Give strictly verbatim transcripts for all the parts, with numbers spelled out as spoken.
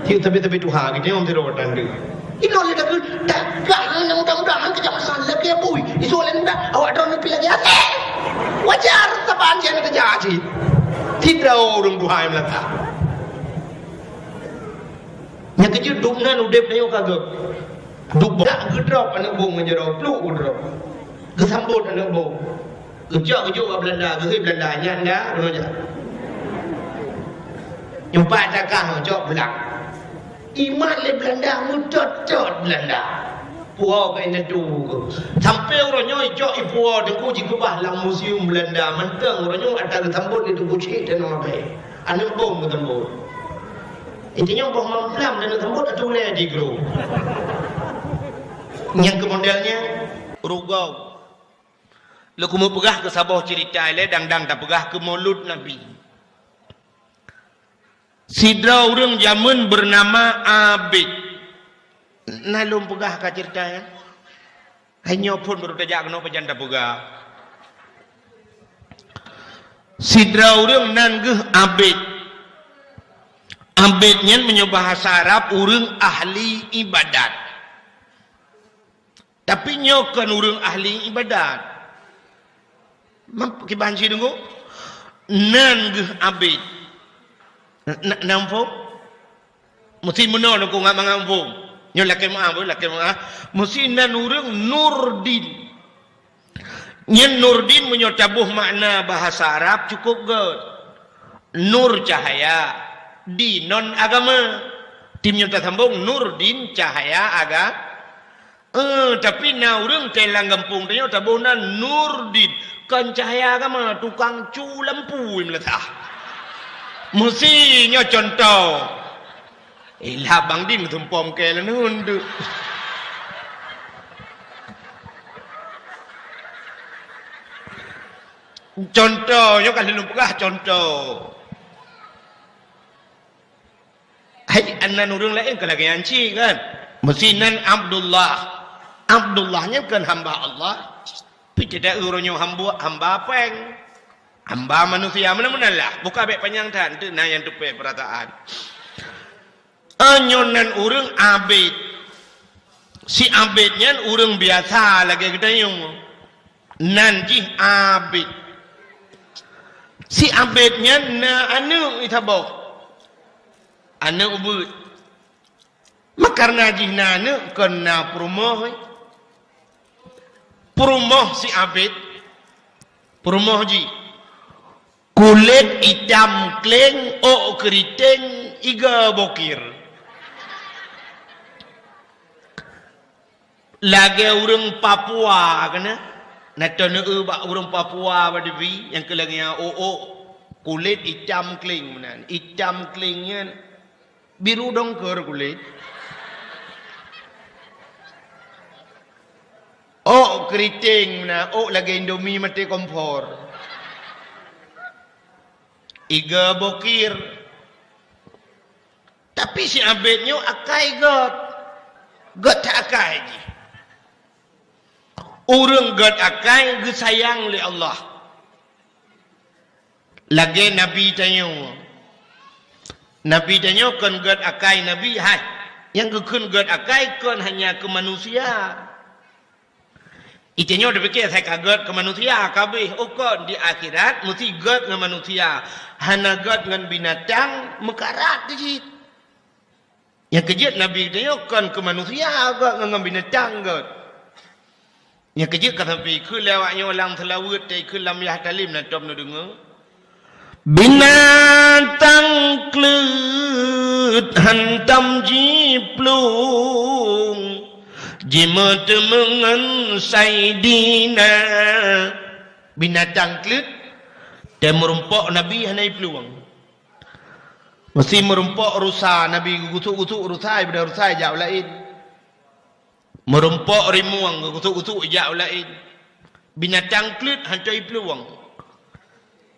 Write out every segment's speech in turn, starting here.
Cit sabe-sabe tuha geutanyoe sidroe tanda. Inoe lé takheun, dah, dah, mudah-mudahan kejak masa lagèe bui. Isu laén mudah, awak droeneuh pih lagèe até. Wajar, saban jih na keujak cit. Sidroe ureueng tuha nyang meulata. Nyang keujeuet dum nan udép tanyoe ka geuh. Duek bak geudrop aneuk bông ngon jaroe, pluk geudrop. Geusambot aneuk bông. Geucok geujok bak Beulanda, geuhôi Beulanda, nyan dah, runoe jak. Nyoe pat takah cok blang. Imat lé Beulanda, meutot-tot Beulanda. Puwoe keu indatu keu. Sampoe uroe nyoe icok ipuwoe teungku jikeubah lam museum Beulanda mantong uroe nyoe ata geusambot lé Teungku Chik Tanoh Abee. Aneuk bông geusambot. Inti nyoe boh mamplam dan geusambot atulée di gru. Nyang keu model nyan, rugau. Lôn keumeung peugah keu saboh ceurita ilée dang-dang tapeugah keu Maulud Nabi. Sidroe ureueng jameun beunama Abid. Na lôn peugah ka ceurita nyan? Hai nyoe phon baru tajak keunoe pajan tapeugah. Sidroe ureueng nan geuh Abid. Abid nyan meunyoe bahasa Arab ureueng ahli ibadat. Tapi nyoe kon ureueng ahli ibadat. Mam-, kiban cit deungoe? Nan geuh Abid. Na, na, na muphom? Meusti meunoe deungoe ngat mangat muphom. Nyoe lakée meu'ah, boh, lakée meu'ah. Meusti nan ureueng Nurdin. Nyan Nurdin meunyoe taboh makna bahasa Arab cukôp gét. Nur cahaya, din non agama. Tim nyoe tasambong Nurdin cahaya aga-, Eh, tapi na ureueng teuh lam gampông tanyoe taboh nan Nurdin, kon cahya agama, tukang cu lampu meulata. Meusi nyoe contoh. Eh, lah Bang Din meusumpom keu leuneun tu. Contoh, nyoe ka lôn peugah contoh. Hai, nan ureueng laén ka lagée nyan cit kan? Meusi nan Abdullah. Abdullah nyan kon hamba Allah. Pi teudak uroe nyoe hamba, hamba péng. Hamba manusia, meunan-meunan lah. Buka bék panyang that, teuk na nyang teupée peurasaan. Nyoe nan ureueng Abid. Si Abid nyan ureueng biasa lagée geutanyoe. Nan jih Abid. Si Abid nyan na aneuëk saboh. Aneuëk ubeuet. Makareuna jih na aneuëk kon na peurumoh. Peurumoh si Abid. Peurumoh jih. Kulét itam kléng, ôk keuriteng, iga bokir. Lagée ureuëng Papua keunan, na teuneuk bak ureuëng Papua bak dibi nyang keu lagée nyan ôk-ôk kulét itam kléng meunan. Itam kléng nyan biru dongker kulét. Ôk keuriteng meunan, ôk lagée Indomie maté kompor. Iga bokir. Tapi si Abid nyoe akai gét. Gét that akai jih. Ureuëng gét akai geusayang lé Allah. Lagée Nabi tanyoe. Nabi tanyoe kon gét akai Nabi, hai. Nyang geukheun gét akai kon hanya keu manusia. Itanyoe tapike asai ka gét keu manusia, ka abéh, oh kon di akhirat meusti gét ngon manusia, hana gét ngon binatang meukarat cit. Nyang keujeuet Nabi geutanyoe kon keu manusia gét ngon, ngon binatang gét. Nyang keujeuet ka sampai ikheun lé awak nyoe lam seulaweuet, ta ikheun lam yah talim na tom neudeungoe. Binatang kleuet hantom jiplueng, jimeuteumé ngon Saidina. Binatang kleuet, teuh meurumpok Nabi hana jiplueng. Meusti meurumpok rusa, Nabi geugusuk-gusuk rusa, ibada rusa ijak u laén. Meurumpok rimueng geugusuk-gusuk ijak u laén. Binatang kleuet hantom jiplueng.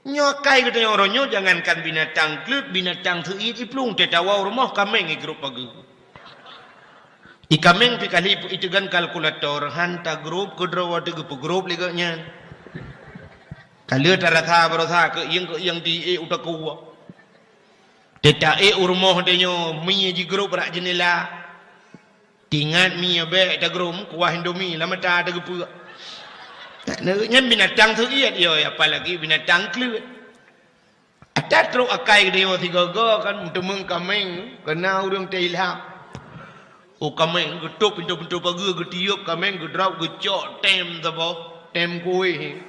Nyoe akai geutanyoe uroe nyoe jangankan binatang kleuet, binatang seuiet jiplueng, teuh tawoe u rumoh kaméng jigrôp pageue. Di kaméng pih kali iteugan kalkulator, han tagrôp keudroe watée geupeugrôp lé gobnyan. Ka lheueh tarasa baroesa keuieng-keuieng di ék u takue. Teutaék u rumoh tanyoe, mie jigrob bak jeundela. Tingat mie bèk tagrob, kuah Indomie lam mata tageupeuk. Nyan binatang seuiet yo, apalagi binatang kleuet. Ata trok akai geutanyoe sigoe-goe kan, meuteumèe kaméng, keu na ureueng teuilham. Oh, kaméng geutôp pintoe-pintoe pageue, geutiôp kaméng, geudrop, geucok tem saboh, tem kuéh.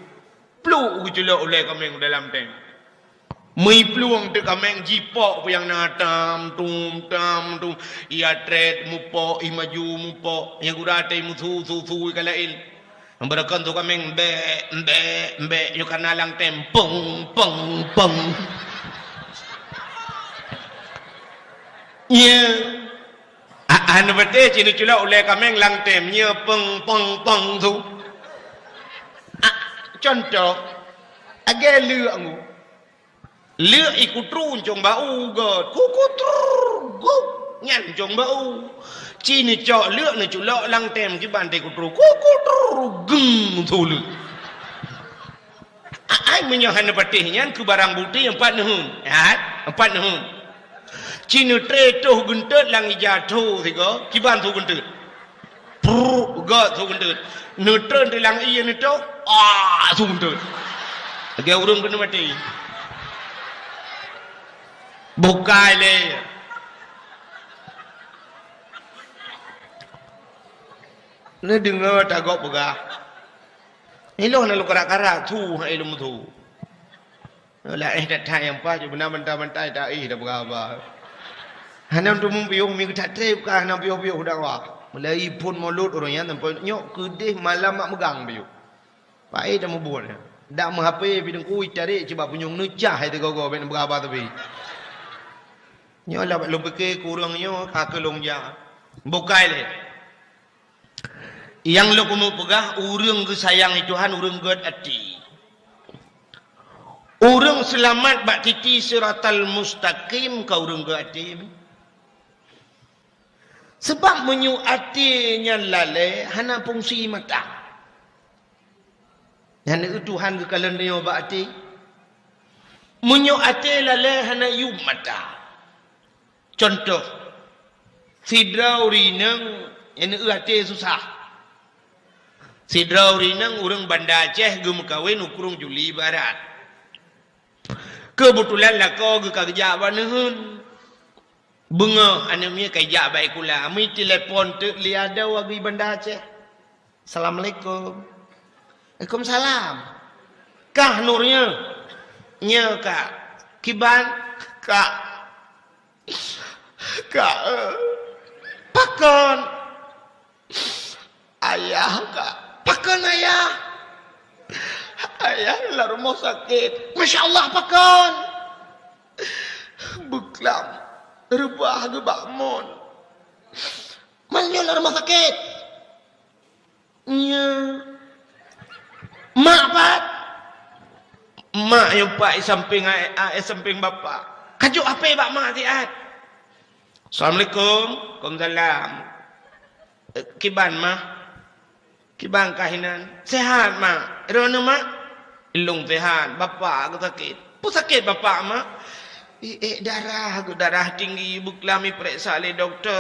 Pluk geuculok ulèe kaméng dalam tem. Meuplueng teuk kaméng jipok peue nyang na tam, tum, tam, tum. Ia trét mupok, ih maju mupok. Nyang gura teuh musu, su, su, ka laén. Beureukan su kaméng, bèk, bèk, bèk. Nyoe ka na lam tem. Peng, peng, peng. Nya. Ah, hana patéh ci neuculok ulèe kaméng lam tem, nyoe peng, peng, peng su. Ah, cuntoh, lagèe leuek ngu. Leuek i kutru cong bak-u göt. Kukutru, gup, nyan cong bak-u. Ci neucok leuek neuculok lam tem kiban teuh kutru. Kukutru, geng su leuek. Ai, meunyoe hana patéh nyan keu barang bukti, empat neuheun. Hai, empat neuheun. Ci neutré toh geunteut lam ija tho sigoe, kiban su geunteut. Prrr, göt su geunteut. Neutreun di lam ie neutoh, ah, su geunteut. Lagèe ureueng keuneuk maté. Bukai lé. Neudeungoe tagob peugah. Ilôn na lôn karat-karat, su hai lôn su. Laén that-that nyang paih, beuna bantai-bantai taéh tapeugah haba. Hana teumeupiôh, mi that trép ka hana piôh-piôh dakwah. Mulai phôn mulod ureueng nyan sampoe nyoe keudeh malam mak meugang piôh. Paéh tamubuet nyan. Dak meuhapé pih teungku tarék cit bak punyueng neucah hai teugogo bèk neupeugah haba tapi. Nyoe lah lôn pike keu ureueng nyoe ka keu lôn jak. Bukai lé. Nyang lôn keuneuk peugah, ureueng geusayang lé Tuhan, ureueng göt até. Ureueng seulamat bak titi siratal mustaqim ka ureueng göt até. Sabab meunyoe até nyan lalée, hana fungsi mata. Nyan Tuhan geukalon tanyoe bak até. Meunyoe até lalée, hana yuem mata. Cuntoh, sidroe ureueng inong nyang até susah. Sidroe ureueng inong ureueng Banda Aceh geumeukawen u Krueng Juli Barat. Keubeutulan lakoe geuh ka geujak bak neuheun. Beungoh aneuk miet ka geujak bak sikula, meutelepon teuk lé adoe geuh Banda Aceh. "Assalamualaikum." "Waalaikumsalam." "Kah Nur nyoe?" "Nyoe, Kak." "Kiban?" "Kak, Kak, eh." "Pakon?" "Ayah, Kak." "Pakon ayah?" "Ayah lam rumoh sakét." "Masya Allah, pakon?" "Beuklam reubah geuh bak mon." "Meunyoe lam rumoh sakét?" "Nyo." "Mak pat?" "Mak nyoe pat i sampéng ayah, i sampéng bapak." "Kajok hapé bak mak siat." "Assalamualaikum." "Waalaikumsalam." "Eh, kiban, Mah?" "Kiban kah inan?" "Sehat, Mak." "Droeneuh, Mak?" "Lôn sehat, bapak geuh sakét." "Peue sakét bapak, Mak?" "I ék darah geuh, darah tinggi, beuklam ipeuriksa lé dokto."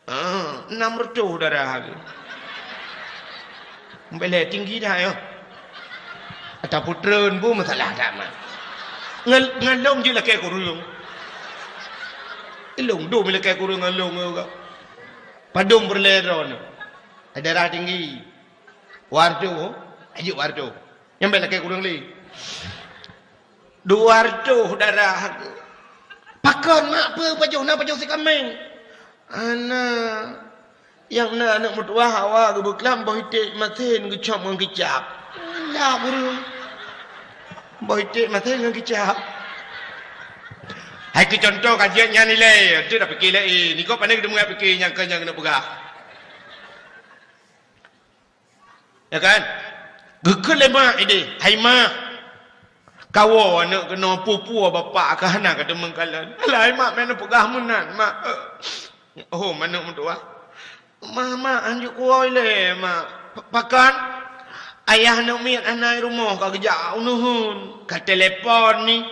"Ah, nam reutôh darah geuh." "Bèk lé tinggi dah nyoe." "Ata peutreun peue masalah that, Mak?" "Ngon, ngon lôn jeuet lakée kureueng." "Lôn dum lakée kureueng ngon lôn nyoe." "Padum peureulée droeneuh?" "Darah tinggi." "Dua reutôh, ajuk dua reutôh. Nyan bèk lakée kureueng lé." "Dua reutôh darah." "Pakon, Mak, peue pajoh na pajoh sikaméng?" "Hana. Nyang na aneuk meutuwah awak geuh beuklam boh iték masen geucop ngon kicap." "Alah, beureue. Boh iték masen ngon kicap." Hai keu cuntoh ka jeuet nyan ilée, tu dah pike laén. Niko pane geudeungoe pike nyang keu nyang keuneuk peugah. Ya kan? Geukheun lé mak idéh, "Hai mak, kawoe aneuk keunoe, peue-peue bapak ka hana ka teumeung kalon." "Alah hai mak, meunan peugah meunan, Mak." "Oh, aneuk meutuwah." "Mak, mak, hanjeuet kuwoe ilée, Mak." "Pakon?" "Ayah aneuk miet hana i rumoh, ka geujak u neuheun." "Ka telepon ni."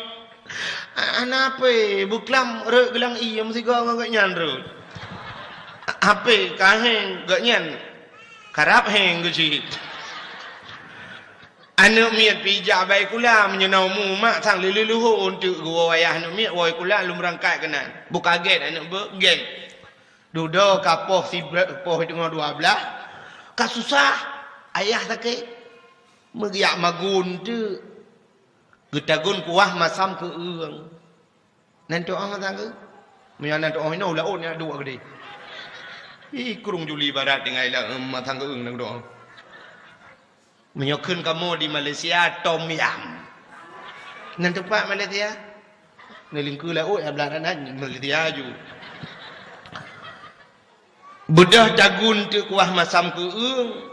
Hana hapé, beuklam rhot geulang ié meusigoe ngon gobnyan rhot. Hapé ka héng, gobnyan karab héng geucit. Aneuk miet pih jak bak sikula, meunyoe na umu mak sang lheueh-lheueh leuhô eunteuk geuwoe ayah aneuk miet woe sikula lom beurangkat keunan. Beu ka gét aneuk beuet, gét. Dudoe ka poh sibre-, poh teungoh dua blaih, ka susah, ayah sakét. Meugeuyak magun teuk, geutagun kuah masam keu eueng. Nan tu'oh masam keu eueng? Meunyoe nan tu'oh inoe u laôt nyan duek keudeh. Ih, krueng Juli Barat tinggai lam masam keu eueng nan tu'oh. Meunyoe kheun kamoe di Malaysia, tom yam. Nan teumpat Malaysia? Neulingkue laôt, ya blah nan Malaysia ju. Beudôh tagun teuk kuah masam keu eueng.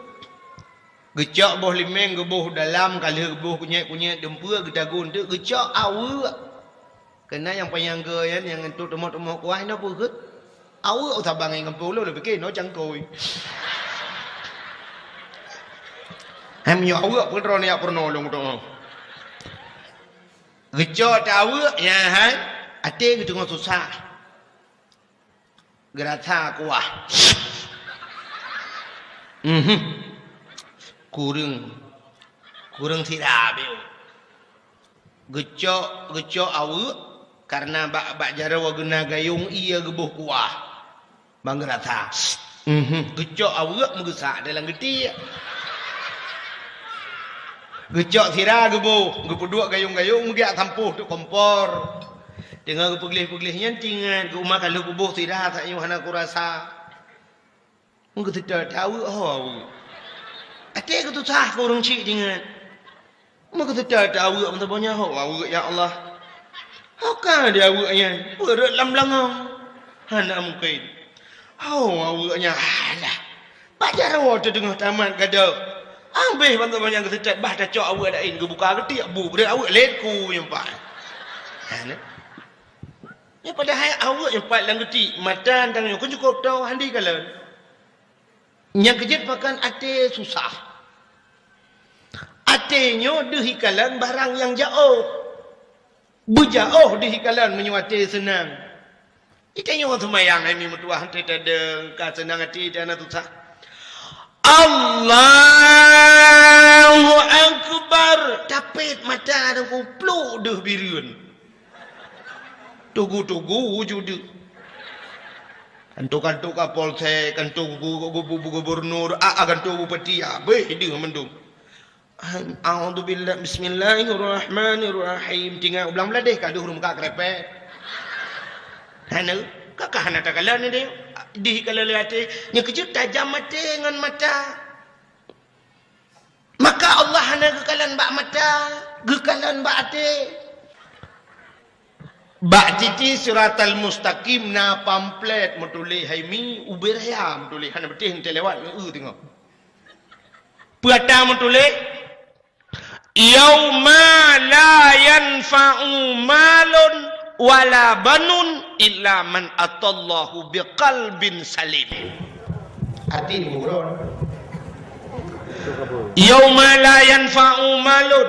Geucok boh limeng geuboh dalam, ka lheueh geuboh kunyét-kunyét dumpeue, geutagun teuk geucok aweuek. Keunan nyang panyang geu nyan, nyang entuk teumok-teumok kuah, inoe peue kheueh? Aweuek. Sabang ngon gampông lôn, lôn pike inoe cangkôi. Hai meunyoe aweuek, peue droeneuh jak peurunoe lôn tu'oh. Geucok teuk aweuek, nyan hai, até geuteungoh susah. Geurasa kuah. Mhm. Kureueng, kureueng sira beu. Geucok, geucok aweuek, kareuna bak, bak jaroe geuh na gayong ié geuboh kuah. Ban geurasa. Mhm. Geucok aweuek meugeusak dalam geutiek. Geucok sira geuboh, geupeuduek gayong-gayong meugeuyak sampôh teuk kompor. Teungoh geupeugleh-peugleh nyan teuingat, geuh uma ka lheueh kuboh sira, saat nyoe hana kurasa. Meugeuseutot aweuek, ho aweuek. Até geutusah keu ureueng chik teuingat. Meugeuseutot aweuek meusaboh nyan, ho aweuek, ya Allah. Ho ka di aweuek nyan, peue rhot lam beulangong. Hana mungken. Ho aweuek nyan, alah. Bak jaroe teuh teungoh tamat gadôh. Abéh bantoe manyang geuseutot, bah tacok aweuek laén geubuka geutiek, bu rhot aweuek laén ku nyang pat. Hana. Nyan padahai aweuek nyang pat lam geutiek, mata tanyoe kon cukôp toe hana jikalon. Nyang keujeuet pakon até susah. Até nyoe deuh jikalon barang nyang jaoh. Beujaoh deuh jikalon meunyoe até seunang. Di tanyoe seumayang hai mi meutuwah, até tadeueng ka seunang até, até hana susah. Allahu Akbar. Tapét mata dan kupluk deuh bireuen. Tugu-tugu wujud. Kanto-kanto Kapolsek, kanto gu-, gu-, gu-, gubernur, a, a, kanto bupati, abéh deuh mandum. A'udzubillah, bismillahirrahmanirrahim. Tinggai u blang bladeh ka deuh ureueng meukat krepek. Hana, kakah hana takalon ni deh. Dih kalon lé até. Nyang keujeuet tajam até ngon mata. Maka Allah hana geukalon bak mata, geukalon bak até. Bak titi Siratal Mustaqim na pamflet meutuléh hai mi, ubé raya meutuléh, hana beuteh, enteuk lewat ngon eu teungoh. Peue ata meutuléh, "Yauma la yanfa'u malun wala banun illa man atallahu biqalbin salim." Arti di buku droe. "Yauma la yanfa'u malun."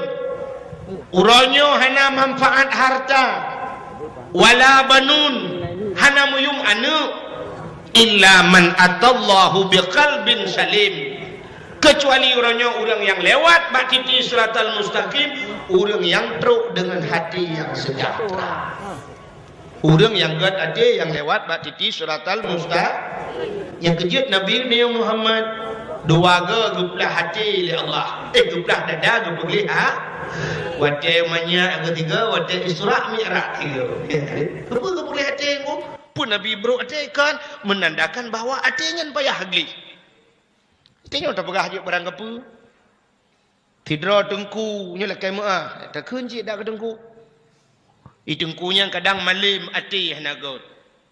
Uroe nyoe hana manfaat harta, "wala banun," hana meuyum aneuk, "illa man atallahu biqalbin salim." Keucuali uroe nyoe ureueng nyang lewat bak titi Siratal Mustaqim, ureueng nyang trok deungon hati nyang seujahteura. Ureueng nyang gét até nyang lewat bak titi Siratal Musta-, nyang keujeuet Nabi Muhammad, dua goe geuplah até lé Allah. Eh, geuplah dada, geupeugléh ha-, watée manyak geuh tiga, watée Isra Mi'raj tiga. Keupeue geupeugléh até ngon? Peue Nabi brok até kan meunandakan bahwa até nyan payah gleh. Tanyoe tapeugah jeuet barang kapeue. Sidroe teungku nyoe lakée meuáh, takheun cit dak keu teungku. I teungku nyan kadang malém até hana gét.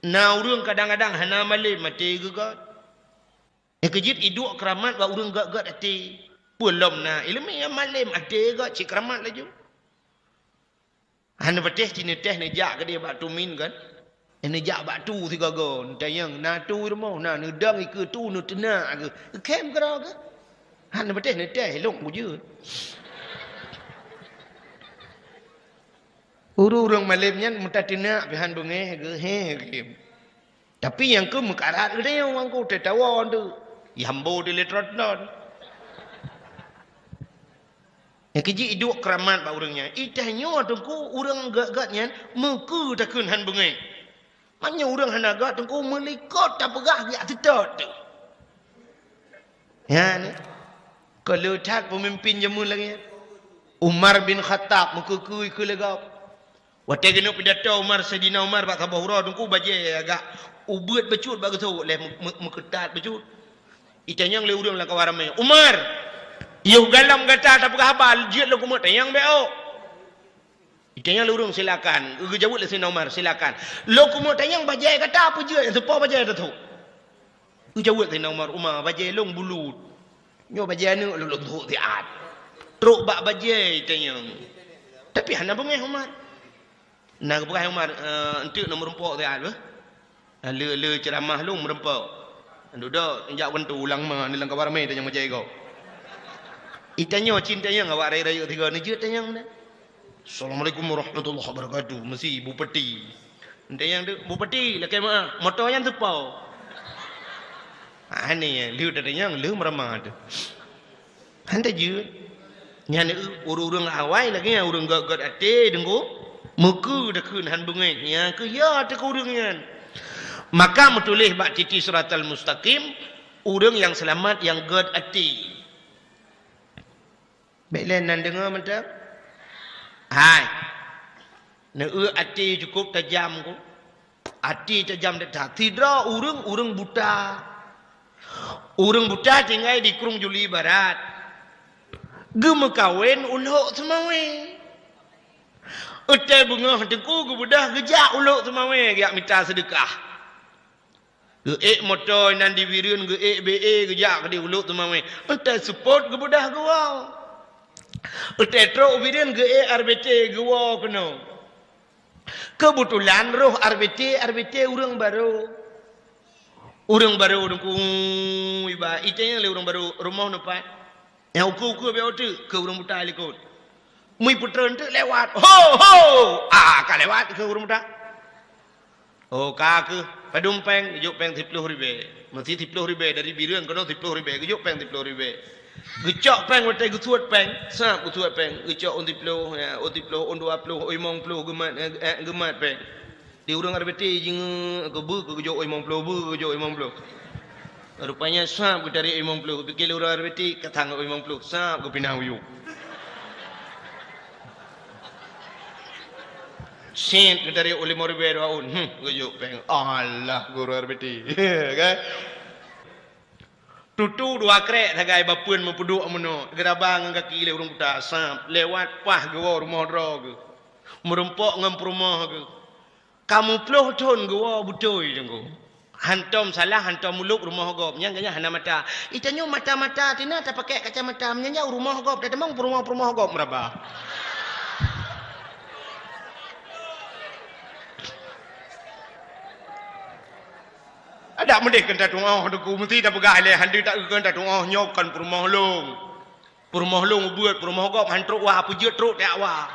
Na ureuëng kadang-kadang hana malém até geugét. Nyang keujeuet iduek keuramat bak ureuëng gét-gét até. Peue lom na iéleumé nyang malém até gét cit keuramat laju. Hana patéh cit neutéh neujak keudeh bak tumin kan? Neujak bak tu sigoe-goe, neutanyong, na tu rumoh, na neudong ikeue tu, neuteunak keuh. Khem keudroe keuh. Hana patéh neutéh, lôn kujeuet. Ureuëng-ureuëng malém nyan meutateunak pih hán beungéh geuh, hé, geuh. Tapi nyang keu meukarat geutanyoe ngon ku teutawan tu. Yambo di letrot non. Nyang keu jih iduek keuramat bak ureuëng nyan. Itanyoe teungku ureuëng gét-gét nyan meukeue takheun hán beungéh. Meunyoe ureuëng hana gét teungku meulikot tapeugah geujak teutot tu. Nyan, ka le that peumimpin jameun lagée nyan. Umar bin Khattab meukeue-keue keu lé gob. Watée geuneuk pidato Umar, Saidina Umar bak saboh uroe teungku bajée agak ubeuet bacut bak geuthok lé meu-, meu-, meukeutat bacut. Itanyong lé ureuëng lam kawan ramé, "Umar, yoh galom gata tapeugah haba jeuet lôn keumeuk tanyong bék ôk." Itanyong lé ureuëng, "Silakan." Geujaweueb lé Saidina Umar, "Silakan." Lôn keumeuk tanyong bajée gata peue jeuet nyang teupo bajée tathok. Geujaweueb Saidina Umar, "Umar, bajée lôn bulut. Nyoe bajée aneuëk lôn, lôn thok siat." Trok bak bajée itanyong. Tapi hana beungéh Umar. Na geupeugah Umar, "Eh, enteuk nyoe meurumpok siat beuh." Le, le ceuramah lôn meurumpok. Dudoe jak wentu ulang ma ni lam kawan ramé tanyong bajée gob. Itanyong cit tanyong awak rayeuk-rayeuk tiga ni jeuet tanyong na. "Assalamualaikum warahmatullahi wabarakatuh." Meusi Bupati. Tanyong tu, "Bupati, lakée meuah, moto nyan teupo?" Aneh, lheueh tatanyong, lheueh meuramah tu. Hán tajeuet. Nyan ureuëng-ureuëng awai lagée nyan ureuëng gét-gét até teungku. Meukeue takheun hán beungéh. Nyang keu ya teuka ureuëng nyan. Maka meutuléh bak titi siratal mustaqim, ureuëng nyang seulamat nyang gét até. Bék lé nan deungoe mantong. Hai. Neueu até cukup tajam ku. Até tajam that-that. Sidroe ureuëng, ureuëng buta. Ureuëng buta tinggai di Krueng Juli Barat. Geumeukawen u Lhok Seumawé. Watée beungoh teungku geubeudôh geujak u Lhok Seumawé geujak mita seudeukah. Geuék moto nan di Bireuen, geuék B E geujak di Lhok Seumawé. Watée seupôt geubeudôh geuwoe. Watée trok u Bireuen geuék R B T geuwoe keunoe. Keubeutulan roh R B T, R B T ureuëng barô. Ureuëng barô teungku iba, itanyong lé ureuëng barô, "Rumoh neupat?" Nyang ukeue-ukeue bék teuk keu ureuëng buta likot. Meuipeutreun teuk lewat. "Ho, ho!" Ah, ka lewat keu ureuëng buta. "Oh, ka keuh, padum péng?" Geujok péng siploh ribée. Meusi siploh ribée dari Bireuen keunoe siploh ribée. Geujok péng siploh ribée. Geucok péng watée geusuet péng. Sab geusuet péng. Geucok ôn siploh, ya, ôn siploh, ôn dua ploh, ôn limong ploh geumat, eh, eh, geumat péng. Di ureuëng R B T jingeuk keu beu keu geujok ôn limong ploh, beu keu geujok ôn limong ploh. Rupanya sab geutarék ôn limong ploh, pikée lé ureuëng R B T ka thang ôn limong ploh, sab geupinah u yup. Sét geutarék ôn limong ribée dua ôn, hmm, geujok péng. Alah guru R B T. Kan? Tutu dua krek sagai bapeuen meupeuduek meunoe, geuraba ngon gaki lé ureuëng buta, sab, lewat paih geuwoe rumoh droe geuh. Meurumpok ngon peurumoh geuh. Ka muplôh thon geuwoe beutôi teungku. Hantom salah, hantom mulôk rumoh gob. Nyang geuhnyan hana mata. Itanyoe mata-mata tina tapakée kacamata. Meunyan jak u rumoh gob, tatamong peurumoh-peurumoh gob meuraba. Adak meudeh keu tatuoh teungku, meusti tapeugah lé handi tak keu tatuoh nyoe kon peurumoh lôn. Peurumoh lôn ubeuet, peurumoh gob han trok wa, peujeuet trok tiak wa.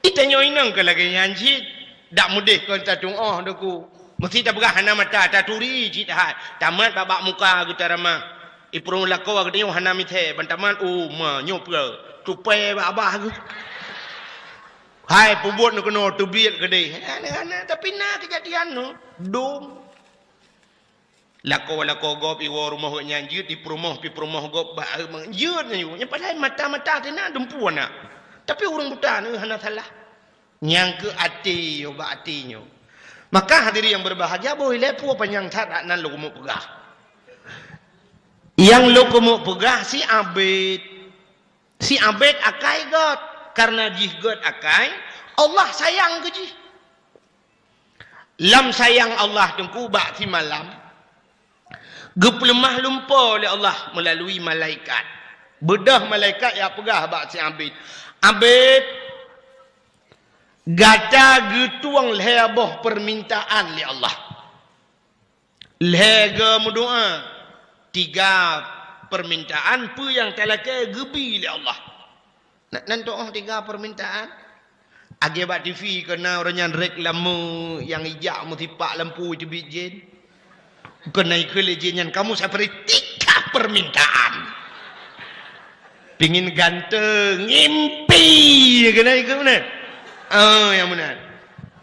Itanyoe inong keu lagée nyan cit, dak meudeh kon tatuoh teungku. Meusti tapeugah hana mata, taturi cit hai. Tamat bak-bak muka geuh taramah. Ipeurumoh lakoe geutanyoe hana mithée, ban tamat u ma nyoe peue. Tupai bak abah geuh. Hai peubuet nyoe keunoe teubiet keudeh. Hana, hana, tapi na keujadian nyoe. Dum. Lakoe-lakoe gob iwoe rumoh geuh nyan jeuet, ipeurumoh pi peurumoh gob bak jeuet nyoe. Nyang padahai mata-mata teuh na dumpeue na. Tapi ureuëng buta nyoe hana salah. Nyang keu até nyoe bak até nyoe. Maka hadirin yang berbahagia, boh ilée peue panyang that nan lôn keumeuk peugah. Nyang lôn keumeuk peugah si Abed. Si Abed akai gét. Karena jih gét akai, Allah sayang keu jih. Lam sayang Allah teungku bak simalam, geupeuleumah lumpoe lé Allah meulalui malaikat. Beudôh malaikat jak peugah bak si Abed, "Abed, gata geutueng lhée boh peumintaan lé Allah. Lhée geuh meudoá, tiga peumintaan peue nyang talakée geubi lé Allah." Nan, nan tuoh tiga peumintaan. Lagèe bak T V keu na ureueng nyan reklame nyang ijak meusipak lampu teubiet jén. Keu na ikheun lé jén nyan, "Kamu saya beri tiga permintaan." Pingin ganteng, ngimpi keu na ikheun meunan. Oh, nyang meunan.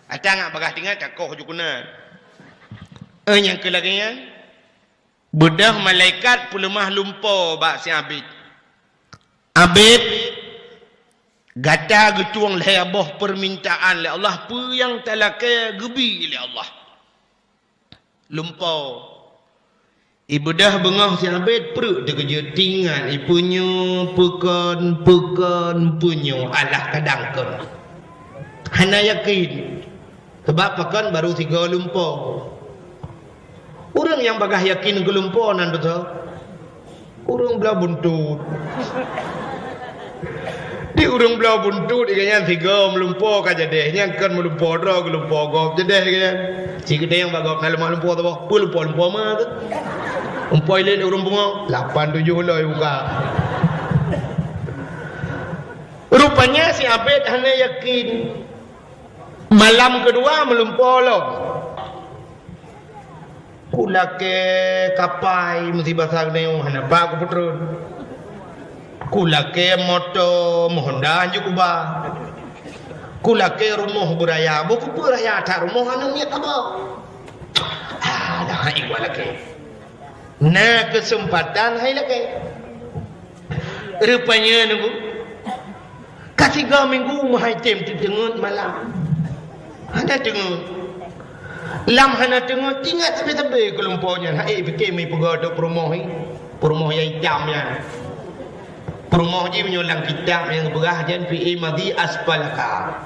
Ata ngat bagaih teuingat, takoh ju keunan. Eh, nyang keu lagèe nyan. Beudôh malaikat peuleumah lumpoe bak si Abid. "Abid, gata geutueng lhèe boh peumintaan lé Allah, peue nyang talakèe geubri lé Allah." Lumpoe. Ibeudôh beungoh si Abid pruet teukeujot, teuingat, "Ipeunyoe, peukon, peukon, peunyoe, alah kadang kon." Hana yakin. Sabab pakon barô sigoe lumpoe. Ureueng nyang bagaih yakin keu lumpoe nan teuh, ureueng bloe buntut. Di ureueng bloe buntut, ikan nyan sigoe meulumpoe ka jadeh, nyan kon meulumpoe droe, geulumpoe gob jadeh ikan nyan. Cit geutanyoe bak gob na leumah lumpoe saboh, peue lumpoe-lumpoe ma tu? Lumpoe ilèe lé ureueng pungo, lapan tujoh loi buka. Rupanya si Abid hana yakin. Malam keudua meulumpoe lom. Kulakèe kapai meusi basa geuneuk hana ba kupeutreun. Kulakèe moto meuhonda hanjeuet kuba. Kulakèe rumoh beuraya, boh kupeue raya that rumoh aneuk miet haba. Ah, dah hai walakèe. Na keuseumpatan hai lakèe. Rupanya nunggu. Ka sigoe minggu meuhai tem teuteungeut malam. Hana teungeut. Lam hana teungeut, ingat sabe-sabe keu lumpoe nyan. Hai pike mi peugah dok peurumoh ni. Peurumoh nyang itam nyan. Peurumoh jih meunyoe lam kitab nyang geupeugah jan fi'i madi aspalaka.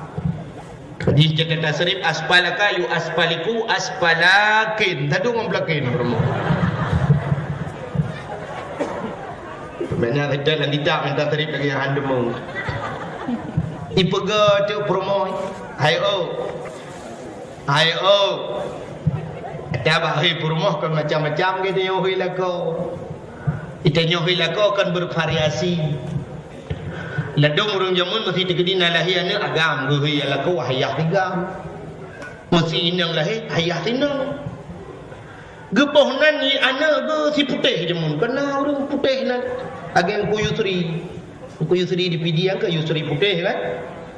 Di catatan tasrif, aspalaka yu aspaliku aspalakin. Tadu ngon pelakin peurumoh. Makna kita lam kitab nyang tasrif lagi han deungoe. Ipeugah tu peurumoh. Hai oh. Hai oh. Ata bah hai peurumoh kan macam-macam geutanyoe hai lakoe. Itanyoe hai lakoe kan bervariasi. Ladôm ureueng jameun meusi teukeudi na lahé aneuk agam geuhôi lakoe ayah tigam. Meusi inong lahé ayah tinong. Geuboh nan i aneuk geuh si putéh jameun, kana ureueng putéh nan. Agam Teungku Yusri. Teungku Yusri di Pidie kan Yusri putéh kan?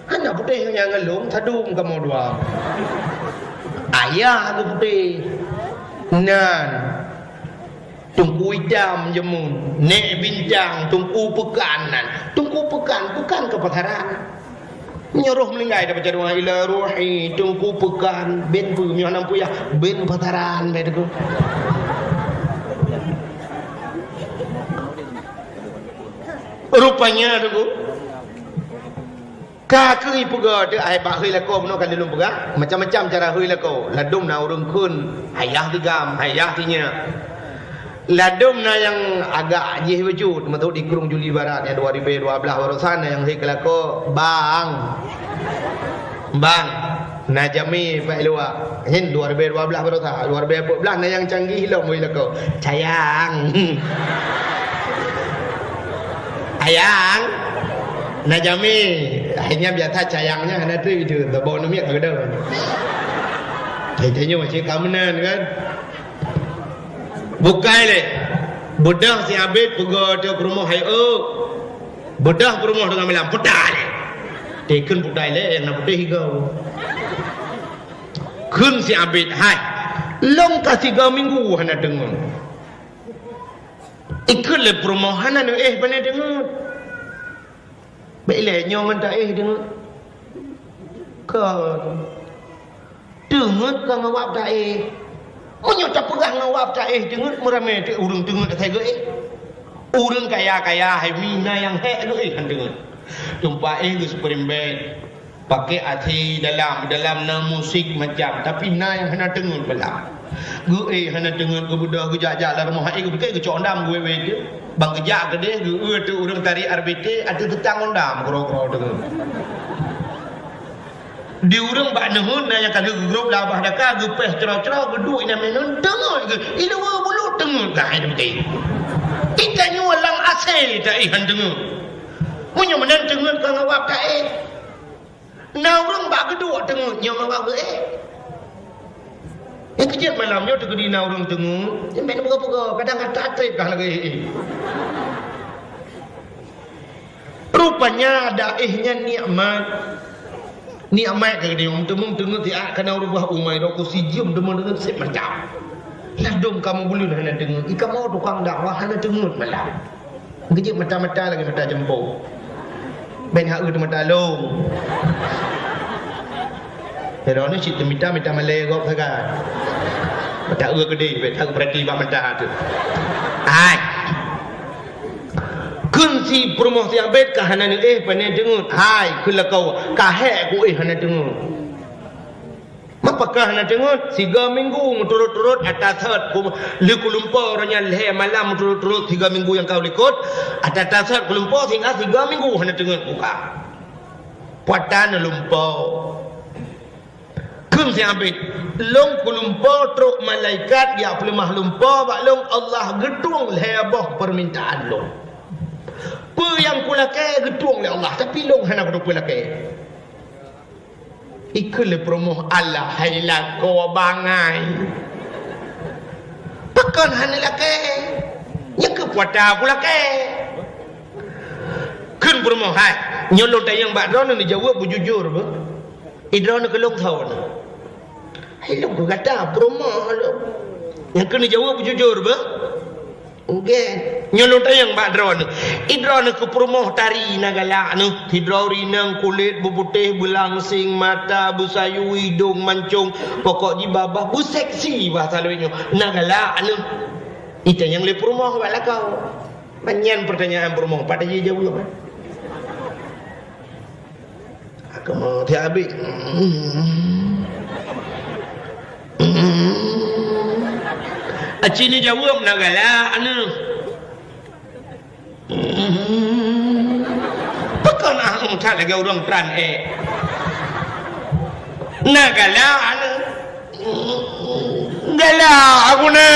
Hana putéh nyang ngalong sadum kamoe dua. Ayah geuh putéh. Nan. Teungku Itam jameun, Nèk Bintang, Teungku Peukan nan. Teungku Peukan, Peukan keu pasaran. Nyoe roh meuninggai dapat jadual ila ruhi, Teungku Peukan, ben peue meuh hana peue yah, ben pasaran bèk Teungku. Rupanya Teungku. Ka keuh ipeugah teuh ai bak hôi lakoe bunoe ka lôn peugah, macam-macam cara hôi lakoe. Ladôm na ureueng kheun hayah tigam, hayah tinyak. Ladôm na nyang agak jih bacut, meutot di Krueng Juli Barat nyang dua ribèe dua blaih baroesa na nyang hôi keu lakoe, "Bang, bang, na jamé bak luwa." Nyan dua ribèe dua blaih baroesa, dua ribèe peuet blaih na nyang canggih lom hôi lakoe. "Sayang." Sayang. Na jamé. Akhirnya biasa sayangnya hana tu itu. Tabau namiet ka keudeuh. Hai tanyoe cit ka meunan kan. Bukai lé. Beudôh si Abid peugah teuh peurumoh hai oh. Beudôh peurumoh teungoh malam. Putai lé. Teukheun putai lé nyang na putéh igoe. Kheun si Abid, "Hai, lôn ka sigoe minggu hana deungoe." Ikheun lé peurumoh, "Hana neuéh bak neudeungoe. Bèk ilèe nyoe ngon taéh deungoe." Kon. Deungoe ka ngon wab taéh. Meunyoe tapeugah ngon wab taéh deungoe, meuramé teuk ureueng deungoe asai geuéh. Ureueng kaya-kaya hai mi na nyang hék geuéh han deungoe. Tumpah éh geuh spring bed. Pakai AC dalam, dalam na musik macam, tapi na nyang hana teungeut bak lam. Geuéh hana teungeut, geubeudôh geujak-jak lam rumoh, hai geupiké geucok dam geuwé-wé jeuet. Ban geujak keudéh, geuéh teuk ureueng tarék R B T, ateueh teutang ngon dam, keudroe-keudroe teungeut. Di ureueng bak neuheun na nyang ka lheueh geugrôp lam babah daka, geupéh cro-cro, geuduek inan meuneun, teungeut geuh, i luwa bulut teungeut geuh, hai geupiké. Di tanyoe lam AC taéh han teungeut. Meunyoe meunan teungeut ka ngon wab taéh. Na ureuëng bak geuduek teungeut nyoe bak beuék. Nyang keujeuet malam nyoe teukeudi na ureuëng teungeut, nyan bèk neupeugah-peugah, kadang ata trép kah lagèe éh. Rupanya ada éh nyan nikmat. Nikmat ka geutanyoe, teumeuteungeut siat kana rubah umai, dok ku sijeuem teumeuteungeut sép mantap. Ladôm kamoe buleuen hana teungeut, i kamoe tukang dakwah hana teungeut malam. Geujeuet mata-mata lagèe mata jeumpong. Bèk hak eu teumata lôn. Sidroe nyoe cit teumita, mita malèe gob sagai. Mata eu keudéh, bèk hak eu peurati bak mata teuh. Hai. Kheun si peurumoh si abét ka hana neuéh pane teungeut. Hai, kheun lakoe, ka hék ku éh hana teungeut. Meupakah hana teungeut, siga minggu meuturot-turot ata sot ku, lheueh kulumpo uroe nyan lhèe malam meuturot-turot siga minggu nyang ka likot, ata sot kulumpo sehingga siga minggu hana teungeut kuka. Puatan lumpo. Kheun si abét, lôn kulumpo trok malaikat geupeuleumah lumpo bak lôn, Allah geutueng lhèe boh peumintaan lôn. Peue nyang kulakèe geutueng lé Allah, tapi lôn hana kuteupeu lakèe. Ikheun lé peurumoh, "Alah hai lakoe bangai. Pakon hana lakèe? Nyan keuh puata kulakèe." Kheun peurumoh, "Hai, nyoe lôn tanyong bak droeneuh neujaweueb beujujur beuh. I droeneuh keu lôn soe nyoe?" "Hai lôn keu gata, peurumoh lôn." "Nyan keuh neujaweueb beujujur beuh." "Nggèe." "Nyoe lôn tanyong bak droeneuh. I droeneuh keu peurumoh tari na galak neuh. Sidroe ureueng inong kulét beuputéh, beulangseng mata, beusayue idông mancông, pokok jih babah beuseksi bahasa lôn nyoe. Na galak neuh." Itanyong lé peurumoh bak lakoe. Ban nyan peurtanyaan peurumoh, pat jijaweueb. Aku mau tiap abis. Aci neujaweueb na galak neuh. Pakon ah that lagèe ureueng pran ék. Na galak neuh. Galak aku na.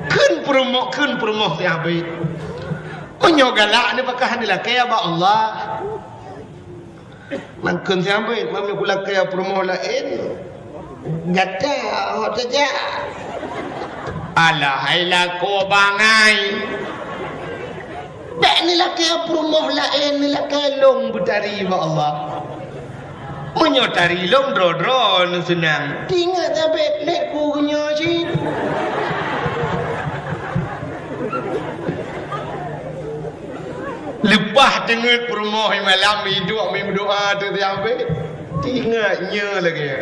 Kheun peurumoh, kheun peurumoh si abit. Meunyoe galak neuh pakon hana lakèe bak Allah. Mangkheun si abit, meunyoe kulakèe peurumoh laén. Gata hot saja. Alah hai lakoe bangai. Bèk neulakèe peurumoh laén, neulakèe lôn beutari bak Allah. Meunyoe tari lôn droe-droe neuseunang. Tingat abet lé ku nyoe cit. Leupah teungeut peurumoh malam iduek meudoa teuh si abet. Tingat nyoe lagèe.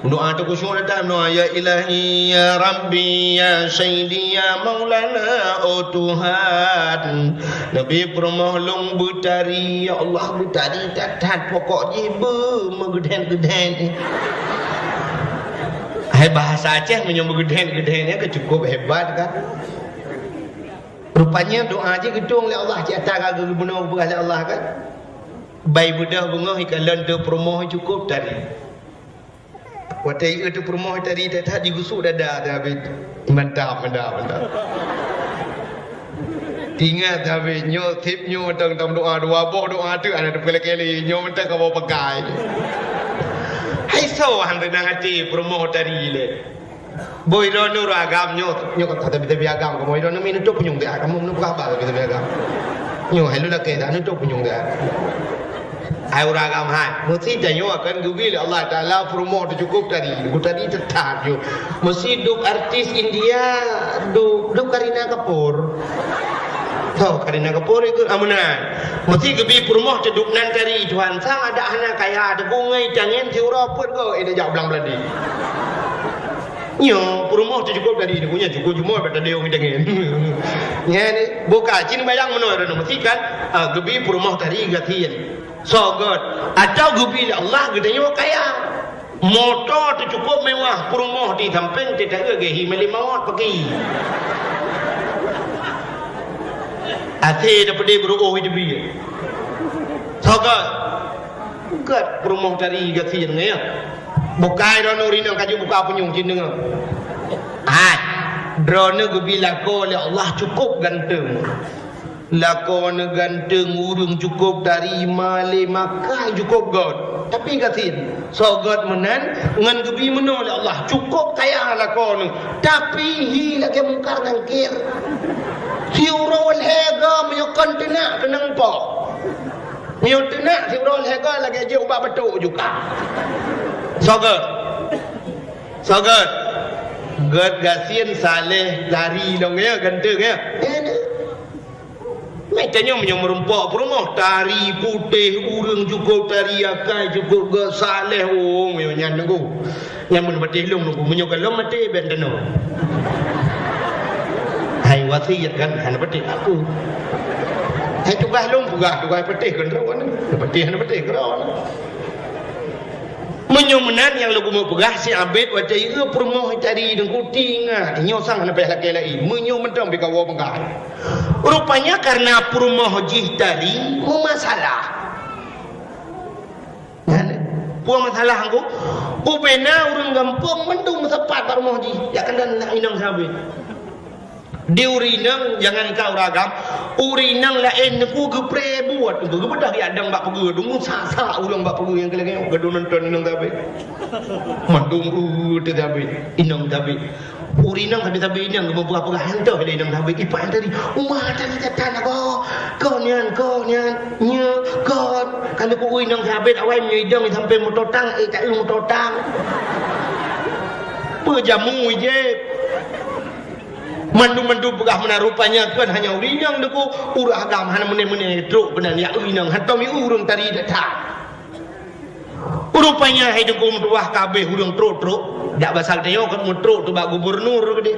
Doa teuh khusyuk datang doa, "Ya Ilahi, ya Rabbi, ya Sayyidi, ya Maulana, oh Tuhan." Neubi peurumoh lôn beutari, ya Allah, beutari that-that, pokok jih beu meugeudhen-geudhen. Hai bahasa Aceh meunyoe meugeudhen-geudhen nyan ka cukup hebat kan. Rupanya doa jih geutueng lé Allah, cit ata ka geubunoe geupeugah lé Allah kan. Bai beudôh beungoh ikalon teuh peurumoh cukup tari. Watèe ié teuh peurumoh tari that-that jigusuk dada teuh abit. Mantap, mantap, mantap. Tingat teuh abit nyoe sép nyoe mantong tam doa dua boh doa teuh hana teupeulakèe lé nyoe mantong kamoe pakai. Hai soe han reunang até peurumoh tari lé. Boh droeneuh ureueng agam nyoe, nyoe ka tabi-tabi agam kamoe droeneuh mi neutôp punyueng teuh, kamoe meuneupeugah haba tabi-tabi agam. Nyoe hai lôn lakèe dah neutôp punyueng teuh. Hai ureueng agam hai, meusi tanyoe akan geubi lé Allah Taala peurumoh teuh cukup tari, ku tari teutat nyoe. Meusi duek artis India, duek, duek Kareena Kapoor. Toh Kareena Kapoor ikut amunan. Meusi geubi peurumoh teuh duek nan tari Tuhan sang adak hana kaya teuh bungai tangen siuroe peuet go ida jak blang beuladi. Nyoe peurumoh teuh cukup tari nyoe, nyoe cukup jumoe bak tadi ureueng tangen. Nyan buka cin bayang meunoe droeneuh meusi kan, ah, geubi peurumoh tari gasien. Soe göt, atau geubi lé Allah geutanyoe kaya. Moto teuh cukup mewah, peurumoh di sampéng teuh taeu geuhi malem mawöt paki. Asé dapeude beuruoh di teubiet. Soe göt, göt peurumoh tari gasien nyan. Bukai droeneuh rinong kaju buka punyueng cit deungoe. Hai, droeneuh geubi lakoe lé Allah cukup ganteng. Lakoe neuh ganteng, ureuëng cukôp tari, malée makai cukôp göt. Tapi gasien, soe göt meunan ngon geubi meunoe lé Allah, cukôp kaya lakoe neuh. Tapi hi lagée Mungkar Nakir. Siuroe lhée goe meunyoe kon teunak keunong po. Meunyoe teunak siuroe lhée goe lagée jeuet ubak batok juga. Soe göt? Soe göt? Göt gasien, saleh, tari lom ya, ganteng ya. Meutanyoe meunyoe meurumpok peurumoh, tari putéh, ureuëng cukôp tari, akai cukôp göt, saleh, oh, meunyoe nyan nunggu. Nyan meunyoe patéh lôn nunggu, meunyoe gohlom maté bèk tanoh. Hai wasiet kan, hana patéh aku. Hai tugaih lôn peugah, tugaih patéh keudroe, patéh hana patéh keudroe. Meunyoe meunan nyang lôn keumeung peugah, si Abed watèe ieu peurumoh tari deungku, ingat, nyoe sang hana payah lakèe laén. Meunyoe mantong pih kawoe peugah. Rupanya karena peurumoh jih tari meumasalah. Nyan, peue masalah ngku? Ubena ureuëng gampông mandum meusapat bak rumoh jih, jak keunan inong si Abed. Di ureuëng inong, jangankan ureuëng agam, ureuëng inong laén nyoe geupreh buet, geubeudôh jak dong bak peugöt, deungon sa-sa ureuëng bak peugöt nyang keu lagèe nyoe, geuduek nonton inong si Abed. Mandum, uh, teuh si Abed, inong si Abed. Ureuëng inong sabe-sabe inong geupeugah-peugah, "Hantoh lé inong si Abed, ipak tadi, uma tadi tatan ako, kon nyan, kon nyan, nyoe, kon." Kalau ku inong si Abed awai meunyoe idong sampai meutotang, eh, tak eu meutotang. Peue jamu ijép? Mandum-mandum peugah meunan, rupanya kon hanya ureuëng inong deungon ureuëng agam hana meuné-meuné trok keunan jak ureuëng inong, hantom ureuëng tari that-that. Rupanya hai deungon meutuwah ka abéh ureuëng trok-trok, dak basa geutanyoe kon meutrok tu bak gubernur keudéh.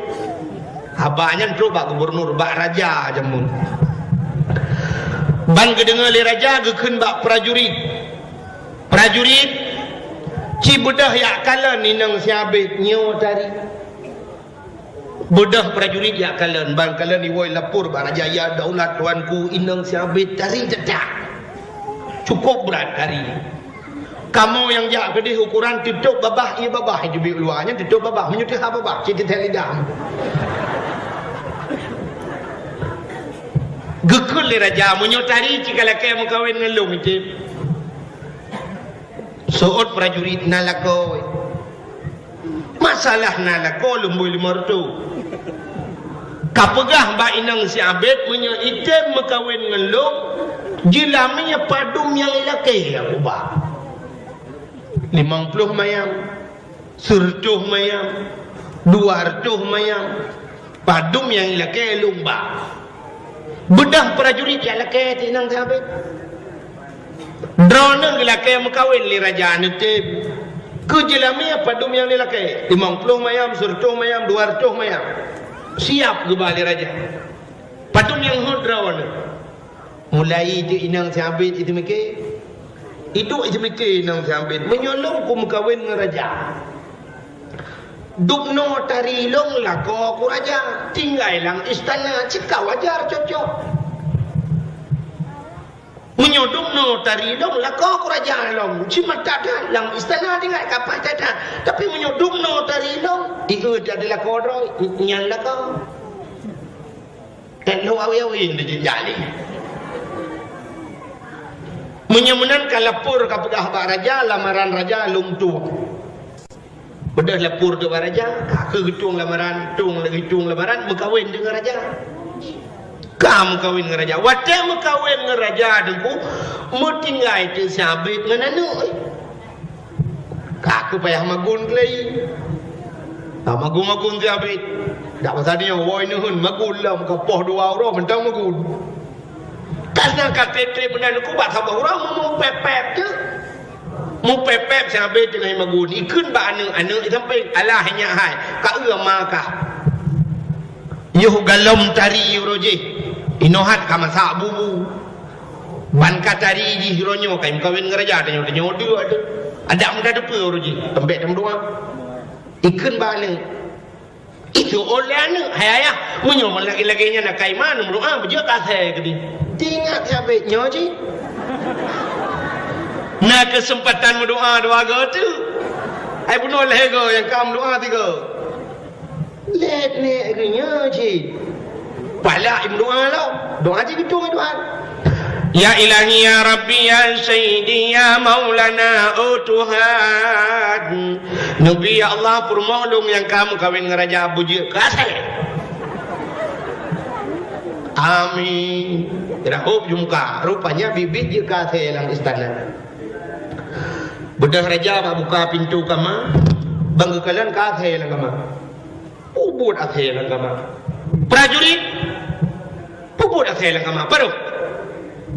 Haba nyan trok bak gubernur, bak raja jameun. Ban geudeungoe lé raja geukheun bak prajurit, "Prajurit, ci beudôh jak kalon inong si Abed nyoe tari." Beudôh prajurit jak kalon, ban kalon iwoe lapor bak raja, "Ya daulat tuanku, inong si Abed tari that-that. Cukôp brat tari. Kamoe nyang jak keudéh ukoran teutôp babah, ié babah nyang teubiet u luwa, nyan teutôp babah, meunyoe teuhah babah, cit teuthèe lidah." Geukheun lé raja, "Meunyoe tari ci ka lakèe meukawen ngon lôn, item." Seuôt prajurit, "Na lakoe." "Masalah na lakoe lôn bri limong reutôh. Kapeugah bak inong si Abed meunyoe item meukawen ngon lôn, jeulamé padum nyang ilakèe aku ba. Limong ploh mayam, sireutôh mayam, dua reutôh mayam, padum nyang ilakèe lôn ba." Beudôh prajurit jak lakèe teuh inong si Abed. Droeneuh geulakèe meukawen lé raja neutem. Keu jeulamé padum nyang ilakèe? Limong ploh mayam, sireutôh mayam, dua reutôh mayam. Siap geuba lé raja. Padum nyang hot droeneuh? Mulai teuh inong si Abed iteumike. Iduek iteumike inong si Abed, "Meunyoe lôn kumeukawen ngon raja, dubnoe tari lôn lakoe ku raja, tinggai lam istana, cit ka wajar cocok. Meunyoe dubnoe tari lôn lakoe ku raja lôn, cit mantap that lam istana tinggai ka paih that-that. Tapi meunyoe dubnoe tari lôn, ieu jadi lakoe droe, nyan lakoe." Teuh lôn awe-awe di jih jak lé. Meunyoe meunan ka lapor kapeugah bak raja, lamaran raja lôn tueng. Beudôh lapor teuh bak raja, ka kheueh geutueng lamaran, tueng lagèe tueng lamaran, meukawen deungon raja. Ka meukawen ngon raja. Watèe meukawen ngon raja teungku, meutinggai teuh si Abed ngon aneuk, eh. Ka kheueh payah magun keulai. Ka magun-magun si Abed. Dak basa nyoe, woe neuheun magun lom ka poh dua uroe mantong magun. Ka seuneuk ka trép-trép meunan ku bak saboh uroe meumupép-pép teuh. Mupép-pép si Abed teungoh magun. Ikheun bak aneuk, aneuk sampéng, "Alah nyak hai, ka eu ma kah." Yoh galom tari uroe jih, inoe hat ka masak bu-bu. Ban ka tari jih uroe nyoe ka meukawen ngon raja, tanyoe-tanyoe deuek teuh. Adak meutateupeue uroe jih, teumbèk tameudoa. Ikheun bak aneuk. Itu oleh aneuk, "Hai ayah, meunyoe lagèe-lagèe nyan na ka iman, meudoa beujeuet ka asèe keudéh." Teuingat si Abed nyoe jih. Na keuseumpatan meudoa dua goe teuh. Hai bunoe lhèe goe nyang ka meudoa tiga. Lét-lét geuh nyoe cit. Pala imeudoa lom. Doa cit geutueng Tuhan. Ya Ilahi, ya Rabbi, ya Sayyidi, ya Maulana, oh Tuhan. Neubi, ya Allah, peurumoh lôn nyang ka meukawen ngon raja beujeuet keu asèe. Amin. Rahop jumka. Rupanya biet-biet jeuet keu asèe lam istana. Beudôh raja bak buka pintoe kama, ban geukalon keu asèe lam kama. Peubuet asèe lam kama. Prajurit, peubuet asèe lam kama. Padum.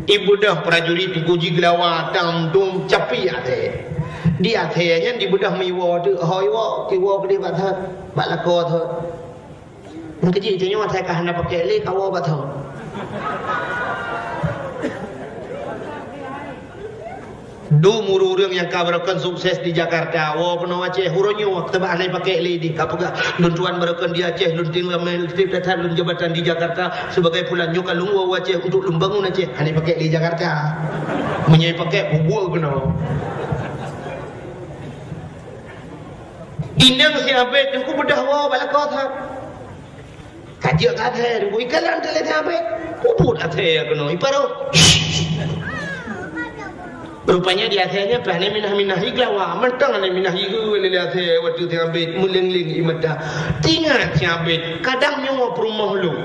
Ibeudôh prajurit Teungku jigeulawa tam dum capi asèe. Di asèe nyan dibeudôh meuiwoe teuk, ho iwoe, iwoe keudeh bak thot, bak lakoe thot. Nyan keujih tanyoe asai ka hana pakèk lé, kawoe bak thot. Dum ureueng-ureueng nyang ka barokon sukses di Jakarta, woe keunoe Aceh, uroe nyoe teuma hana pakèk lé di ka peugah, "Lôn tuan barokon di Aceh, lôn tinggai lôn trép that-that lôn jabatan di Jakarta sebagai pulan nyoe ka lôn woe Aceh untuk lôn bangun Aceh." Hana pakèk lé Jakarta. Meunyoe pakèk, peubuet keunoe. Inong si Abed nyan ku beudôh woe bak lakoe that. Ka jeuet keu asèe, ikalon teuh lé si Abed. Peubuet asèe keunoe, iparoh. Rupanya di asèe nyan pih hana minah-minah igeulawa, mantong hana minah igeue lé asèe watèe si Abed meuleng-leng ie mata. Teuingat si Abed, kadang nyoe peurumoh lôn.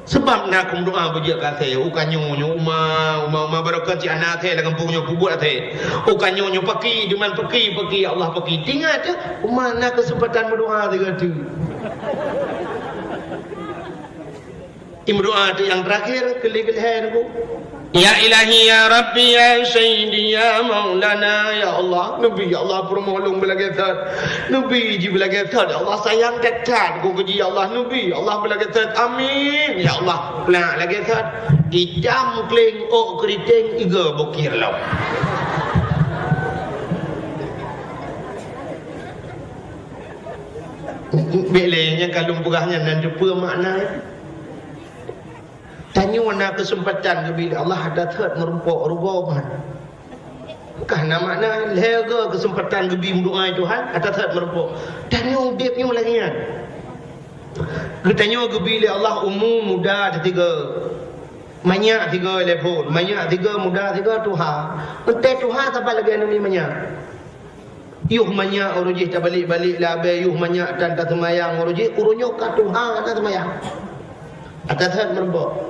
Seubab na keu meudoa beujeuet keu asèe, u ka nyoe, nyoe uma, uma, uma barokon cit hana asèe lam gampông nyoe peubuet asèe. U ka nyoe, nyoe paki, diman paki, paki, ya Allah paki. Teuingat teuh, uma na keuseumpatan meudoa sigoe teuk. Imeudoa teuk nyang teurakhir, keu lhèe-keu lhèe Teungku. Ya Ilahi, ya Rabbi, ya Sayyidi, ya Maulana, ya Allah, neubi, ya Allah, peurumoh lôn beulagèe thot. Neubi jih beulagèe thot, ya Allah, sayang that-that keu jih, ya Allah, neubi, ya Allah, beulagèe thot. Amin, ya Allah. Plak lagèe thot. Itam kleng, ôk keuriteng, igoe bukir lom. Bèk lé nyang ka lôn peugah nyan nan teupeue makna. Tanyoe na keuseumpatan geubri lé Allah, ata thot meurumpok rugoe ban. Ka na makna lhèe goe keuseumpatan geubri meudoa Tuhan, ata thot meurumpok. Tanyoe udép nyoe lagèe nyan. Geutanyoe geubri lé Allah umu muda sigoe. Manyak sigoe lé phon, manyak sigoe, muda sigoe, tuha. Eunteuk tuha saban lagèe aneuk manyak. Yoh manyak uroe jih tabalek-balek lam abèe, yoh manyak tan taseumayang uroe jih, uroe nyoe ka tuha hana seumayang. Ata that meurumpok.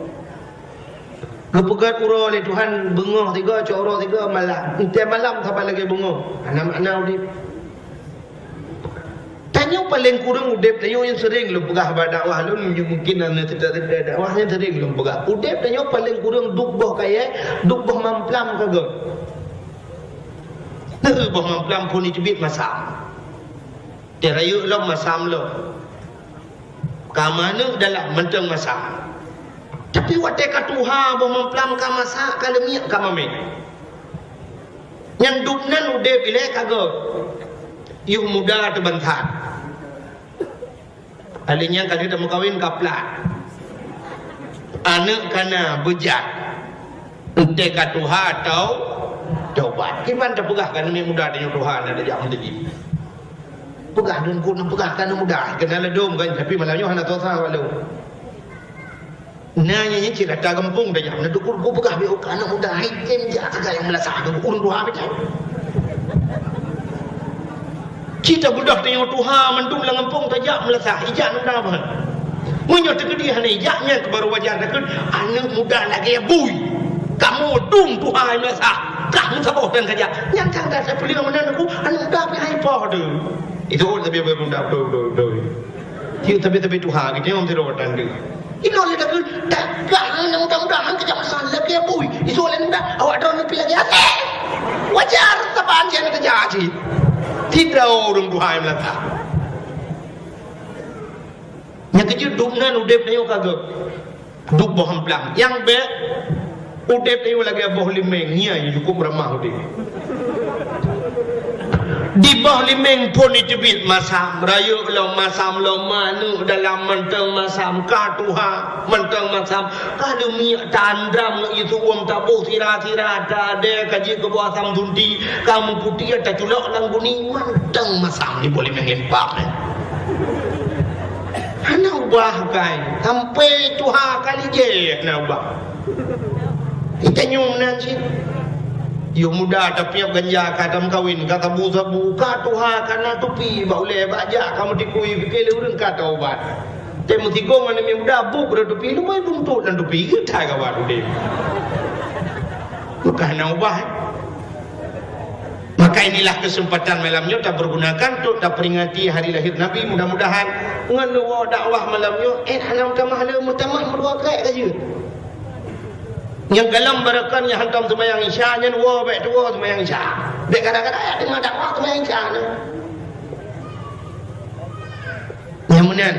Geupeugöt uroe lé Tuhan beungoh sigoe, cok uroe sigoe malam. Eunteuk malam saban lagèe beungoh. Hana makna udép. Tanyoe paleng kureueng udép tanyoe nyang seuring lôn peugah bak dakwah lôn, mungkin na teuta-teuta dakwah nyang seuring lôn peugah. Udép tanyoe paleng kureueng duek boh kayèe, duek boh mamplam ka göt. Neu boh mamplam phon jiteubiet masam. Teurayeuk lom masam lom. Ka manök dalam mantong masam. Tapi watèe ka tuha boh mamplam ka masak, ka leumiek, ka mamèh. Nyan dum nan udép ilèe ka göt. Yoh muda teuh ban that. Alèh nyan ka lheueh tameukawen ka plat. Aneuk ka na beujat. Eunteuk ka tuha tau tobat. Kiban tapeugah keu aneuk muda tanyoe tuha na tajak meuteujih. Peugah lôn keu, peugah keu aneuk muda, keunan ladôm kan, tapi malam nyoe hana tosa bak lôn. Na nyan, nyan cit rata gampông tajak. Na dukun ku peugah bak aneuk muda, hai tem jak sagai nyang meulasah tu, ureueng tuha beucah. Cit tabeudôh tanyoe tuha mandum lam gampông tajak meulasah, ijak aneuk muda ban. Meunyoe teukeudi hana ijak, nyan keuh baru wajar takheun aneuk muda lagèe bui. Kamoe dum tuha meulasah, kah meusaboh dan kajak. Nyan kan dah saya peuleueng meunan aku, aneuk muda pih hai poh tu. Itu sabe-sabe muda, beutôi, beutôi, beutôi. Tiep sabe-sabe tuha, gitu, nyang sidroe tan deuh. Inoe lé takheun, tagah, mudah-mudahan kejak masa lagèe bui. Isu laén muda, awak droeneuh pih lagèe até. Wajar, saban jih na teujadi. Sidroe ureueng tuha nyang meulata. Nyang keujeuet dum nan udép tanyoe ka göt. Duek boh mamplam. Nyang bèk, udép tanyoe lagèe boh limeng, nyan nyang cukup ramah udép. Di boh limeng phon jiteubiet masam, rayeuk lom masam lom, aneuk dalam mantong masam, ka tuha mantong masam, ka leumiek ta-andram ngon ié su'uem taboh sira-sira, ta-adèe ka jeuet keu boh asam sunti, ka meuputéh taculok lam guni, mantong masam di boh limeng limpah nyan. Hana Wah, kai. Sampai tuha kali jeh na ubah. Kita nyoe meunan cit. Yoh muda tapiôh ganja ka tameukawen, ka sabu-sabu, ka tuha ka na tupi bak ulèe bak jak ka meutikui pike lé ureueng ka taubat. Teuh meusigong aneuk muda bu keu tupi, lumboi buntot dan tupi geutai ka bak udeb. Maka na ubah. Maka inilah kesempatan malam nyoe tapergunakan untuk taperingati hari lahir Nabi. Mudah-mudahan ngon neuwoe dakwah malam nyoe, eh, hana meutamah le, meutamah meudua krek ka jeuet. Nyang galom barokon nyang hantom seumayang Isya, nyan woe bèk tuwoe seumayang Isya. Bèk kadang-kadang ayat teungoh dakwah seumayang Isya nyan. Nyang meunan,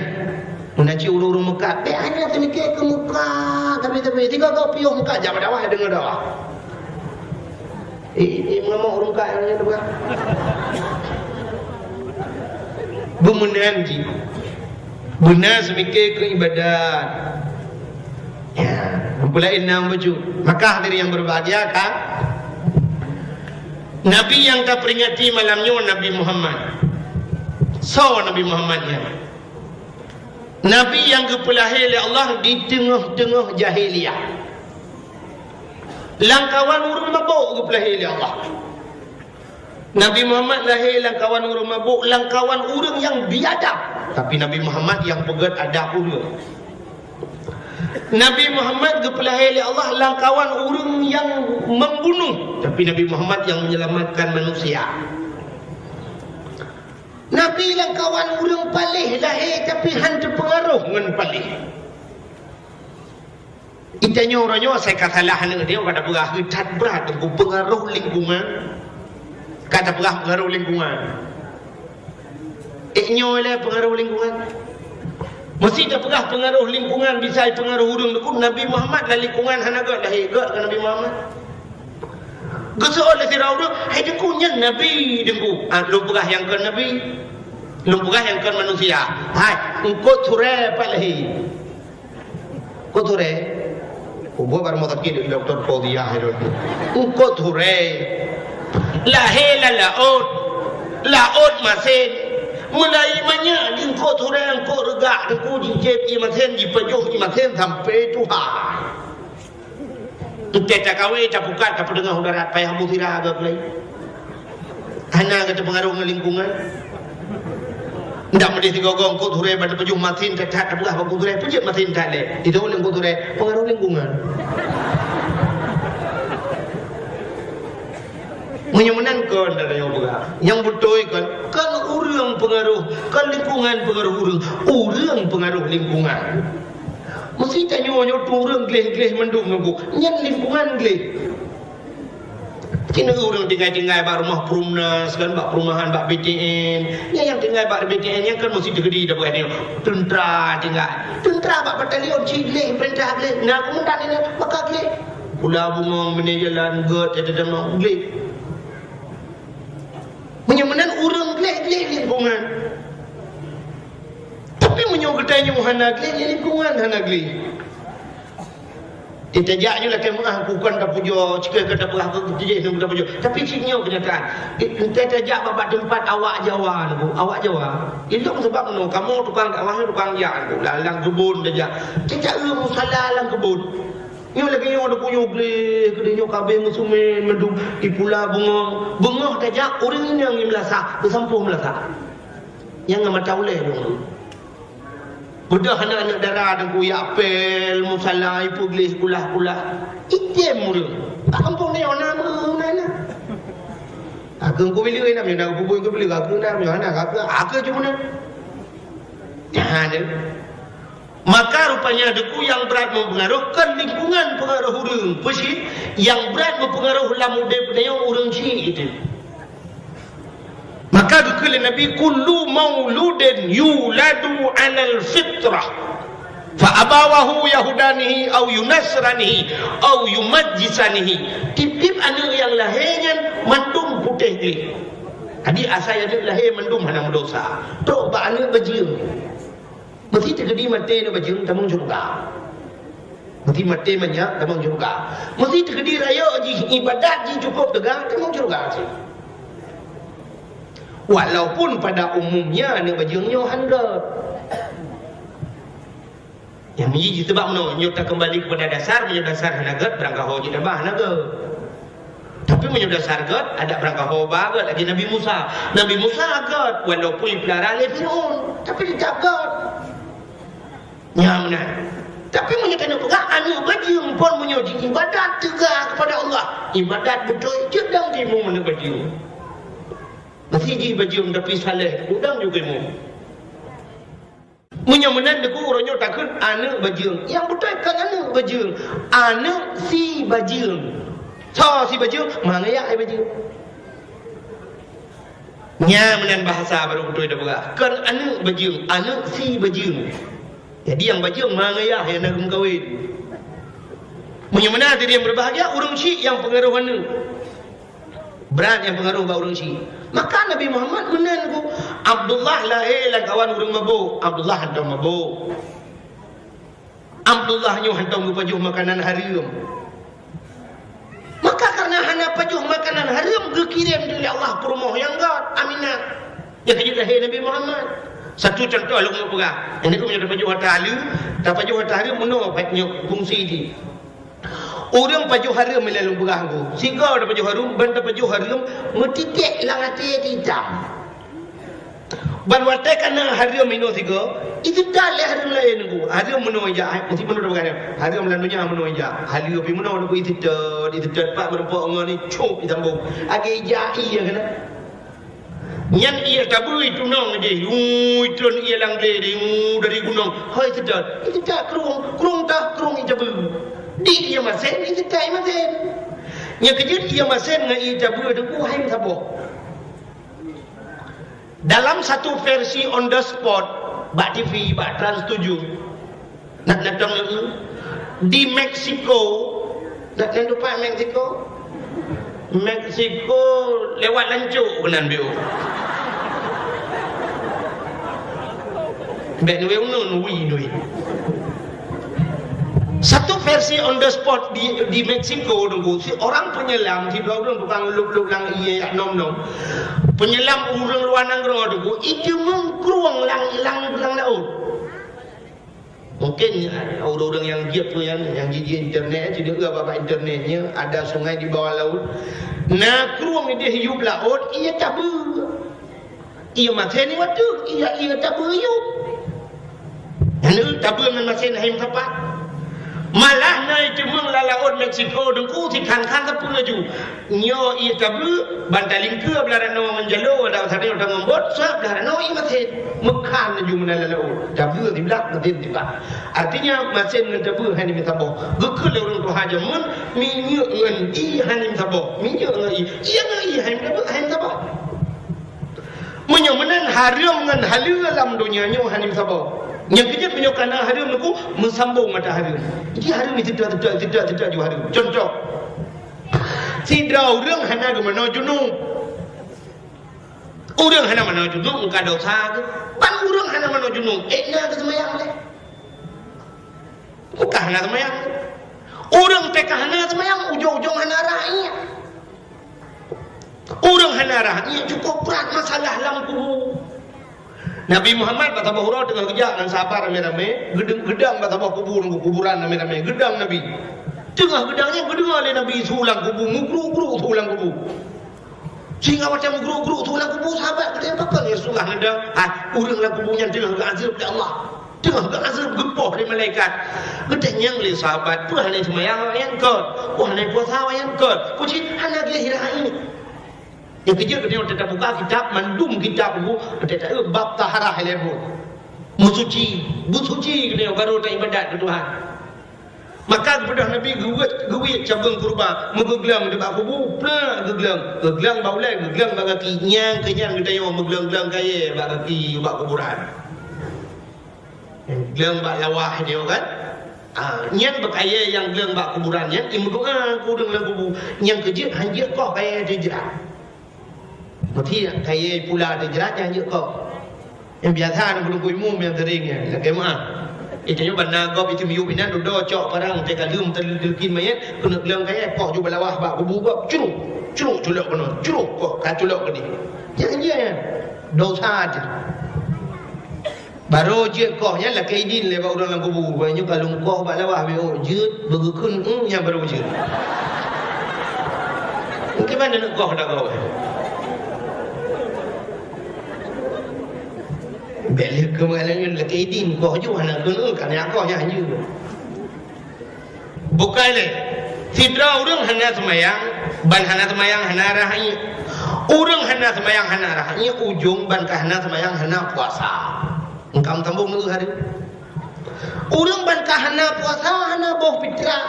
meunan cit ureueng-ureueng meukat, bèk hana teumike keu muka, tapi-tapi tiga-tiga piôh meukat jak bak dakwah deungoe dakwah. Eh, eh, mengamuk ureueng kaya nyan tu kan. Beumeunan jih. Beuna seumike keu ibadat. Ya, meupeulaén na bacut. Maka hadirin yang berbahagia kan? Nabi nyang taperingati malam nyoe Nabi Muhammad. Soe Nabi Muhammad nyan? Nabi nyang geupeulahé lé Allah di teungoh-teungoh jahiliyah. Lamkawan ureueng mabök geupeulahé lé Allah. Nabi Muhammad lahé lamkawan ureueng mabök, lamkawan ureueng nyang biadab. Tapi Nabi Muhammad nyang peugöt adab ureueng. Nabi Muhammad geupeulahé lé Allah lamkawan ureueng nyang membunuh. Tapi Nabi Muhammad nyang menyelamatkan manusia. Nabi lamkawan ureueng paléh lahé, tapi han teupeungaroh ngon paléh. Geutanyoe uroe nyoe asai ka salah aneuk dia, ka tapeugah that brat teungku peungaroh lingkungan. Ka tapeugah peungaroh lingkungan. Eh, nyoe lé peungaroh lingkungan. Meusti tapeugah peungaroh lingkungan, bisa peungaroh ureueng teungku. Nabi Muhammad lam lingkungan hana göt lahé, göt keu Nabi Muhammad. Geuseuôt lé sidroe ureueng, "Hai teungku, nyan Nabi teungku." Ah, lôn peugah nyang kon Nabi. Lôn peugah nyang kon manusia. Hai, eungkôt surée pat lahé. Eungkôt surée. Kubu bak rumoh sakét Dokto Fauziah hai lôn. Eungkôt surée. Lahé lam laôt. Laôt masen. Meulai manyak di eungkôt surée, eungkôt reugak teungku, jijieb ié masen, jipajoh ié masen sampoe tuha. Teuntée takawe, tapukat, tapeudeungoe u darat, payah bu sira geuh lé. Hana geuteupeukaroh ngon lingkungan. Ndak meudeh sigoe-goe eungkôt surée ban teupajoh masin that-that tapeugah bak eungkôt surée, peujeuet masin that lé. Itu lé eungkôt surée, pengaruh lingkungan. Meunyoe meunan kon, dah nyoe peugah. Nyang beutôi kon, kon ureueng pengaruh, kon lingkungan pengaruh ureueng. Ureueng pengaruh lingkungan. Meusti tanyoe nyoe tu ureueng gleh-gleh mandum nunggu. Nyan lingkungan gleh. Keuneuk ureueng tinggai-tinggai bak rumoh perumnas kan, bak perumahan, bak B T N. Nyan nyang tinggai bak B T N nyan kan meusti teukeudi dah bukan nyoe. Teuntara tinggai. Teuntara bak batalion cit gleh, peurintah gleh. Nah, komandan nyan maka gleh. Pula bungong, bini jalan, göt, teudeungoe gleh. Meunyoe meunan ureueng gleh-gleh lingkungan. Tapi meunyoe geutanyoe hana gleh, lingkungan hana gleh. Teutajak nyoe lakée meuah bukon tapujoe, cukée ka tapeugah keu teuh nyoe tapujoe. Tapi cit nyoe keunyataan. Teutajak bak teumpat awak Jawa nyoe, awak Jawa. Ilong sabab nyoe, kamoe tukang dakwah nyoe tukang jak nyoe, lam, lam keubon tajak. Tajak eu musala lam keubon. Nyoe lagée nyoe tapujoe gleh, keudeh nyoe kabeh meusumen, mandum ipula bungong. Beungoh tajak, ureueng inong ngieng meulasah, teusampôh meulasah. Nyang ngon mata ulée dong. Beudôh aneuk-aneuk dara dong kuyak pel, musala, ipeugleh kulah-kulah. Item ureueng. Bak kampung nyoe na meunan na. Akeue ku bileu na, na ku bui ku bileu, akeue na, na akeue, akeue cuma na. Nah, tu. Maka rupanya deungon nyang brat mempengaruh, kon lingkungan pengaruh ureueng. Peue cit? Nyang brat mempengaruh lam udeb nyoe ureueng cit itu. Maka geukheun lé Nabi, "Kullu mauludin yuladu 'alal fitrah, fa abawahu yahudanihi au yunasranihi au yumajjisanihi." Tieb-tieb aneuk nyang lahé nyan mandum putéh gleh. Jadi asai aneuk lahé mandum hana meudosa. Trok bak aneuk bajeueng. Meusti teukeudi maté aneuk bajeueng tamong syeuruga. Meusti maté manyak tamong syeuruga. Meusti teukeudi rayeuk jih, ibadat jih cukôp teuga tamong syeuruga cit. Walaupun pada umumnya aneuk bajeueng nyoe han göt. Meunyoe jiteubiet meunoe, nyoe takeumbali keupada dasar, meunyoe dasar hana gét, beurangkaho jiteubiet hana gét. Tapi meunyoe dasar gét, adak beurangkaho ba gét lagée Nabi Musa. Nabi Musa gét, walaupun jipeulara lé Fir'aun, tapi teutap gét. Nyan meunan. Tapi meunyoe tanyoe peugah aneuëk bajeueng pon meunyoe jiibadat teuga keupada Allah, ibadat beutôi jeuet dang timu aneuëk bajeueng. Meusijih bajeueng tapi saleh, udang juga imu. Meunyoe meunan teungku uroe nyoe takheun aneuëk bajeueng. Nyang beutôi kon aneuëk bajeueng, aneuëk si bajeueng. Soe si bajeueng? Mangaya hai bajeueng. Nyan meunan bahasa barô beutôi tapeugah. Kon aneuëk bajeueng, aneuëk si bajeueng. Jadi nyang bajeueng mangaya nyang na geumeukawen. Meunyoe meunan hadirin berbahagia, ureuëng syik nyang peungaroh aneuëk. Brat nyang peungaroh bak ureuëng syik. Maka Nabi Muhammad meunan ku Abdullah lahé lam kawan ureuëng mabôk. Abdullah hantom mabôk. Abdullah nyoe hantom geupajoh makanan hareuem. Maka kareuna hana pajoh makanan hareuem, geukirém lé Allah peurumoh nyang gét, Aminah. Nyang ka jeuet lahé Nabi Muhammad. Satu contoh lôn peugah. Nyang nyoe tapajoh ata hareuem, tapajoh ata hareuem meunoe nyoe fungsi jih. Ureuëng pajoh hareuem ilée lôn peugah ku. Sigoe tapajoh hareuem, ban tapajoh hareuem meutitek lam até itam. Ban watée ka na hareuem inoe sigoe, iteutat lé hareuem laén ku. Hareuem meunoe ijak, meusti meunoe tapeugah nyan. Hareuem lam donya meunoe ijak. Haleue pih meunoe ku iteutat, iteutat pat meureumpok ngon ni cop itambong. Lagée ijak ié keunan. Nyan ié tabeue itunong jih, ui, tron ié lam glé di, u, dari gunong, hôi seudot, iteutat krueng, krueng tah, krueng ié tabeue. Di ié masén, iteutat ié masén. Nyang keujeuet ié masén ngon ié tabeue teungku hai meusaboh. Dalam satu versi on the spot, bak T V, bak Trans tujuh, nak datang lagi. Di Meksiko, nak datang Meksiko? Meksiko lewat lancok keunan biu. Bek nui unun, ui, nui. Satu versi on the spot di, di Meksiko dulu, si orang penyelam, si dua orang tukang lup-lup lang ié yak nom-nom. Penyelam ureuëng luar nanggroe dulu, itu mengkruang lang, lang, lang laut. Mungkin ureuëng-ureuëng nyang jeuet tu nyang, nyang jiji internet, jadi bak internet nyan ada sungai di bawah laut. Na krueng ideh yup laut, ié tabeue. Ié masén ni wateuh, ié, ié tabeue yup. Lalu tabeue ngon masén hai meusapat. Malah na iteumeung lam laut Meksiko teungku si khan-khan sapeue laju. Nyoe ié tabeue, ban talingkeue blah ranoe ngon jaloe, dak sabe nyoe tangon bot, sabab blah ranoe ié masén. Meukhan laju meunan lam laôt. Tabeue siblah, masén siblah. Artinya, masén ngon tabeue hana meusaboh. Geukheun lé ureuëng tuha jameun, minyeuk ngon ié hana meusaboh. Minyeuk ngon ié. Ié ngon ié hana meusaboh, hana meusaboh. Meunyoe meunan hareuem ngon haleue lam donya nyoe hana meusaboh. Nyang keujeuet meunyoe kana hareuem teungku, meusambong ata hareuem. Jadi hareuem ni teudak, teudak, teudak, teudak ju hareuem. Contoh, sidroe ureuëng hana geumanoe junub. Ureuëng hana manoe junub muka dosa geuh. Ban ureuëng hana manoe junub, ék na geuseumayang lé. Muka hana seumayang. Ureuëng teuka hana seumayang, ujong-ujong hana rah ié. Ureuëng hana rah ié cukup brat masalah lam kubu. Nabi Muhammad bak saboh uroe teungoh geujak ngon sahabat ramé-ramé, geudang, geudang bak saboh kubu, kuburan ramé-ramé, geudang Nabi. Teungoh geudang nyan geudeungoe lé Nabi su lam kubu, meugruk-gruk su lam kubu. Sehingga watée meugruk-gruk su lam kubu, sahabat geutanya, "Pakon ya Rasulullah neudang?" "Ah, ureuëng lam kubu nyan teungoh geuazeueb lé Allah. Teungoh geuazeueb, geupoh lé malaikat." Geutanyong lé sahabat, "Peue hana seumayang awaknyan kon? Peue hana puasa awaknyan kon? Peue cit hana geuhira ié?" Nyang keujeuet geutanyoe tabuka kitab, mandum kitab kubu, geutanyoe taeu bab taharah ilée buet. Meusuci, beusuci geutanyoe baru taibadat keu Tuhan. Maka geubeudôh Nabi geuweuet, geuweuet cabeueng keureuba, meugeugleung dibak kubu, plak geugleueng, geugleueng bak ulée, geugleueng bak gaki, nyang keu nyan geutanyoe meugleueng-gleueng kayée bak gaki, bak kuburan. Gleueng bak lawah nyoe kan? Ah, nyan beukayée nyang gleueng bak kuburan nyan, imeudoá keu ureuëng lam kubu. Nyang keujeuet hanjeuet koh kayée teuh jrat. Meuti kayée pula teuh jrat nyan hanjeuet koh. Nyang biasa na meununggu imum nyang sering nyan, lagée meuah. Itu nyoe ban na gob itu miyueb inan dudoe cok parang teuka leuem teuleukin mayét, keuneuk gleueng kayée poh ju bak lawah bak kubu gob, curuk, curuk culok keunoe, curuk koh ka culok keudeh. Nyan jih nyan. Dosa jih. Barô jeuet koh nyan lakée idin lé bak ureuëng lam kubu. Bak nyoe ka lôn koh bak lawah, beu jeuet, beugeukheun, hmm, nyan barô jeuet. Mungken mana nak koh dak koh. Bèk lé keumalan nyoe lakée idin koh ju hana kheun, hmm, ka nyan koh nyan jeuet. Bukai lé. Sidroe ureuëng hana seumayang, ban hana seumayang hana rhah iék. Ureuëng hana seumayang hana rhah iék, ujong ban ka hana seumayang hana puasa. Engkam sambong neu hari. Ureuëng ban ka hana puasa hana boh fitrah.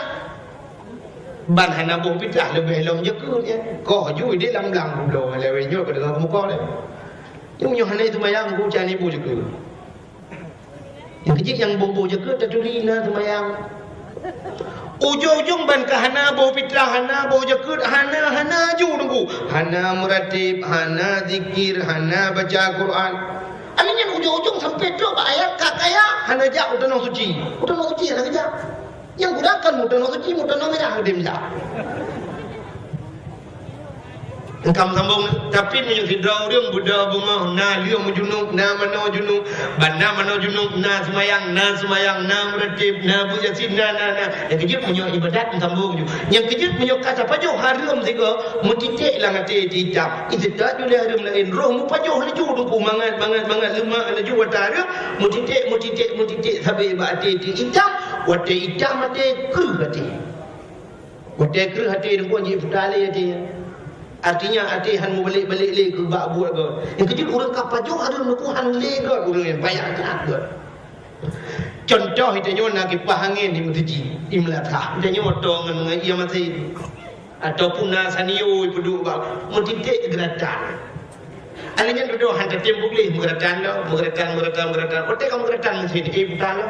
Ban hana boh fitrah leubeh lom jakeuet nyan. Koh ju idéh lam blang bulo lewat nyoe ka deungoe muka lé. Nyoe nyoe hana seumayang ku cani boh jakeuet. Nyang keujeuet nyang boh-boh jakeuet taturi na seumayang. Ujong-ujong ban ka hana boh fitrah, hana boh jakeuet, hana, hana ju teungku. Hana meuratéb, hana zikir, hana baca Quran. Aneuk nyan ujong-ujong sampai trok bak ayat ka kaya, hana jak u tanoh suci. U tanoh suci hana geujak. Nyang kurang kan meuteunong suci, meuteunong mirah udeb jak. Engkam sambong, tapi meunyoe sidroe ureuëng beudôh beungoh na lheueh meujunub, na manoe junub, ban na manoe junub, na seumayang, na seumayang, na meuratéb, na beuet Yasin, na, na, na. Nyang keujeuet meunyoe ibadat meusambong ju. Nyang keujeuet meunyoe ka tapajoh hareuem sigoe, meutiték lam até itam. Iseutôt ju lé hareuem laén, roh meupajoh laju teungku mangat, mangat, mangat leumak laju watée hareuem, meutiték, meutiték, meutiték sabe bak até itam, watée itam até kreueh até. Watée kreueh até teungku jih peutah lé até. Artinya até han meubalek-balek lé keu bak buet gét. Nyang keujeuet ureuëng ka pajoh hareuem teungku han lé gét ureuëng nyan payah that gét. Cuntoh geutanyoe na kipah angén di meuseujid, di meulasah. Geutanyoe tô ngon, ngon ié masin. Ataupun na saniyôi peuduek bak meutiték geuratan. Aneuk nyan dudoe han tatem puléh meugeuratan lom, meugeuratan, meugeuratan, meugeuratan. Watée ka meugeuratan meusti di puta lom.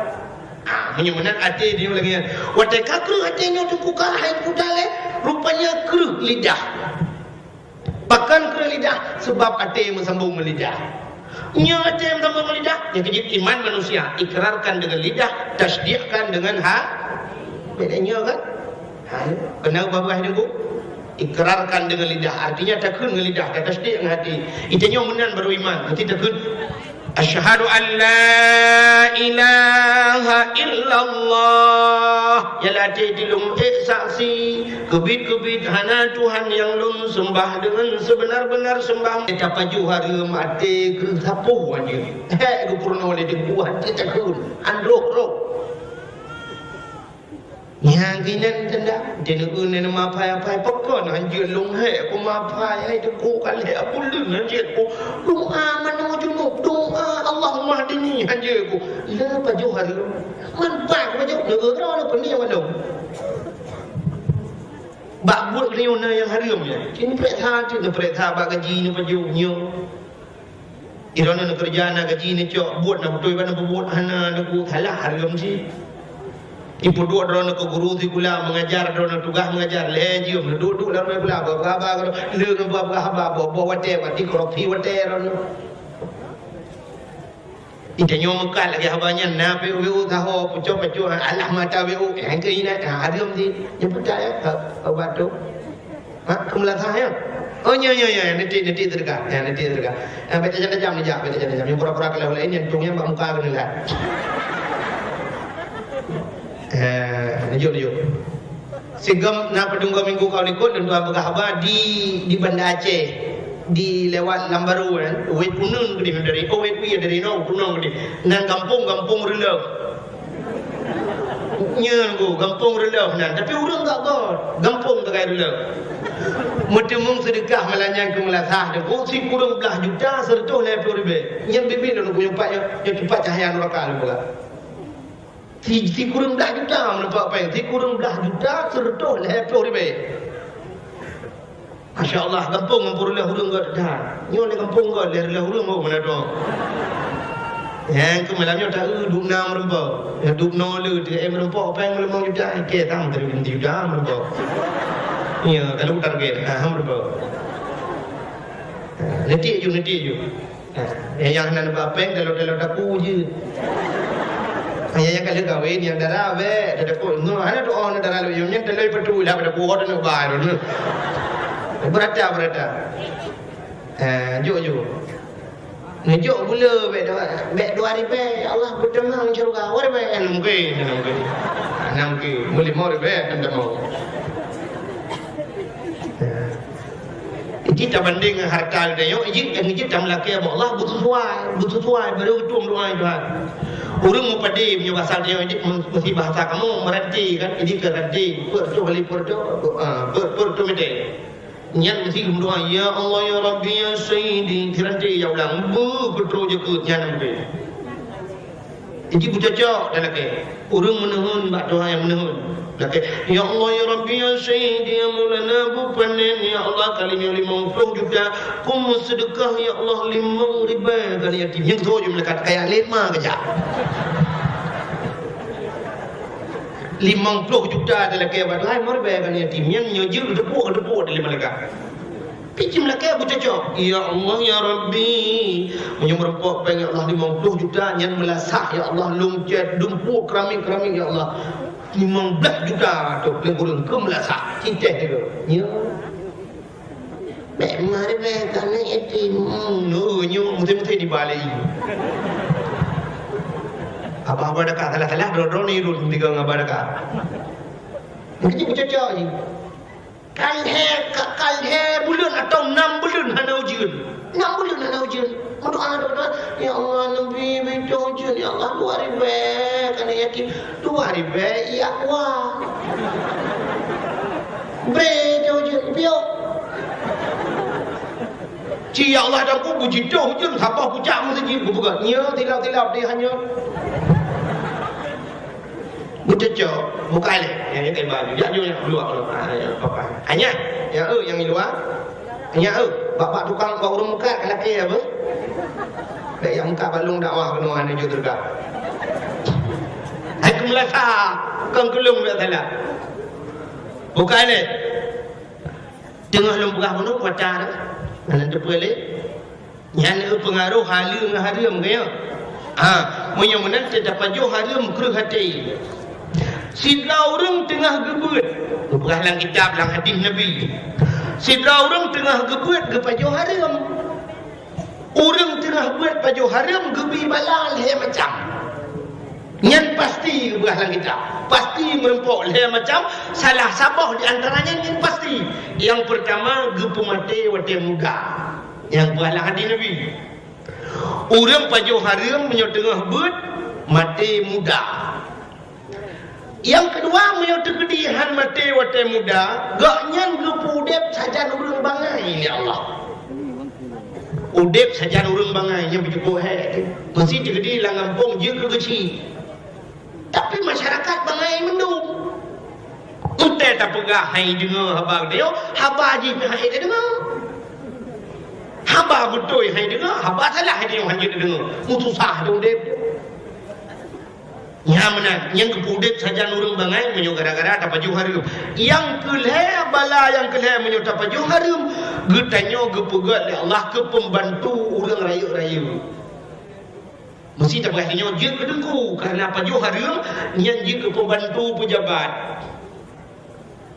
Ah, meunyoe meunan até di lagée nyan. Watée ka kreueh até nyoe teungku ka hai puta lé, rupanya kreueh lidah. Pakon kreueh lidah? Sebab até meusambong ngon lidah. Nyoe até meusambong ngon lidah, nyang keujeuet iman manusia, ikrarkan dengan lidah, tasdiqkan dengan ha-, beda nyoe kan? Ha, keuneuk babah nyoe, Bu? Ikrarkan dengan lidah, artinya takheun ngon lidah, tatasdiq ngon até. Geutanyoe meunan baru iman, meusti takheun, "Asyhadu an la ilaha illallah." Nyang lam até lôn ék saksi, keubiet-keubiet hana Tuhan nyang lôn seumbah deungon seubeuna-beuna seumbah. Tapajoh hareuem até keu sapeue anjeue. Hék geupeurunoe lé teungku até takheun, androh roh. Nyang ginan tanda, di neu-eu neu mapai-apai, pakon hanjeuet lôn hék ku mapai, hai teungku ka lhée buleuen hanjeuet ku. Doa manoe junub, doa Allahumma hdini hanjeuet ku. Le pajoh hareuem. Man bak pajoh neu-eu droe le peuni wan lôn. Bak buet nyoe na nyang hareuem nyan. Cit neupeuriksa, cit neupeuriksa bak gaji neupajoh nyoe. Droeneuh neukeureuja na gaji neucok, buet na beutôi ban neupeubuet hana neuku salah hareuem cit. Ipeuduek droeneuh keu guru sikula meungajar, droeneuh tugaih meungajar, lhée jeuem neuduek-duek lam sikula, beuhaba-haba, lheueh ngon beuhaba-haba, boh-boh watée, bati korupsi watée droeneuh. Geutanyoe meukat lagée haba nyan, na pih weu saho, pucok-pucok, alah mata weu, nyang keu inan, hareuem cit. Nyang peugah ya, obat tu. Ha, keu meulasah ya? Oh, nyo, nyo, nyo, niti, niti teudeukah. Ya, niti teudeukah. Eh, bèk tajam-tajam neujak, bèk tajam-tajam. Nyang pura-pura keu lawan laén, nyang tueng nyang bak muka keuneuk lhah. Eh, neujok, neujok. Sigom na padum dua minggu ka likot, lôn tuan peugah haba di, di Banda Aceh, di lewat Lambaru, kan. Wet Puneung keudeh dari, oh, Wet Wie dari no, Puneung keudeh. Nan gampông, gampông Reuleuh. Nyan ku, gampông Reuleuh nan. Tapi ureueng gak got, gampông tagai Reuleuh. Meuteumong seudeukah malam nyan keu meulasah, ku sikureueng blah juta seureutôh lhèe plôh ribèe. Nyan bibi lôn ku nyoe pat nyoe, nyoe cupat cahya nuraka lôn peugah. Si, sikureueng blah juta meuneupak péng, sikureueng blah juta seureutôh lhèe plôh ribèe. Masya Allah, gampông ngon Reuleuh ureueng gèt that. Nyoe lé gampông gèt lé Reuleuh ureueng, oh, meunan dong. Nyang keu malam nyoe ta-eu dub na meureumpok. Nyang dub noe le teuka meureumpok péng limong juta, ikei tam tadi juta meureumpok. Iya, kalau target, ha, meureumpok. Ha, neuti ju, neuti ju. Ha, nyang, nyang hana neuba péng, dalam-dalam daku je. Ha, nyang, nyang ka lheueh kawin, nyang dara bèk, daku. Nyoe hana doa na dara lôn, nyang teulah peutu lah pada kuah dan ubah tu. Beurata, beurata. Ha, jok, jok. Neujok gula bèk dua, bèk dua ribèe, ya Allah, beutamong syeuruga. Dua ribèe, hana mungken, hana mungken. Hana mungken. Meulimong ribèe, hana tamong. Jadi, tabandéng ngon hareuta geutanyoe, jeuet nyang jeuet tameulakèe bak Allah, beusesuai, beusesuai, baro geutueng doa Tuhan. Ureueng meupadé meunyoe basa geutanyoe, jeuet meusi bahasa kamoe, meuranté kan, jadi keu ranté, peuet reutôh kali peuet reutôh, ah, peuet, peuet reutôh mètè. Nyan meusi geumeudoa, "Ya Allah, ya Rabbi, ya Sayyidi." Siranté ya ulang, beuh, peutrôh jakeuet nyan mungken. Jadi beucocok talakèe. Ureueng meuneuheun bak Tuhan nyang meuneuheun. Lakèe, "Ya Allah, ya Rabbi, ya Sayyidi, ya Maulana, beupanen, ya Allah, kali nyoe limong ploh juta, kumeuseudeukah, ya Allah, limong ribèe keu aneuk yatim." Nyang tho jeuet meulakèe kaya lé ma keujak. Limong ploh juta talakèe bak Tuhan, limong ribèe keu aneuk yatim. Nyang nyoe jeuet geuteupeue, geuteupeue di limong lagak. Pih cit meulakèe beucocok. Ya Allah, ya Rabbi. Meunyoe meurumpok péng, ya Allah, limong ploh juta, nyan meulasah, ya Allah, lôn cèt dumpeue keramik-keramik, ya Allah. Limong blah juta tu, lé gurèe keu meulasah. Cintèh tu. Ya. Bèk mari bèk, kami yatim. Hmm, oh, nyoe meuté-meuté dibalai. Abah-abah dakah, salah-salah, droe-droe ni run tiga ngon abah dakah. Mungkin beucocok ni. Ka lhèe, ka, ka lhèe buleuen atau nam buleuen hana ujeuen. Nam buleuen hana ujeuen. Meudoa, doa, doa, "Ya Allah, neubi, bi ujeuen, ya Allah, dua ribèe, keu aneuk yatim." Dua ribèe, ya Allah. Bri ujeuen, piôh. Ci, ya Allah, dan ku bujitoh ujeuen, saboh pucak meuseujid, bubuka. Nya, tilap-tilap, dia hanya. Beucocok, bukai lé. Nyang nyoe tema baju. Jak nyoe nyang luwa, luwa. Ah, ya, apa-apa. Hanya, ya, eh, nyang luwa. Hanya, eh, bak-bak tukang, bak ureueng meukat, ka lakèe apa? Bèk nyang meukat bak lôn dakwah keunoe hana jeuet teuga. Hai keumeulasa, kon keu lôn bèk salah. Bukai lé. Teungoh lôn peugah bunoe, kuata dah. Hana teupeue lé. Nyan eu peungaroh halal ngon hareuem, ka nyo? Ha, meunyoe meunan teuh tapajoh hareuem kreueh até. Sidroe ureueng teungoh geubeuet, geupeugah lam kitab, lam hadih Nabi. Sidroe ureueng teungoh geubeuet geupajoh hareuem. Ureueng teungoh beuet pajoh hareuem geubi bala lhèe macam. Nyan pasti geupeugah lam kitab. Pasti meurumpok lhèe macam, salah saboh di antara nyan nyan pasti. Nyang peurtama, geupeumaté watèe muda. Nyang geupeugah lam hadih Nabi. Ureueng pajoh hareuem meunyoe teungoh beuet, maté muda. Nyang keudua, meunyoe teukeudi hán maté watèe muda, gobnyan geupeuudép sajan ureueng bangai lé Allah. Udép sajan ureueng bangai, nyan beujeuet hék teuh. Meusé teukeudi lam gampông jeuet keu geuchik. Tapi masyarakat bangai mandum. Entah tapeugah hai deungoe haba geutanyoe, haba jih pih hai tadeungoe. Haba beutôi hai deungoe, haba salah hai deungoe, han jeuet tadeungoe. Meususah teuh udép. Nyan meunan, nyang geupeuudép sajan ureueng bangai meunyoe gara-gara tapajoh hareuem. Nyang keu lhèe bala nyang keu lhèe meunyoe tapajoh hareuem, geutanyoe geupeugöt lé Allah keu peumbantu ureueng rayeuk-rayeuk. Meusé tapeugah tanyoe jeuet keu teungku, kareuna pajoh hareuem nyan jeuet keu peumbantu peujabat.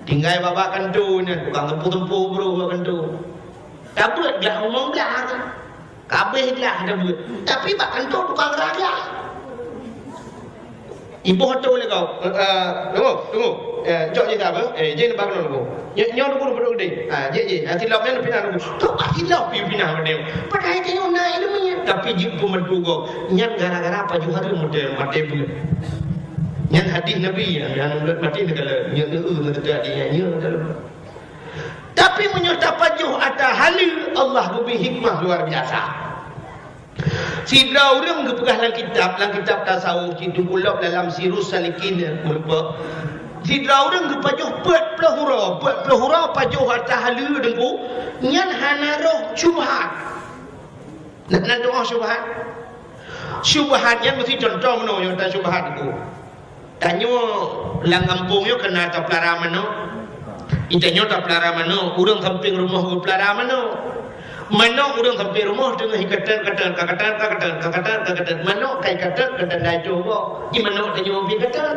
Tinggai bak-bak kantô nyan, tukang teumpo-teumpo broh bak kantô. Tabeuet glah limong blah, ka abéh glah tabeuet. Tapi bak kantô tukang rah glah. Iboh atô lé kau. Eh, eh, tunggu, tunggu. Eh, cok jih dah apa? Eh, jih bak kantô tunggu. Nyoe, nyoe tunggu, tunggu, tunggu. Ah, jih, jih. Ah, silop nyan pinah tunggu. Tu ah silop pi pinah bak dia. Padahai tanyoe na ileumèe, tapi jeuet peumbantu gob. Nyan gara-gara pajoh hareuem maté, maté beuet. Nyan hadih Nabi, nyan, nyan maté neukalon, nyan, nyan, nyan, nyan, nyan, nyan, nyan. Tapi meunyoe tapajoh ata haleue, Allah geubri hikmah luar biasa. Sidroe ureueng geupeugah lam kitab, lam kitab tasawuf, cit teupeulop dalam Sirus Salikin, meureumpok. Sidroe ureueng geupajoh peuet ploh uroe, peuet ploh uroe pajoh ata haleue teungku, nyan hana roh syubhat. Na, na doa syubhat. Syubhat nyan meusti contoh meunoe nyang ta syubhat tu. Tanyoe lam gampông nyoe keunan tapeulara manok. Di tanyoe tapeulara manok, ureueng sampéng rumoh geupeulara manok. Manok ureueng sampéng rumoh teungoh ikatet-katet, ka katet, ka katet, ka katet, ka katet. Manok ka ikatet, ka tanda coe gob. Di manok tanyoe pih katet.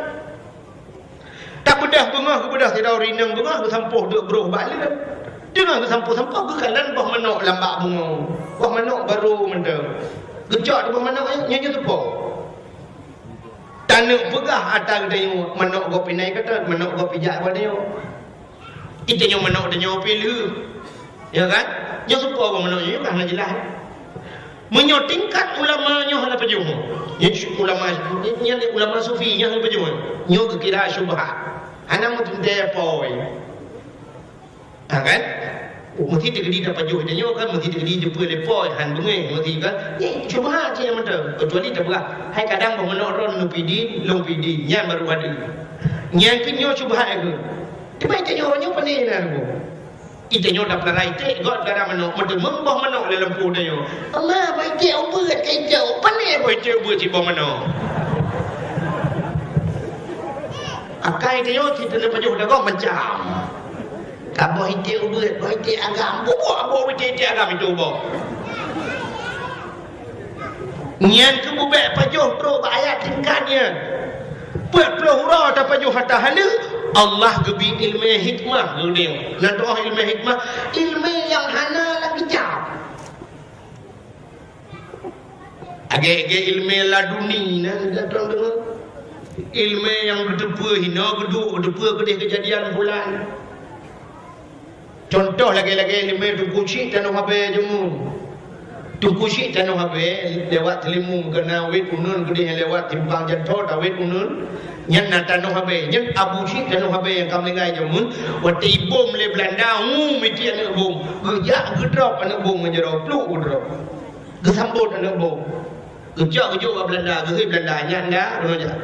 Tabeudôh beungoh, geubeudôh sidroe rineueng beungoh, geusampôh duek broh bak leuet. Deungon geusampoe-sampoe geukalon boh manok lam bak bungong. Boh manok barô mantong. Geucok di boh manok nyan, nyan nyoe teupo. Taneuk peugah ata geutanyoe, manok gob pih na i keudroe, manok gob pih jak bak tanyoe. Itanyoe manok tanyoe pih lheueh. Ya kan? Nyoe teupo boh manok nyoe, nyoe ka hana jeulaih. Meunyoe tingkat ulama nyoe hana pajoh. Nyan ulama, nyan ulama sufi nyoe hana pajoh. Nyoe geukira syubhat. Hana meuteuntèe poi. Ha, kan? Meusti teukeudi tapajoh tanyoe kan, meusti teukeudi teupeue lé poi, han beungéh, meusti kan? Nyan syubhat cit nyang mantong. Keucuali tapeugah, "Hai kadang boh manok droe neupidin, lôn pidin," nyan barô hadeuh. Nyan keuh nyoe syubhat keuh. Teuma itanyoe uroe nyoe pané na lôn. Itanyoe tapeularai iték, gob peularai manok, meuteumeung boh manok lam lampôh tanyoe. "Allah, boh iték ubeuet ka icok, pané boh iték ubeuet cit boh manok." Akai tanyoe cit taneuk pajoh dagoe macam. Ka boh iték ubeuet, boh iték agam, bubuk boh iték-iték agam itu boh. Nyan keuh bubek pajoh trok bak ayat tingkat nyan. Peuet ploh uroe tapajoh ata haleue, Allah geubri ileumèe hikmah geude. Nan tu'oh ileumèe hikmah, ileumèe nyang hana lam kitab. Agèe-agèe ileumèe laduni nyan, dak tuan deungö. Ileumèe nyang geuteupeue hinoe geuduek, geuteupeue keudeh keujadian bulan. Contoh lagèe-lagèe ileumèe Teungku Chik Tanoh Abèe jameun. Teungku Chik Tanoh Abèe lewat Teulimu, keunan wét uneun keudeh lewat simpang jalan tol, tawét uneun. Nyan na Tanoh Abèe, nyan Abu Chik Tanoh Abèe nyang ka meuninggai jameun. Watèe ibom lé Beulanda, hu, meuti aneuk bom. Geujak geudrop aneuk bom ngon jaroe, pluk geudrop. Geusambot aneuk bom. Geucok geujok bak Beulanda, geuhôi Beulanda, nyan dah, bunoe jak.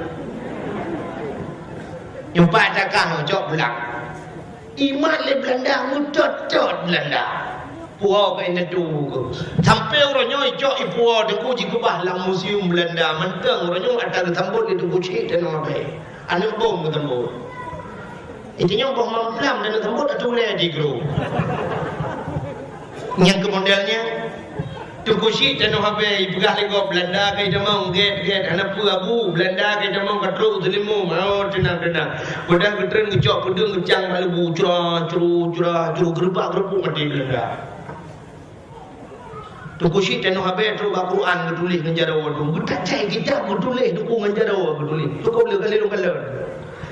Nyoe pat takah cok pulang. Imat lé Beulanda meutot-tot Beulanda. Puwoe keu indatu. Sampoe uroe nyoe icok ipuwoe Teungku jikeubah lam museum Beulanda. Mantong uroe nyoe ata geusambot lé Teungku Chik Tanoh Abèe. Aneuk bom geusambot. Itanyoe boh mamplam dan geusambot ateueh ulèe di gru. Nyang keu model nyan. Teungku Chik Tanoh Abèe ipeugah lé gob Beulanda ka itamong gèt-gèt hana peue Abu, Beulanda ka itamong ka trok u Teulimu, oh, teunang-teunang. Padahai geutreun geucok peudeueng geucang bak leubu, cura, curu, cura, curu, geureubak-geureubuk maté Beulanda. Teungku Chik Tanoh Abèe trok bak Quran geutuléh ngon jaroe tu. Geutacai kitab geutuléh Teungku ngon jaroe geutuléh. Cukôp lé kali lôn kalon.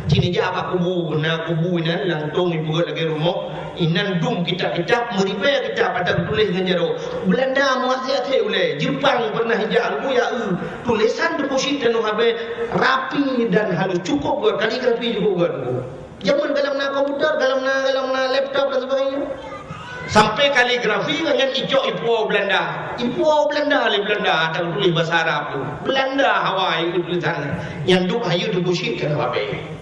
Cit neujak bak kubu, na kubu inan, lantông ipeugöt lagèe rumoh. Inan dum kitab-kitab, meuribèe kitab ata geutuléh ngon jaroe. Beulanda meuaséh-aséh ulèe, Jeupang pernah ijak, Teungku ya eu. Tulésan Teungku Chik Tanoh Abèe rapi dan halus, cukôp göt, kaligrafi cukôp göt. Jameun gohlom na komputer, gohlom na, gohlom na laptop dan sebagainya. Sampoe kaligrafi nyan icok ipuwoe Beulanda. Ipuwoe Beulanda lé Beulanda, ata geutuléh basa Arab tu. Beulanda hawa ié tulésan nyan. Nyan duek hayeue Teungku Chik Tanoh Abèe.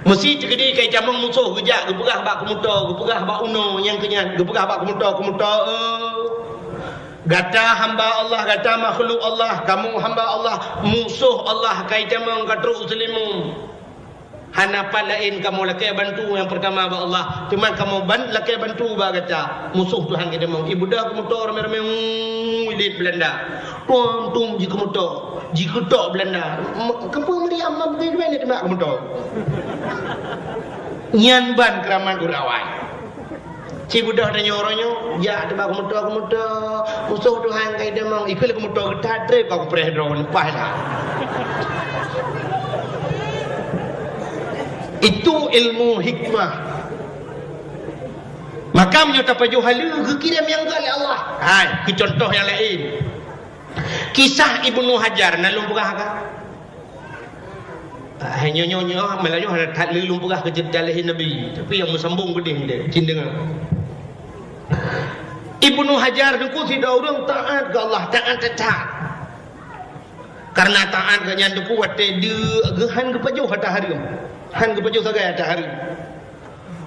Meusi teukeudi ka itamong musoh geujak geupeugah bak keumoto, geupeugah bak unoe nyang keu nyan, geupeugah bak keumoto, keumoto, eh, gata hamba Allah, gata makhluk Allah, kamoe hamba Allah, musoh Allah ka itamong ka trok u Teulimu. Hana pat laén kamoe lakèe bantu nyang peurtama bak Allah, teuma kamoe ban-, lakèe bantu bak gata. Musoh Tuhan geudeungoe, ibeudôh keumoto ramé-ramé, uu, idéh Beulanda. Tom-tom jikeumoto, jikeutok Beulanda. M-, keupeue Maryam meubri duet teuma keumoto. Nyan ban keuramat ureueng awai. Sibeudôh tanyoe uroe nyoe, jak teuba keumoto-keumoto, musoh Tuhan ka idamong, ikheun lé keumoto geutat trép bak kupreh droe, leupah that. Itu ilmu hikmah. Maka meunyoe tapajoh haleue, geukirém nyang göt lé Allah. Hai, keu contoh nyang laén. Kisah Ibnu Hajar, na lôn peugah ka? Ah, nyoe, nyoe, nyoe, malah nyoe hana that lé lôn peugah keu ceurita lahé Nabi, tapi nyang meusambông keudéh deh, cit deungoe. Ibnu Hajar Teungku sidroe ureueng taát keu Allah, taát that-that. Kareuna taát geuh nyan Teungku watèe deuk geuh han geupajoh ata hareuem. Han geupajoh sagai ata hareuem.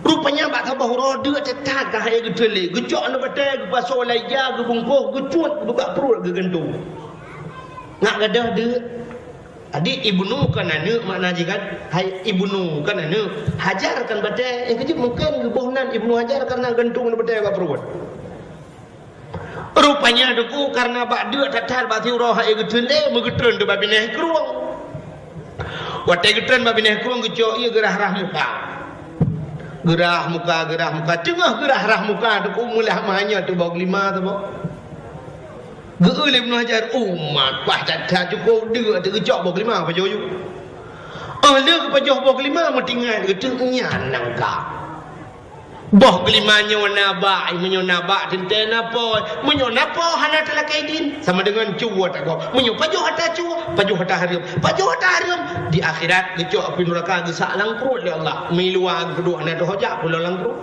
Rupanya bak saboh uroe deuk that-that ka han geuteulé, geucok aneuk batèe, geupasoe lam ija, geubungkôh, geucut, geubeuet bak pruet, geugantung. Ngat gadôh deuk. Jadi Ibnu kon aneuk makna jih kan? Hai Ibnu kon aneuk, Hajar kon batèe. Nyang keujeuet mungken geuboh nan Ibnu Hajar kareuna gantung aneuk batèe bak pruet. Rupanya Teungku kareuna bak deuk that-that bak siuroe han geuteulé, meugeutreun teuk bak binéh krueng. Watèe geutreun bak binéh krueng geucok ié geurah-rah muka. Geurah muka, geurah muka. Teungoh geurah-rah muka, Teungku, meulah meuhanyot teuh boh geulima saboh. Geu-eu lé Ibnu Hajar, "Umat, paih that-that, cukôp deuk teugeucok boh geulima pajoh yue." Óh lheueh geupajoh boh geulima, meutingat geuteuk nyan nangka. Boh geulima nyoe na bak, meunyoe na bak teuntèe na pôi. Meunyoe na pôi hana teulakèe idin, sama deungon cue tagob. Meunyoe pajoh ata cue, pajoh ata hareuem. Pajoh ata hareuem, di akhirat geucok apui nuraka geusak lam pruet lé Allah. Miluwa geupeuduek hana teuhojak pulo lam pruet.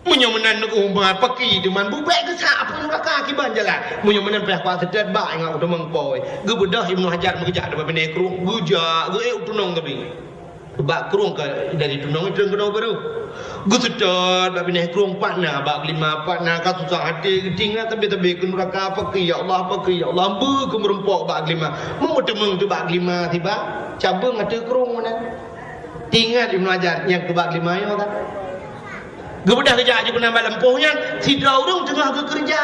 Meunyoe meunan umat paki teuma bubèe geusak apui nuraka kiban jalan. Meunyoe meunan payah kuat seutôt bak ingat u teumeng pôi. Geubeudôh Ibnu Hajar meugeujak bak binéh krueng, geujak geuék u tunong geubi. Bak krueng ka dari tunong itreun keunoe baroe. Geuseutôt bak binéh krueng, pat na bak geulima, pat na, ka susah até, geutingat sabé-sabé keu nuraka, pakri ya Allah, pakri ya Allah, beu keu meurumpok bak geulima. Meumeuteumèe teuh bak geulima siba, cabeueng ateueh krueng meunan. Tingat Ibnu Hajar nyang keu bak geulima nyoe kan. Geubeudôh geujak jih keunan bak lampôh nyan, sidroe ureueng teungoh geukeureuja.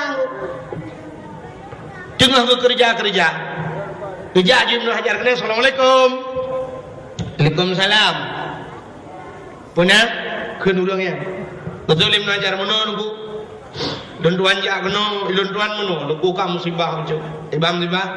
Teungoh geukeureuja-keureuja. Geujak jih Ibnu Hajar keunan, "Assalamualaikum." "Waalaikumsalam." "Peue na?" kheun ureueng nyan. Geutanyong lé Ibnu Hajar, "Meunoe Teungku. Lôn tuan jak keunoe, lôn tuan meunoe, Teungku ka musibah bacut." "Iban musibah?"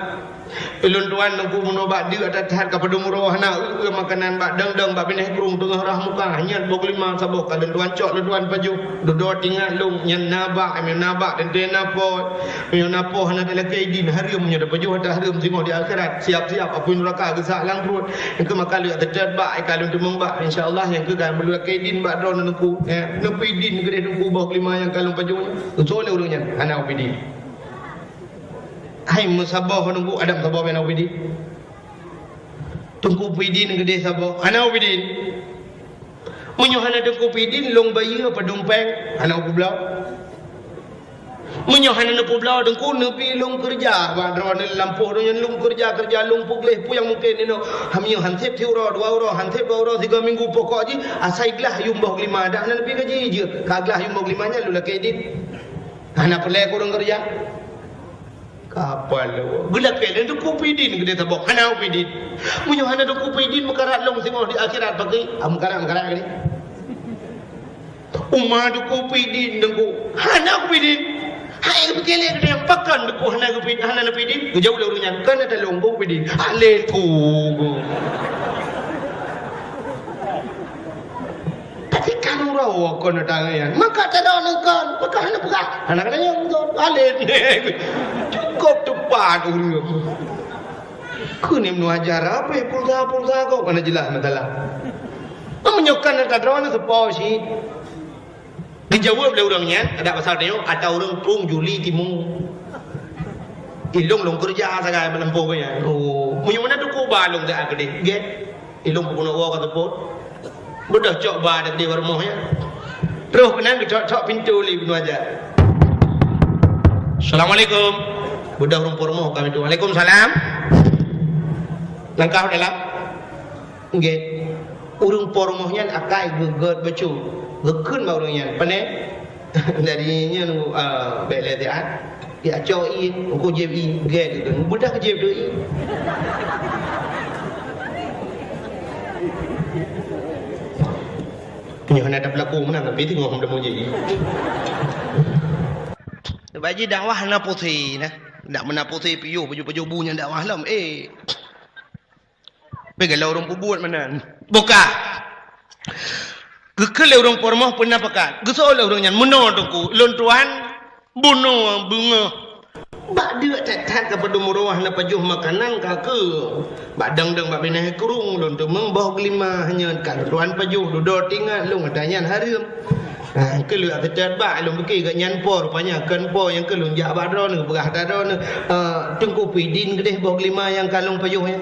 "Lôn tuan Teungku meunoe bak deuk that-that ka padum uroe hana eu-eu makanan bak dong-dong bak binéh krueng teungoh rah muka, hanyot boh geulima saboh ka lôn tuan cok lôn tuan pajoh. Dudoe tingat lôn nyan na bak, meunyoe na bak teuntèe na pôi. Meunyoe na pôi hana teulakèe idin, hareuem meunyoe tapajoh ata hareuem singoh di akhirat. Siap-siap apui nuraka geusak lam pruet. Nyang keu maka lôn seutôt bak, ka lôn teumèe bak. Insya Allah nyang keu ka meulakèe idin bak droeneuh Teungku. Eh, neupeu idin keudéh Teungku boh geulima nyang ka lôn pajoh nyoe." Geuseuôt lé ureueng nyan, "Hana ubé idin." Hai meusaboh Teungku, adak meusaboh bèk na ubé idin. "Teungku peuidin keudéh saboh." "Hana ubé idin." "Meunyoe hana Teungku peuidin, lôn bayeue padum pèng." "Hana ubloe." "Meunyoe hana neupeubloe Teungku, neubi lôn keureuja bak droeneuh lampôh donya, lôn keureuja-keureuja, lôn peugleh peue nyang mungken inoe. Meunyoe han sép siuroe, dua uroe, han sép dua uroe, sigoe minggu, pokok jih asai glah yuem boh geulima, dak na neubi gaji jeuet. Ka glah yuem boh geulima nyan lôn lakèe idin." "Hana peureulèe keu ureueng keureuja." Kapal lôn. Geulakèe lé Teungku peuidin keudéh saboh. "Hana ubé idin." "Meunyoe hana Teungku peuidin, meukarat lôn singoh di akhirat pakri." "Ah, meukarat, meukarat keudéh." "Uma Teungku peuidin Teungku." "Hana ubé idin." "Hai geupike lé keudéh pakon Teungku hana geupeu-, hana neupeuidin?" Geujaweueb lé ureueng nyan, "Kon ata lôn ubé idin." "Alèh Teungku." Tapi kan uroe kon tangian. Maka tadong kon, maka hana peugah. Hana keuneuk nyan kon. Alet. Cukôp teumpat ureueng. Keuneuk meuajar apa pulsa-pulsa kok kana jeulaih masalah. Meunyoe kan tadong na seupôt cit. Geujaweueb lé ureueng nyan, adak pasal tanyoe, ata ureueng krueng Juli Timu. Ilong lôn keureuja sagai meunempôh nyan. Oh, meunyoe meunan Teungku ba lôn geuh keudéh. Gét. Ilong peubunoe woe ka seupôt. Beudôh cok ba deuh di rumoh nyan. Troh keunan geucok-cok pintoe lé Ibnu Hajar. "Assalamualaikum." Beudôh ureueng po rumoh ka pintoe. "Waalaikumsalam." Langkah u dalam. Nggih. Ureueng po rumoh nyan akai geugét bacut. Geukheun bak ureueng nyan. Pane? Jadi nyan, ah, bèk lé siat. Ya, cok ié, engko jieb ié, gét gitu. Beudôh jieb tu ié. Nyoe hana ada pelaku meunan, tapi teungoh meudamong jieb ié. Bak jih dakwah hana pusé nah. Dak meunan pusé piôh baju-baju bu nyan dakwah lom. Eh. Pih galak ureueng peubuet meunan. Buka. Geukheun lé ureueng po rumoh peuna pakat. Geuseuôt lé ureueng nyan, "Meunoe Teungku, lôn tuan bunoe beungoh." Bak deuk that-that ka padum uroe hana pajoh makanan ka keu. Bak dang-dang bak binéh krueng lôn teumeung boh geulima hanyot ka lôn tuan pajoh, dudoe tingat lôn ata nyan hareuem. Ha, keu lôn ata that bak lôn pike gobnyan po, rupanya kon po nyang keu lôn jak bak droeneuh, peugah ata droeneuh, "Eh, Teungku peuidin keudéh boh geulima nyang ka lôn pajoh nyan."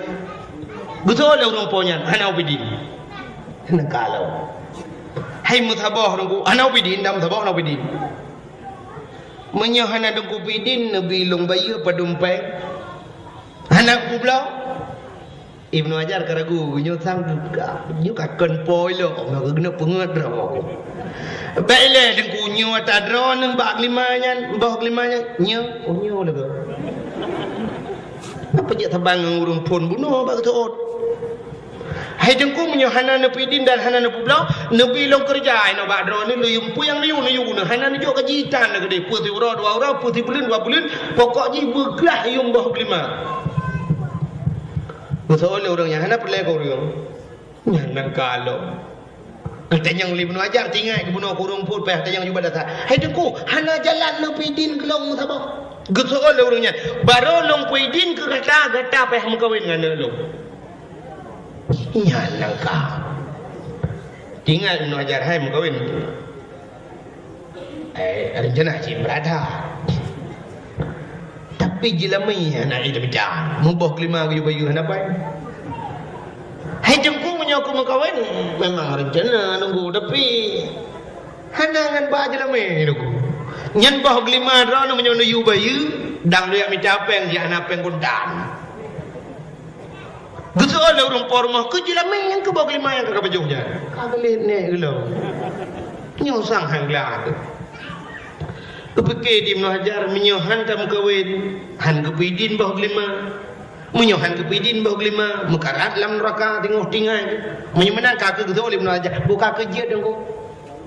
Geuseuôt lé ureueng po nyan, "Hana ubé idin." Hana ka lôn. Hai meusaboh Teungku, "Hana ubé idin, dak meusaboh hana ubé idin." "Meunyoe hana Teungku peuidin, neubi lôn bayeue padum pèng." "Hana kubloe." Ibnu Hajar ka ragu, nyoe sang ka, nyoe ka kon po ilong, maka geuneuk peungeut droe. "Bèk ilèe Teungku, nyoe ata droeneuh bak geulima nyan, boh geulima nyan." "Nyoe?" "Oh, nyoe lagèe." Apa jak saban ngon ureueng phôn bunoe bak geuseuôt? Hai Teungku, meunyoe hana neupeuidin dan hana neupeubloe, neubi lôn keureuja inoe bak droeneuh, neuyue peue nyang neuyue, neuyue, hana neujok gaji tan keudeh, peue siuroe dua uroe, peue sibuleuen dua buleuen, pokok jih beuglah yuem boh geulima. Geuseuôt lé ureuëng nyan, hana peureulée keu ureuëng. Nyan nan ka lom. Geutanyong lé Ibnu Hajar, tinggai geubunoe keu ureuëng phon, payah tanyong jubah dasar. Hai Teungku, hana jalan neupeuidin keu lôn saboh. Geuseuôt lé ureuëng nyan, barô lôn peuidin keu gata, gata payah meukawen ngon aneuk lôn. Nyan nyang ka. Tinggai Ibnu Hajar, hai meukawen. Eh, rencana cit beurada. Tapi jeulamé hana idam-idam. Muboh keulima geuyue bayeue hana pai. Hai Teungku, meunyoe ku meukawen, memang rencana nunggu, tapi hana ngon ba jeulamé nunggu. Nyan boh keulima droeneuh meunyoe neuyue bayeue, dang lôn jak mita péng, jak hana péng kontan. Geuseuôt lé ureuëng po rumoh, "Keu jeulamé nyang keu boh keulima nyang ka kapajoh nyan?" Ka geulet nèk geulom. Nyoe sang han gleh. Geupike di Ibnu Hajar, meunyoe han tameukawen, han geupeuidin boh keulima. Meunyoe han geupeuidin boh keulima, meukarat lam neuraka teungoh tinggai. Meunyoe meunan ka keu geuseuôt lé Ibnu Hajar, buka keu jeuet deungon.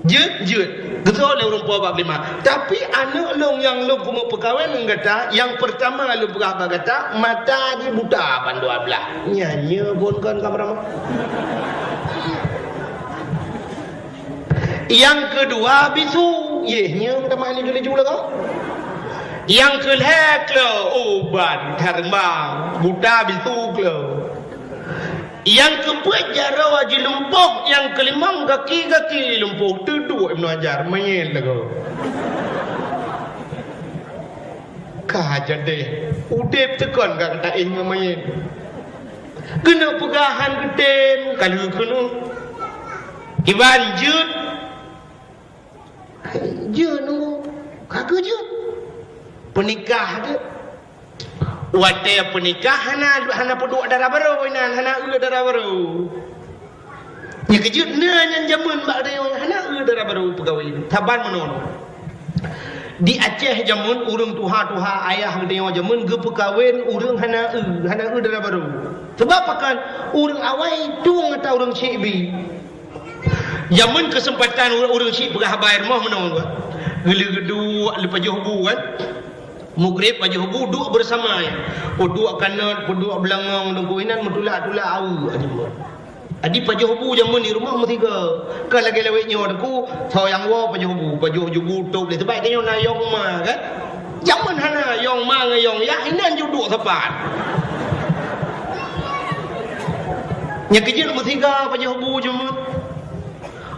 Jeuet, jeuet. Geuseuôt lé ureuëng po bak keulima. Tapi aneuk lôn nyang lôn keumeung peukawen ngon gata, nyang peurtama lôn peugah bak gata, mata jih buta ban dua blaih. Nyan nyoe phon kon ka meuramah. Nyang keudua bisu, yeh nyoe meutamah laju-laju lagoe. Nyang keulhèe kleu, oh ban thareumbang, buta bisu kleu. Nyang keupeuet jaroe jilumpoh, nyang keulimong gaki-gaki lumpoh, teuduek Ibnu Hajar, manyét lagoe. Ka jadeh, udeb teukon ka taéh ngon manyét. Keuneuk peugah han geutem, ka lheueh keunoe. Iban jeuet, Jeuet nunggu, ka keu jeuet. Peunikah jeuet. Watée peunikah hana, hana peuduek dara barô inan, hana eu dara barô. Nyang keujeuet na nyan jameun bak tanyoe hana eu dara barô peukawen. Saban meunoe. Di Aceh jameun ureuëng tuha-tuha ayah geutanyoe jameun geupeukawen ureuëng hana eu, hana eu dara barô. Sabab pakon ureuëng awai tueng ata ureuëng syik bi. Jameun keuseumpatan ureuëng, ureuëng syik peugah haba i rumoh meunoe, geulheueh geuduek lé pajoh bu kan. Mugreb pajoh bu duek beurasama nyan. Peuduek kanot, peuduek beulangong, deungon inan meutulak-tulak aweuek jameun. Jadi pajoh bu jameun di rumoh meusigoe. Kon lagée lawét nyoe Teungku, soe nyang woe pajoh bu, pajoh bu tôb lé, sabab geutanyoe na yong ma kan. Jameun hana yong ma ngon yong yah, inan jeuet duek sapat. Nyang keujeuet meusigoe pajoh bu jameun.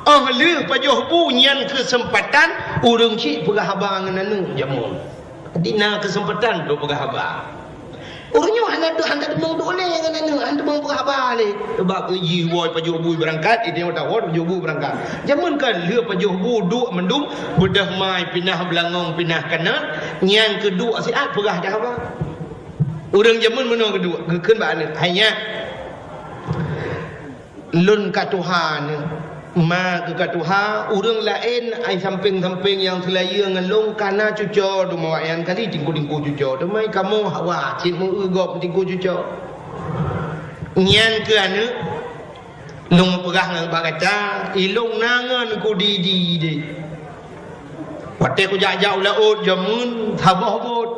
Óh lheueh pajoh bu nyan keuseumpatan ureuëng syik peugah haba ngon aneuk jameun. Jadi na keuseumpatan untuk peugah haba. Ureuëng nyoe hana, hana teumong duek lé ngon aneuk, hana teumong peugah haba lé. Sabab jih woe pajoh bu beurangkat, itu nyang tawoe pajoh bu beurangkat. Jameun ka lheueh pajoh bu duek mandum, beudôh mai pinah beulangong, pinah kanot, nyang keuduek siat peugah dah haba. Ureuëng jameun meunoe keuduek, geukheun bak aneuk, "Hai nyak, lôn ka tuha nyoe, ma keuh ka tuha, ureuëng laén ai sampéng-sampéng nyang seulayeue ngon lôn ka na cuco teuma awaknyan kali tingku-tingku cuco, teuma kamoe hawa cit meu-eu gob tingku cuco. Nyan keuh aneuk, lôn peugah ngon bak gata, ilôn na ngon ku di-di deh. Watée kujak-jak u laôt jameun saboh bot."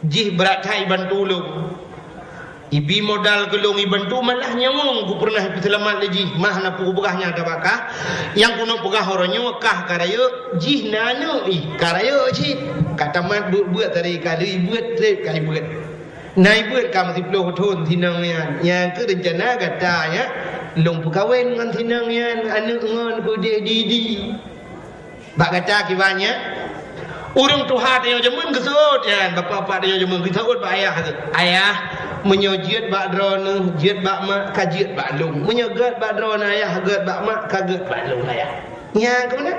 Jih brat that ibantu lôn. Ibi modal keu lôn ibantu, malah nyawöng kupeureunoh ipeuseulamat lé jih, mah na peue kupeugah nyang tabakah. Nyang keuneuk peugah uroe nyoe kah ka rayeuk, jih na aneuk ih ka rayeuk cit. Ka tamat beuet-beuet tadi ka lheueh beuet treb ka ibeuet. Na ibeuet ka meusiplôh thon sinong nyan. Nyang keuh reuncana gata nyan lôn peukawen ngon sinong nyan, aneuk ngon peudeh di-di. Bak gata kiban nyan, ureuëng tuha tanyoe jameun geuseuôt nyan, bapak-bapak tanyoe jameun geuseuôt bak ayah geuh, "Ayah, meunyoe jeuet bak droeneuh, jeuet bak mak, ka jeuet bak lôn. Meunyoe gét bak droeneuh ayah, gét bak mak, ka gét bak lôn ayah." Nyan keuh meunan.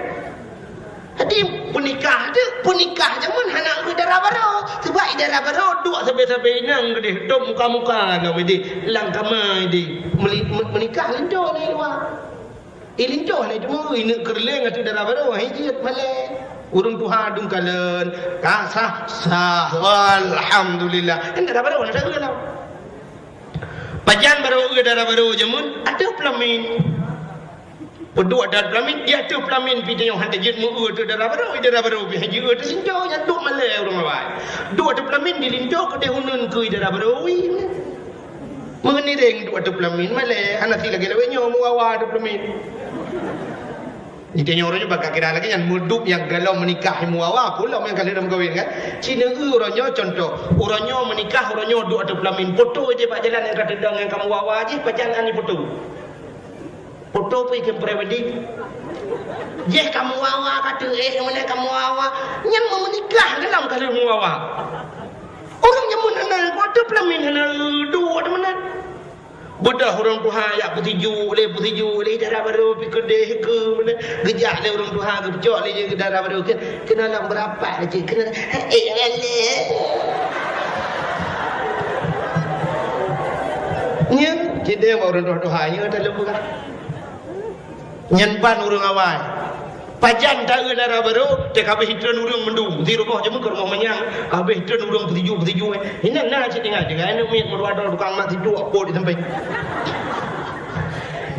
Jadi peunikah tu, peunikah jameun hana eu dara barô. Sabab i dara barô duek sabe-sabe inong keudeh, tom muka-muka ngon ideh, lam kama ideh. Meuli-, me-, meunikah linto ngon i luwa. Ilinto hana teuma ineuk keureuléng ateueh dara barô, hai jeuet malée. Ureuëng tuha dum kalon, ka sah, sah, alhamdulillah. Kan dara barô hana sapeue lom. Pajan barô eu dara barô jameun ateueh peulamin. Peuduek ateueh peulamin, di ateueh peulamin pih tanyoe hana jeuet meu-eu ateueh dara barô, dara barô pih hana jeuet eu teuh sinto, nyan duek malèe ureueng awai. Duek ateueh peulamin di linto keudeh uneuen keu dara barô. Meunireng duek ateueh peulamin malèe, hana si lagèe lawét nyoe meuwawa ateueh peulamin. Di tanyoe uroe nyoe bak kira lagèe nyan, meuduek nyang galom meunikah meuwawa, peue lom nyang ka lheueh meukawen kan. Ci neu-eu uroe nyoe contoh, uroe nyoe meunikah, uroe nyoe duek ateueh peulamin, poto jih bak jalan nyang ka teudong nyang ka meuwawa jih, pajan hana poto. Poto pih keu pre-wedding. Jih ka meuwawa ka teuh, eh, meunan ka meuwawa. Nyan meumeunikah galom ka lheueh meuwawa. Ureueng jameun hana, ateueh peulamin hana duek ateueh meunan. Beudôh ureueng tuha jak peusijuek lé, peusijuek lé, dara barô pih keudeh keu meunan. Geujak lé ureueng tuha geupeucok lé jih dara barô keu, keunoe lam beurapat lé cit, keunoe, eh, eh, eh. Nyan, cit deh bak ureueng tuha-tuha nyoe taleueng peugah. Nyan ban ureueng awai. Pajan ta-eu dara barô, teuka beh itreun ureueng mandum. Di rumoh jameun keu rumoh manyang, ka beh itreun ureueng peusijuek-peusijuek, eh. Inan na cit ingat, jeuet aneuk miet meudua droe tukang mat sijuek, po di sampéng.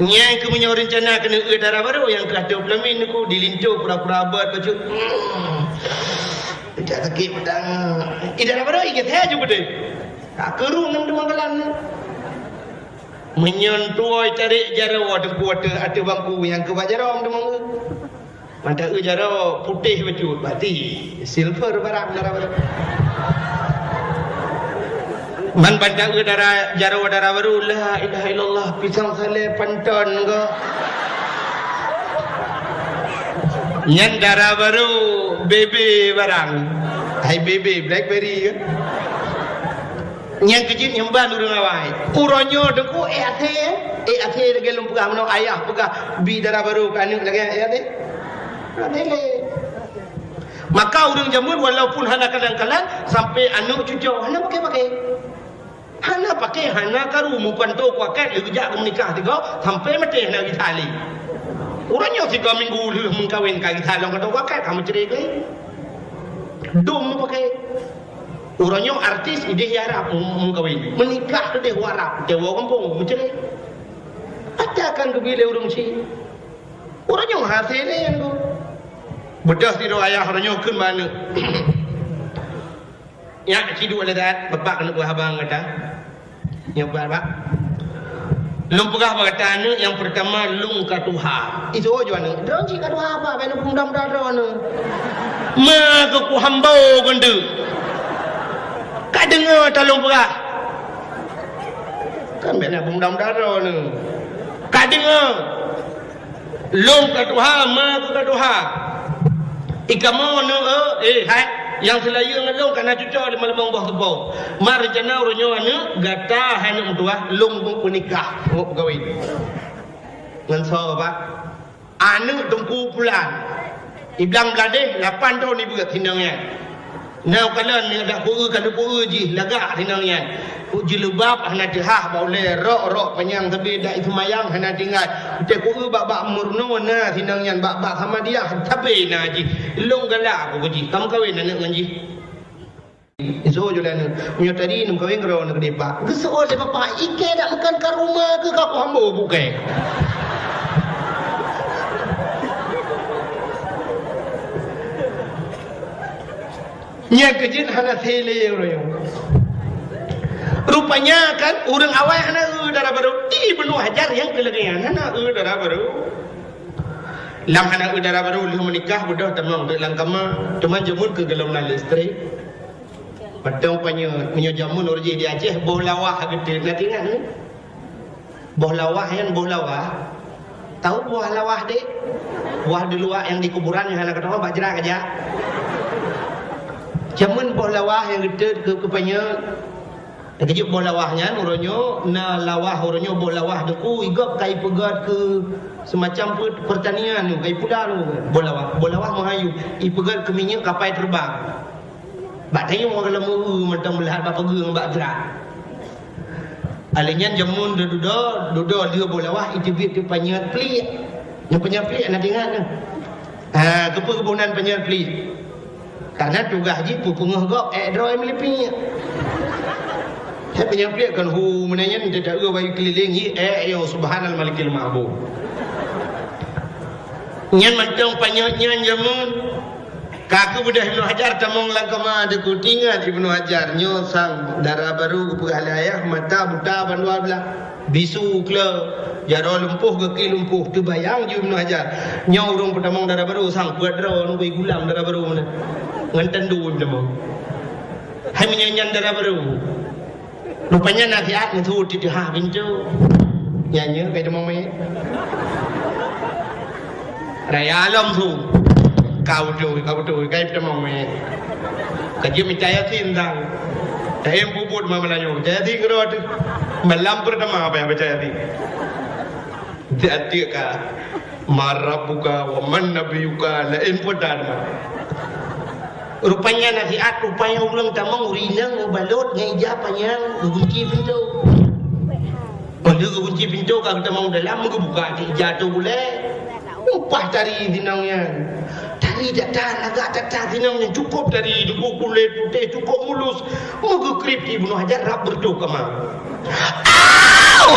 Nyan keuh meunyoe reuncana keuneuk eu dara barô, nyang keu ateueh peulamin nyoe di linto pura-pura beuet bacut. Hmm. Tidak sakit pedang. Ih, dara barô, ih, geuseuhat ju beudeh. Ka keurung ngon teuma galan nyoe. Meunyoe tuwoe tarek jaroe teungku ateueh, ateueh bangku nyang keu bak jaroe teuma. Mantong eu jaroe putéh bacut, berarti silver barang dara barô. Man ban ta-eu dara, jaroe dara barô, la ilaha illallah, pisang salé panton ko. Nyan dara barô, bebe barang. Hai bebe, blackberry kan. Nyang keujeuet nyang ban ureueng awai. Uroe nyoe teungku, eh, até, eh, até lagèe lôn peugah meunoe, ayah peugah bi dara barô keu aneuk lagèe, eh, até. Até lé. Maka ureueng jameun walaupun hana kalan-kalan, sampai aneuk cucoe hana paké-paké. Hana paké, hana karu, meupanto kuakat lé geujak keu meunikah sigoe, sampai maté hana geutalé. Uroe nyoe sigoe minggu lheueh meukawen ka geutalong ka kuakat, ka meucré lé. Dum meupaké. Uroe nyoe artis idéh i Arab meu-, meukawen. Meunikah keudéh u Arab, tewoe gampông, meucré. Ata kan geubi lé ureueng chik. Uroe nyoe hase lé nyan tu. Beudôh sidroe ayah uroe nyoe kheun bak aneuk. Nyak, ci duek lé that, bapak keuneuk peugah haba ngon gata. Nyoe peugah, Bak. Lôn peugah bak gata aneuk, nyang peurtama lôn ka tuha. Isoe ju aneuk, droe cit ka tuha apa, bèk neupeumuda-muda droe aneuk. Ma keu kuhambo geundeuk. Ka deungoe ta lôn peugah. Kan bèk neupeumuda-muda droe aneuk. Ka deungoe. Lôn ka tuha, ma keu ka tuha. I kamoe neu, eh, hai, nyang seulayeue ngon lôn ka na cucoe di malam boh teupeu. Ma reuncana uroe nyoe aneuk, gata hai aneuk meutuah, lôn meunikah, ngon peugawi. Ngon soe, Pak? Aneuk Teungku Pulan. I blang bladeh, lapan thon i beuet, hinoe nyan. Na kalon nyang dak peu-eu ka lheueh peu-eu jih lagak sinong nyan. Ku jilbab hana teuhah bak ulèe, rok-rok panyang sabe dak iseumayang hana tinggai. Teuh ku-eu bak-bak meurunoe na sinong nyan, bak-bak Samadiyah sabe na jih. Lôn galak ku jih, ka meukawen aneuk ngon jih. Isoe ju lé aneuk, meunyoe tadi neumeukawen keudroe aneuk dipat. Geuseuôt lé bapak, "Ikei dak meukan ka rumoh keuh ka kuhambo bukée." Nyang keujeuet hana sélé ureueng. Rupanya kan ureueng awai hana eu dara barô. Di Ibnu Hajar nyang keu lagèe nyan hana eu dara barô. Lam hana eu dara barô lheueh meunikah beudôh tamong deuek lam kama. Teuma jameun keu golom na listrik. Padahai meunyoe, meunyoe jameun ureueng jih di Aceh boh lawah geuteut, na teuingat nyoe? Boh lawah nyan, boh lawah. Tahu boh lawah deh? Boh di luwa nyang di kuburan nyang hana keudroe bak jrat aja. Jameun boh lawah nyang geuteut keu, keu panyang. Keujeuet boh lawah nyan, uroe nyoe na lawah, uroe nyoe boh lawah deuk, igop ka ipeugöt keu semacam pe-, pertanian nyoe, ka ipula nyoe boh lawah. Boh lawah meuhayu, ipeugöt keu minyeuk kapai teubang. Bak tanyoe ka lom eu mantong meulihat bak pageue ngon bak jrat. Alèh nyan jameun dudoe, dudoe lheueh boh lawah iteubiet keu panyöt pliek. Nyang panyöt pliek na teuingat nyoe. Ha, keupeue geuboh nan panyöt pliek? Karena tugaih jih peupeungeuh gob ék droe meulipik. Hai meunyoe piek kon hu meunan nyan teuta eu bagi keulileng hi eh yo subhanal malikil ma'bud. Nyan mantong panyöt nyan jameun. Ka keubeudôh Ibnu Hajar tamong lam kama teuku tingat Ibnu Hajar nyoe sang dara barô geupeugah lé ayah mata buta ban dua blah. Bisu kle, jaroe lumpoh gaki lumpoh teubayang ju Ibnu Hajar. Nyoe ureuëng peutamong dara barô sang peuet droe ngon gulam dara barô meunan. Ngon tandu tamong. Hai meunyan nyan dara barô. Rupanya nasihat ngeusut di teuhah pintoe. Nyan nyoe kai teumong mé. Raya lom su. Kau tu, kau tu, kai teumong mé. Ka jeuet mita Yasin sang. Tapi puput ma meulayu. Mita Yasin keudua tu. Malam pertama apa yang baca Yasin. Tiek-tiek ka. Man rabbuka wa man nabiyuka la in podan. Rupanya nasihat rupanya ureuëng tamong ureuëng inong meubalot ngon ija panyang geugunci pintoe. Óh lheueh geugunci pintoe ka geutamong dalam geubuka di ija tu bulée. Upah tari inong nyan. Tari that-that, lagak that-that inong nyan cukup tari, deuh kulét putéh cukup mulus. Meugeukrip di Ibnu Hajar rab beureutoh kama. Au!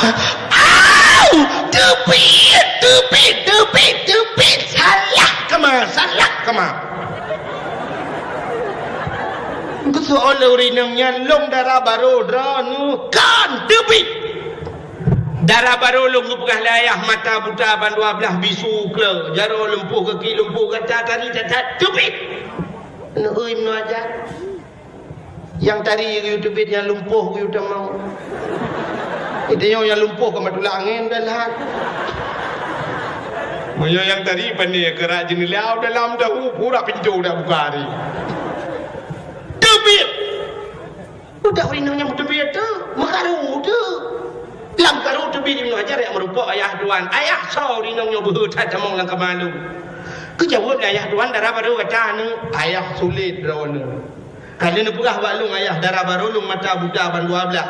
Au! Teubiet, teubiet, teubiet, teubiet! Salah kama, salah kama! Geusoe lé ureuëng inong nyan lôn dara barô droeneuh kan teubiet! Dara barô lôn geupeugah lé ayah mata buta ban dua blah bisu kle, jaroe lumpoh gaki lumpoh gata tari that-that teubiet! Neueu Ibnu Hajar. Nyang tari geuyue teubiet nyang lumpoh geuyue tamong. Itu nyoe nyang lumpoh ka matulak angén dan lahat. Meunyoe nyang tari pane keurak jeuneulia dalam dahu pura pintoe dak buka hari. Teubiet. Udah ureuëng inong nyang teubiet tu, meukaru tu. Lam karu teubiet Ibnu Hajar nyang meurupok ayah tuan. Ayah soe ureuëng inong nyoe beuhe that tamong lam kama lôn. Geujaweueb lé ayah tuan dara barô gata neuh. Ayah sulet droeneuh. Ka lheueh neupeugah bak lôn ayah dara barô lôn mata buta ban dua blah.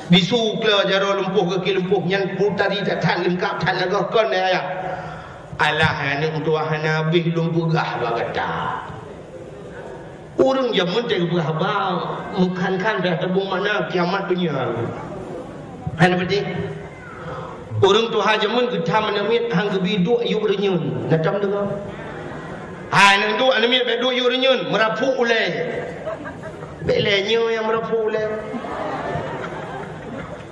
Bisu kle jaroe lumpoh gaki lumpoh nyan putari that-that leungkap that lagah kon lé ayah. Alah aneuk meutuah hana habéh lôn peugah bak gata. Ureuëng jameun teuh geupeugah haba meukhan-khan beh teubong makna kiamat donya. Hana beutôi. Ureuëng tuha jameun geutham aneuk miet han geubi duek yub reunyeun. Na tom deungoe? Hai aneuk duek aneuk miet bèk duek yub reunyeun, meurapuk ulèe. Bèk lé nyoe nyang meurapuk ulèe.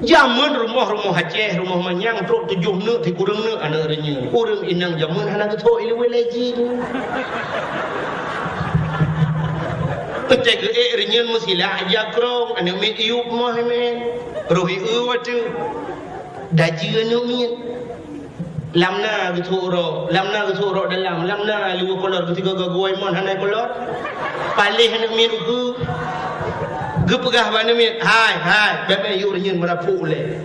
Jameun rumoh-rumoh Aceh, rumoh manyang trok tujoh neuk, sikureueng neuk aneuk reunyeun. Ureuëng inong jameun hana geutho ileue lé jih. Teuntèe geuék reunyeun meusilak jak krong, aneuk miet iyup moh imen. Roh ieu watèe. Daji aneuk miet. Lam na geusok rok, lam na geusok rok dalam, lam na luweue kolor, geusigoe gagoi mon hana kolor. Paléh aneuk miet ukeue. Geupeugah bak aneuk miet, "Hai, hai, bèk mè yub reunyeun meurapuk ulèe."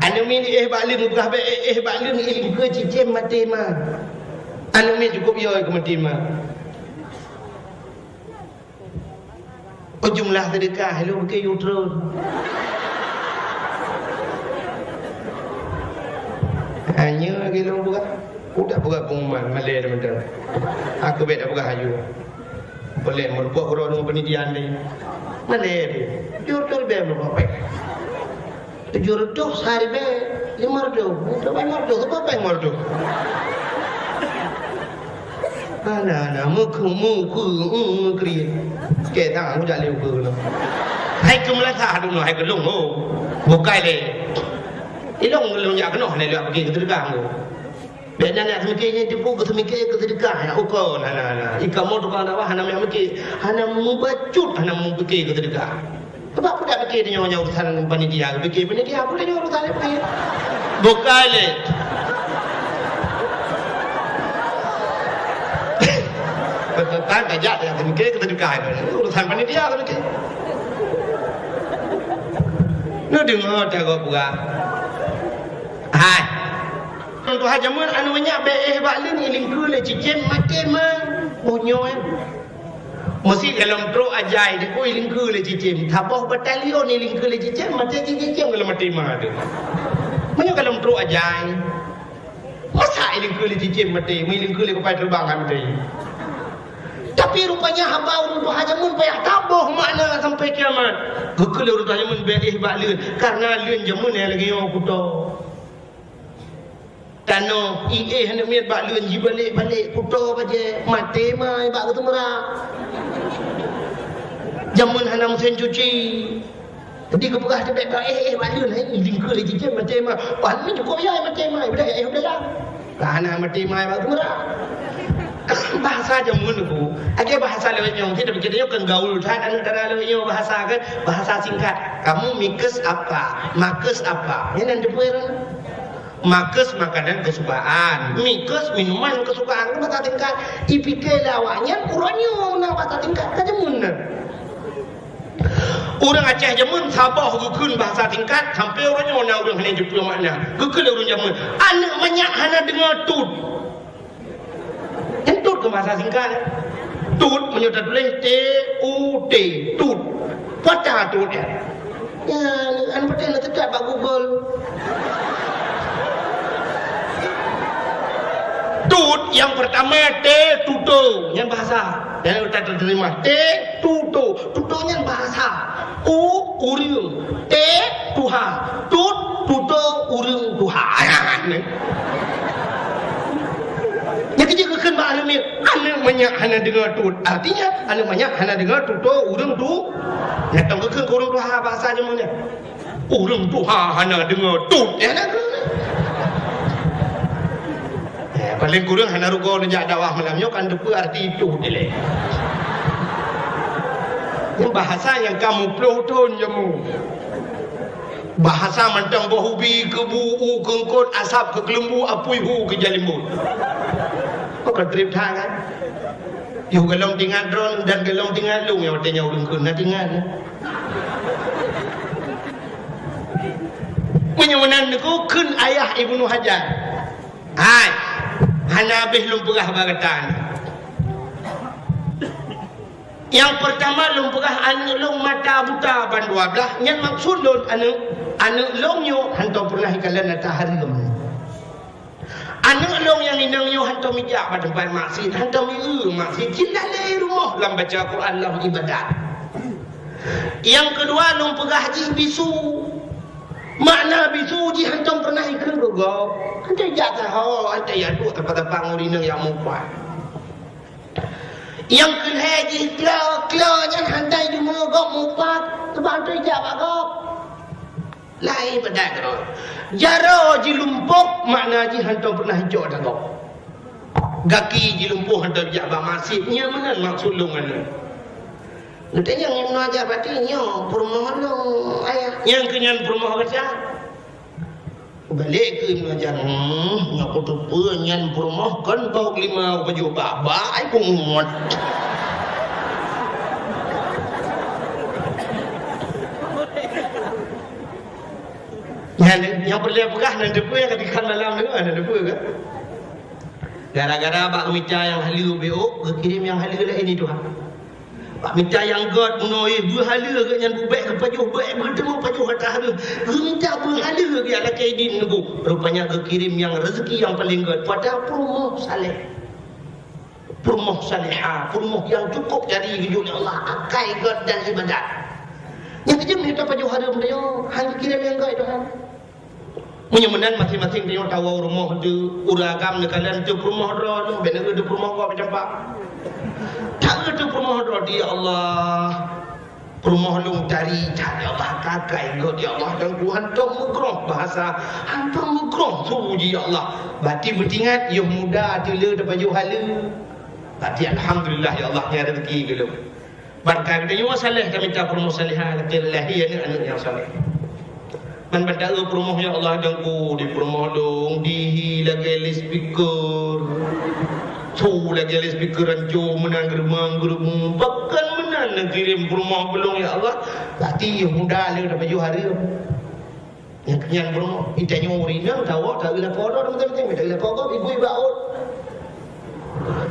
Aneuk miet éh bak leueng geupeugah bèk éh, éh bak leueng ilingkeue cicém maté ma. Aneuk miet cukôp yo keu maté ma. Oh, jumlah seudeukah lôn bukée yub treun. Hanya lagèe lôn peugah. Udah peugah pengumuman malèe teuma-teuma. Aku bèk dak peugah aju. Boleh meureumpok keudroe deungon peunitian deh. Malèe deh. Yub treun bèk meureumpok pèng. Tujoh reutôh sehari bèk lima reutôh. Untuk lima reutôh, sebab apa lima reutôh? Hana, hana, meukeue, meukeue, meukeue. Keu tangan kujak lé ukeue keunoe. Hai keu meulasa dulu, hai keu lôn, ho. Bukai lé. Ilong lôn jak keunoe, hana lôn jak pike keu teudeukah, ho. Bèk nyan jak seumike nyan teupeu keu seumike keu teudeukah, ya, ukeue, hana, hana. Ikamoe tukang dakwah, hana meuyak mike, hana meubacut, hana meupike keu teudeukah. Sebab peue dak pike tanyoe nyan urusan panitia, pike panitia peue tanyoe urusan laén pike. Bukai lé. Beutôi tajak tajak pike keu teudeukah, urusan panitia pike. Neudeungoe tagoe peugah. Hai. Tuha jameun aneuk nyak bèk éh bak leueng ilingkeue lé cicém maté ma. Boh nyoe. Meusi golom trok ajai di kue ilingkeue lé cicém. Saboh batalion ilingkeue lé cicém, maté cicém golom maté ma teuh. Meunyoe golom trok ajai, masa ilingkeue lé cicém maté, meuilingkeue lé kupai teubang han maté. Tapi rupanya haba ureueng tuha jameun payah taboh makna sampai kiamat. Geukheun lé ureuëng tuha jameun bèk éh bak leuen, kareuna leuen jameun nyang lagèe nyoe kuto. Tanoh, i éh aneuk miet bak leuen jibalek-balek kuto bajèe, maté mai bak geuteumeurak. Jameun hana meusén cuci. Jadi geupeugah teuh bèk éh, éh bak leuen, hai, i lingkeue lé cicém maté mai. Wah, ni cukôp ya maté mai, beudah éh beudah. Lah hana maté mai bak geuteumeurak. Bahasa jameun ku, lagèe bahasa lawét nyoe, kita pikir nyoe kan gaul that aneuk dara lawét nyoe bahasa kan, bahasa singkat. Kamu mikes apa? Makes apa? Nyan nan teupeue. Makes makanan kesukaan, mikes minuman kesukaan, kan bahasa singkat. Ipike lé awaknyan uroe nyoe na bahasa singkat ka jameun na. Ureuëng Aceh jameun saboh geukheun bahasa singkat, sampai uroe nyoe na ureuëng hana jipeu makna. Geukheun lé ureuëng jameun, aneuk manyak hana deungoe tut. Nyan tut keu bahasa singkat. Tut meunyoe tatuléh T U T, tut. Pata tut nyan. Ya, an patéh na teutab bak Google. Tut nyang pertama T tuto, nyan bahasa. Nyan utak terima. T tuto, tuto nyan bahasa. U, ureuëng. T, tuha. Tut, tuto, ureuëng tuha. Nyan keuh jeuet geukheun bak aneuk miet, aneuk manyak hana deungoe tut. Artinya, aneuk manyak hana deungoe tuto ureuëng tu. Nyan tong geukheun keu ureuëng tuha bahasa jameun nyan. Ureuëng tuha hana deungoe tut. Ya, na keuh. Eh, paling kureueng hana rugoe neujak dakwah malam nyoe kan teupeue arti tut ilèe. Nyan bahasa nyang ka muplôh thon jameun. Bahasa mantong boh ubi, keubu, u, keungkot, asab, keukeulumbu, apui, hu, keujalimbot. Oh, ka trép that kan? Yoh golom teuingat droen dan golom teuingat lôn nyang watèe nyan ureuëng kheun na teuingat. Meunyoe meunan Teungku, kheun ayah Ibnu Hajar. Hai, hana habéh lôn peugah bak gata nyoe. Nyang peurtama lôn peugah aneuk lôn mata buta ban dua blaih, nyan maksud lôn aneuk, aneuk lôn nyoe hantom peureunah ikalon ata hareuem. Aneuk lôn nyang inong nyoe hantom ijak bak teumpat maksiet, hantom ieu maksiet, cit lalè rumoh lam baca Quran, lam ibadat. Nyang keudua lôn peugah jih bisu. Makna bisu jih hantom peureunah ikheun keu gob. Hantom ijak saho, hantom ijak duek teumpat-teumpat ngon inong nyang mupat. Nyang keulhèe jih klo, klo nyan hantom ideungoe gob mupat, teuma hantom ijak bak gob. Laén peugah keudroe. Jaroe jilumpôh makna jih hantom peureunah ijok ata gob. Gaki jilumpôh hantom jak bak maksiet, nyan meunan maksud lôn nyan. Geutanyong Ibnu Hajar, berarti nyoe peurumoh lôn, ayah. Nyang keu nyan peurumoh gata. Balek keu Ibnu Hajar, hmm, nyoe kuteupeue nyan peurumoh kon boh lima pajoh bak-bak, ai pungot. Nyan, nyang peureulèe peugah nan teupeue nyang ka dikheun malam nyoe, nan teupeue kan? Gara-gara bak mita nyang haleue beuh, geukirém nyang haleue laén di Tuhan. Bak mita nyang gèt bunoe, beuh haleue geuh nyan bubèk geupajoh, bèk geuteumèe pajoh ata hareuem. Geumita beuh haleue geuh lakèe idin Teungku. Rupanya geukirém nyang reuzeuki nyang paleng gèt, pada peurumoh saleh. Peurumoh salehah, peurumoh nyang cukup jari geujok lé Allah, akai gèt dan ibadat. Nyang keujeuet mita pajoh hareuem tanyoe, han geukirém nyang gèt Tuhan. Meunyoe meunan, maséng-maséng tanyoe tawoe u rumoh teuh, ureueng agam neukalon teuh peurumoh droe, bèk na teuh peurumoh gob campak. Tawoe teuh peurumoh droe, "Ya Allah, peurumoh lôn tari that, ya Allah, ka akai gèt, ya Allah, dan ku hantom meugroh bahasa, hantom meugroh su jih, ya Allah." Bati beutingat, yoh muda teuh le tapajoh haleue. Bati alhamdulillah, ya Allah, nyan reuzeuki keu lôn. Ban ka geutanyoe saleh, tamita peurumoh salehah, lakèe lahé aneuk-aneuk nyang saleh. Ban, ban taeu peurumoh, ya Allah, Teungku, di peurumoh lôn, dihi lagèe loudspeaker. Su lagèe loudspeaker ranco meunan, geureumeung-geureumeung. Pakon meunan neukirém peurumoh keu lôn, ya Allah. Bati yoh muda le tapajoh hareuem. Nyang keunyan peurumoh, itanyoe ureueng inong, tawoe, taeu lakoe droe, teuma-teuma, taeu lakoe gob, ibu iba ôt.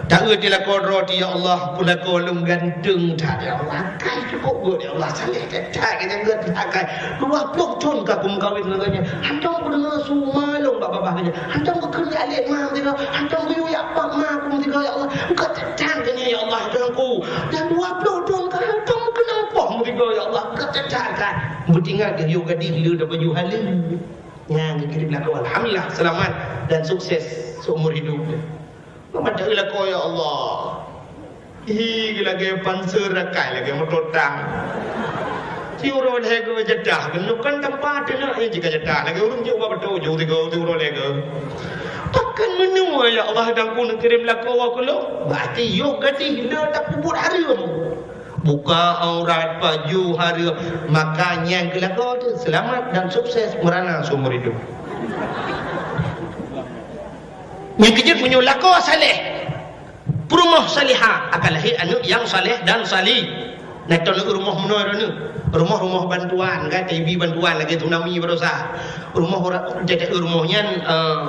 Taeu di lakoe droe, "Ya Allah, pue lakoe lôn ganteng that, ya Allah. Akai cukup gèt, ya Allah, saleh that, that, gèt, gèt, akai. Dua ploh thon ka kumeukawen ngon gobnyan. Hantom kudeungö su ma lôn bak babah gobnyan. Hantom kukheun jak lé ma meusigoe. Hantom kuyue jak pak ma kumeusigoe, ya Allah. Engkau that, that, gobnyan, ya Allah, Tuhanku. Dan dua ploh thon ka hantom keuneuk poh meusigoe." Ya Allah, keuteutap that. Beutingat geuh yôh gadih le dan baju haleue. Nyang geukirém lakoe, alhamdulillah, seulamat dan sukses seumur hidup. Mata lakoe, ya Allah. Hi, lagèe panser rakai, lagèe moto tang. Siuroe lhèe go jadah, keunoe kan tampa teunak, eh, jika jadah. Lagèe ureueng jeuet bak beutôi, jeuet tiga, siuroe lhèe go. Pakon meunoe, ya Allah, dan ku neukirém lakoe keu lôn? Berarti yôh gadih le tapeubuet hareuem. Buka aurat, pajoh hareuem, maka nyang keu lakoe teuh seulamat dan sukses meurana seumur hidup. Nyang keujeuet meunyoe lakoe saleh, peurumoh salihah, akan lahé aneuk nyang saleh dan sali. Nah, ton rumoh meunoe droeneuh. Rumoh-rumoh bantuan, kan, T B bantuan lagèe tsunami baroesa. Rumoh ora-, rumoh nyan, eh,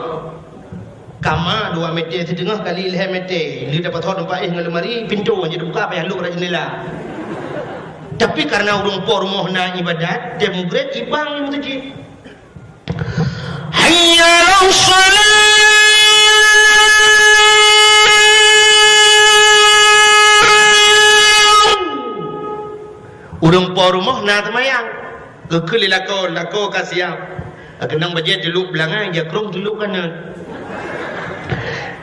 Kama dua meter siteungoh kali lhèe meter. Lheueh tapathok teumpat éh ngon lemari, pintoe hana jibuka, payah lôk rot jeundela. Tapi kareuna ureueng po rumoh na ibadat, tem mugrét ibang meuseujid. Hayya 'alas shalah. Ureueng po rumoh na seumayang. Geukheun lé lakoe, lakoe ka siap. Keunong bajèe teulôk beulangai, jakrong teulôk kanan.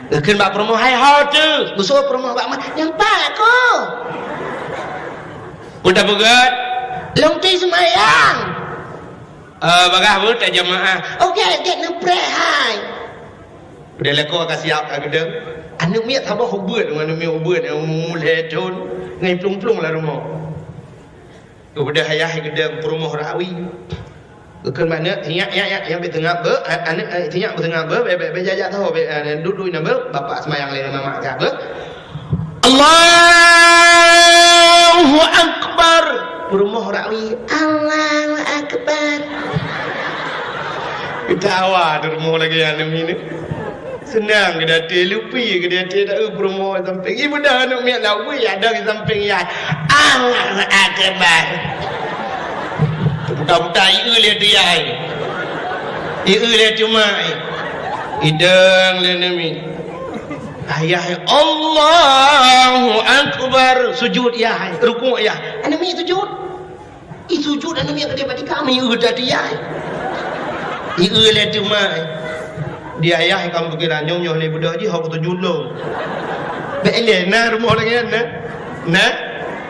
Geukheun bak peurumoh, "Hai ho teuh?" Geusoe peurumoh bak ma, "Nyan pat ko." Peue tapeugah? "Lôn pih seumayang." "Eh, bagah beuet tajamaah." "Oke, gèt neupreh hai." Udah lakoe ka siap ka geudong. Aneuk miet saboh ubeut, aneuk miet ubeut, nyang umur lhèe thôn, ngon plueng-plueng lam rumoh. Geubeudôh ayah geudong peurumoh rawi. Geukheun bak aneuk, "Nyak, nyak, nyak, nyak, bèk teungab beuh, a-, aneuk, eh, nyak bèk teungab beuh, bèk, bèk, bèk jak-jak sahoe, bèk, eh, duek-duek inan beuh, bapak seumayang lé ngon mamak kah beuh." Allahu Akbar! Peurumoh rawi, "Allahu Akbar!" Geutawa teuh rumoh lagèe aneuk miet. Seunang geuh di até, lupi geuh di até, taeu peurumoh sampéng. Ibeudôh aneuk miet lawé, ada di sampéng yah. Allahu Akbar. Buta-buta, ieu lé teuh yah. Ieu lé teuh mak. Idong lé aneuk miet. Ayah, Allahu Akbar. Sujud yah, rukuk yah. Aneuk miet sujud. I sujud aneuk miet keudéh bak tika, meuieu that yah. Ieu lé teuh mak. Di ayah ka meupikéran, nyoe, nyoe lé beudôh jih, hok sujud lom. Bèk ilèe, na rumoh lagèe nyan, na? Na?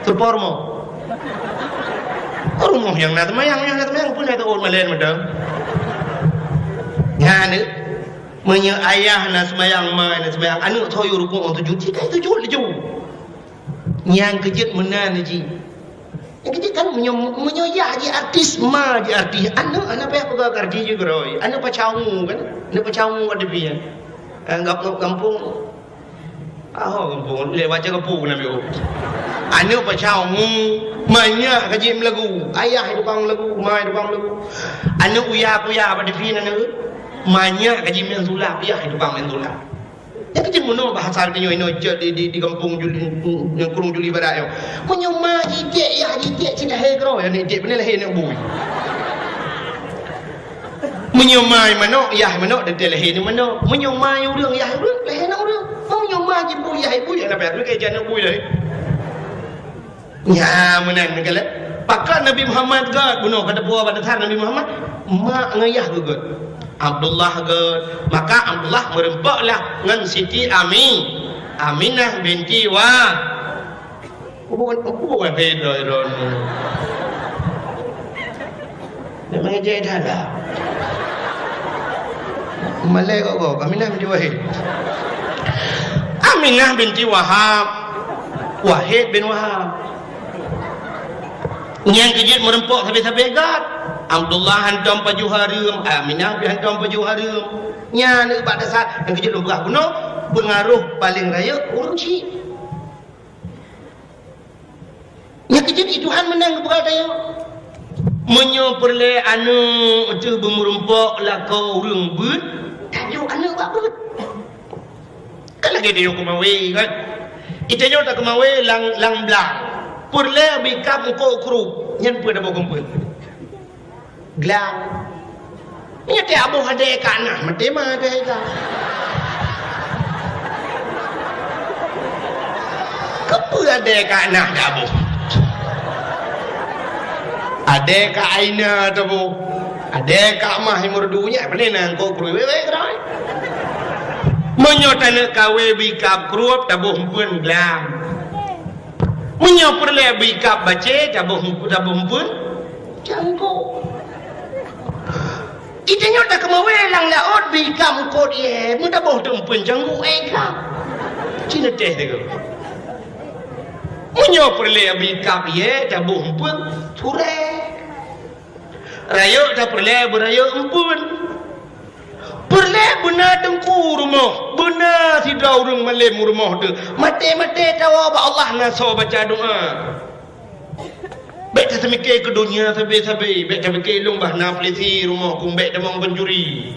Seupôt rumoh. Rumoh nyang na seumayang, nyang na seumayang, peue na teuôt malèe mantong. Nyan, meunyoe ayah na seumayang, ma na seumayang, aneuk soe yue rukuk ngon sujud, cit ka sujud laju. Nyang keujeuet meunan jih. Nyang keujeuet kan meunyoe, meunyoe yah jih artis, ma jih artis, aneuk hana payah peugah keu artis jih keudroe. Aneuk pacau kan? Aneuk pacau ka teupie. Eh, gam-, gam-, gampông. Ah, gampông. Lé baca gampông keunan biôh. Aneuk pacau, manyak ka jih meulagu. Ayah tukang meulagu, ma tukang meulagu. Aneuk uya-kuya bak teupie aneuk. Manyak ka jih meu'en sulap, yah tukang meu'en sulap. Nyan keuh meunoe bahasa geutanyoe inoe cok di, di, di gampông Juli, ngon krueng Juli Barat nyoe. Meunyoe ma jidek, yah jidek, cit lahé keudroe, yah jidek, beuna lahé aneuk bui. Meunyoe ma manok, yah manok, teuntèe lahé aneuk manok. Meunyoe ma ureueng, yah ureueng, lahé aneuk ureueng. Meunyoe ma jibui, yah jibui, yah na payah keu aneuk bui lahé. Nyan meunan meugalak. Pakon Nabi Muhammad gèt bunoe, ka teupeue bak dasar Nabi Muhammad, mak ngon yah geuh gèt. Abdullah gèt. Maka Abdullah meureumpok lah ngon Siti Ami-, Aminah binti Wa-, hubungan, hubungan beda droeneuh. Nak mengejek dah lah. Malèe kok, kok. Aminah binti Wahid. Aminah binti Wahab. Wahid bin Wahab. Nyang keujeuet meureumpok sabe-sabe gèt. Abdullah hantom pajoh hareuem, Aminah pih hantom pajoh hareuem. Nyan bak dasar nyang keujeuet lôn peugah bunoe, peungaroh paleng rayeuk ureueng chik. Nyang keujeuet i Tuhan meunan geupeugah tanyoe. Meunyoe peureulèe aneuk teuh beumeureumpok lakoe ureueng beuet, tanyoe aneuk bak beuet. Kan lagèe tanyoe keumawe kan. I tanyoe takeumawe lam, lam blang. Peureulèe beu ikab eungkôt krup, nyan peue tabôh keumpeuet. Glang. Nyoe teuh aboh adèe ka na, maté ma adèe ka. Keupeue adèe ka na teuh aboh? Adèe ka aina taboh. Adèe ka emas limong redu nyan, pane na eungkôt krui wèk-wèk keudroe. Meunyoe taneuk kawé bri kab krueb taboh eumpeuen glam. Meunyoe peureulèe bri kab bacé taboh, taboh eumpeuen cangkok. Di tanyoe takeumawé lam laôt bri kab eungkôt ié, meutaboh teuk eumpeuen cangkok éh kab. Ci neuteh teuh. Meunyoe peureulèe bri kab ié taboh eumpeuen surée. Rayeuk tapeureulèe beurayeuk eumpeuen. Peureulèe beuna teungku rumoh, beuna sidroe ureueng malém u rumoh teuh. Maté-maté tawoe bak Allah na soe baca doa. Bèk taseumiké keu donya sabé-sabé, bèk taseumiké lôn bah na polisi rumoh kong, bèk tamong pancuri.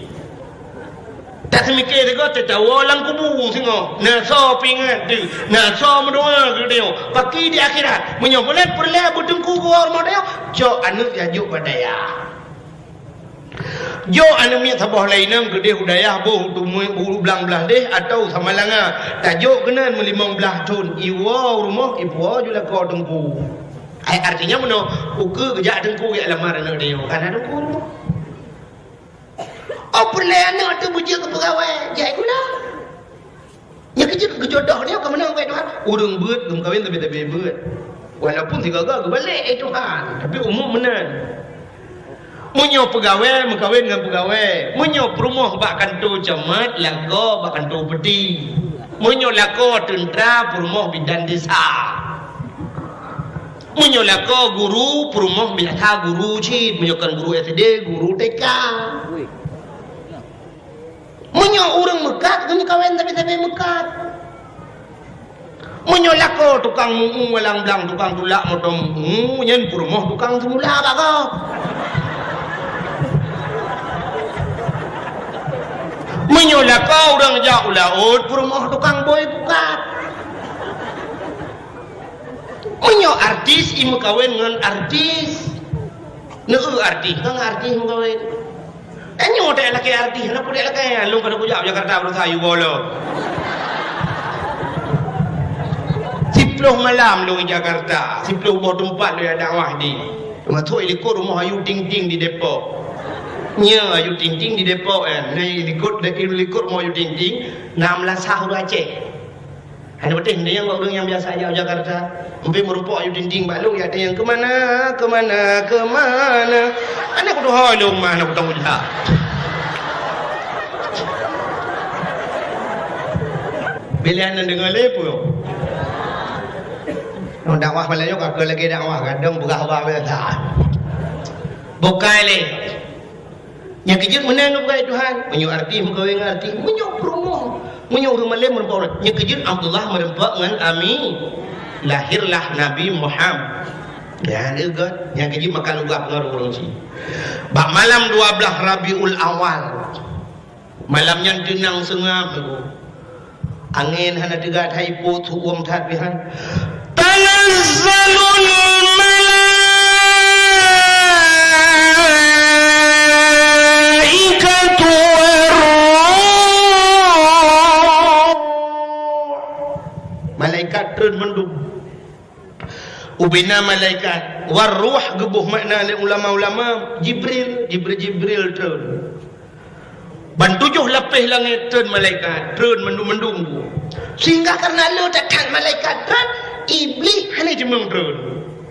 Taseumiké sigoe tatawoe lam kubu singoh, na soe peuingat teuh, na soe meudoa keu tanyoe. Paki di akhirat, meunyoe meunan peureulèe beuteungku geuwoe rumoh tanyoe, cok aneuk tajok bak dayah. Jok aneuk miet saboh lé inong keudeh u dayah boh u Tumui, u Blang Blaih deh atawa Samalanga. Tajok keunan meulimong blaih thon, iwoe u rumoh, ipuwoe ju lakoe teungku. Ai, artinya meunoe, ukeue geujak teungku jak lamar aneuk tanyoe, ka na teungku u rumoh. Oh, peureulèe aneuk teuh beujeuet keu peugawée, jai gula. Nyan keuh jeuet geujodoh nyoe keu meunan, wahai Tuhan. Ureueng beuet geumeukawen sabé-sabé beuet. Walaupun sigaga geubalek, eh Tuhan, tapi umum meunan. Meunyoe peugawée, meukawen ngon peugawée. Meunyoe peurumoh bak kantô camat, lakoe bak kantô peuti. Meunyoe lakoe teuntra, peurumoh bidan desa. Meunyoe lakoe guru, peurumoh biasa guru cit. Meunyoe kon guru S D, guru T K. Meunyoe ureueng meukat, geumeukawen sabé-sabé meukat. Meunyoe lakoe tukang meu-ueng walang blang, tukang tulak moto meu-ueng, nyan peurumoh tukang seumula bak gob. Meunyoe lakoe ureueng jak u laôt, peurumoh tukang bôi pukat. Meunyoe artis, imeukawen ngon artis. Neu artis, ngon artis meukawen. Tanyoe tak lakée artis, hana peue lakée, lôn ka kujak u Jakarta beurasa yue bolo. Siploh malam lôn i Jakarta, siploh boh teumpat lôn jak dakwah di. Teumasok i likot rumoh Ayu Ting Ting di Depok. Nyoe Ayu Ting Ting di Depok, eh. Na i likot, i likot rumoh Ayu Ting Ting, na meulasah ureueng Aceh. Hana patéh nyan ureueng nyang biasa jak u Jakarta. Mungken meurumpok Ayu Ting Ting bak lôn, jak tanyong, "Keumana, keumana, keumana?" Hana kutuho lôn mah, hana kutong ujak. Pilihan nyang deungoe lé peue? Nyang dakwah malam nyoe ka keu lagèe dakwah gadong peugah haba biasa. Bukai lé. Nyang keujeuet meunan geupeugah Tuhan, meunyoe artis meukawen ngon artis, meunyoe peurumoh, meunyoe ureueng malém meurumpok ureueng, nyang keujeuet Abdullah meurumpok ngon Ami, lahirlah Nabi Muhammad. Nyan eugot, nyang keujeuet maka lugah ngon ureueng cit. Bak malam dua blaih Rabiul Awal, malam nyan teunang seungab, Angén hana teuga that, ipot, su'uem that pih han. Tanazzalul malaikatu war-ruh. Malaikat treun mandum. Ubena malaikat, war-ruh geuboh makna lé ulama-ulama, Jibril, Jibril, Jibril treun. Ban tujoh lapéh langét treun malaikat, treun mandum-mandum. Sehingga karena le that-that malaikat treun, Iblih hana jimeueng treun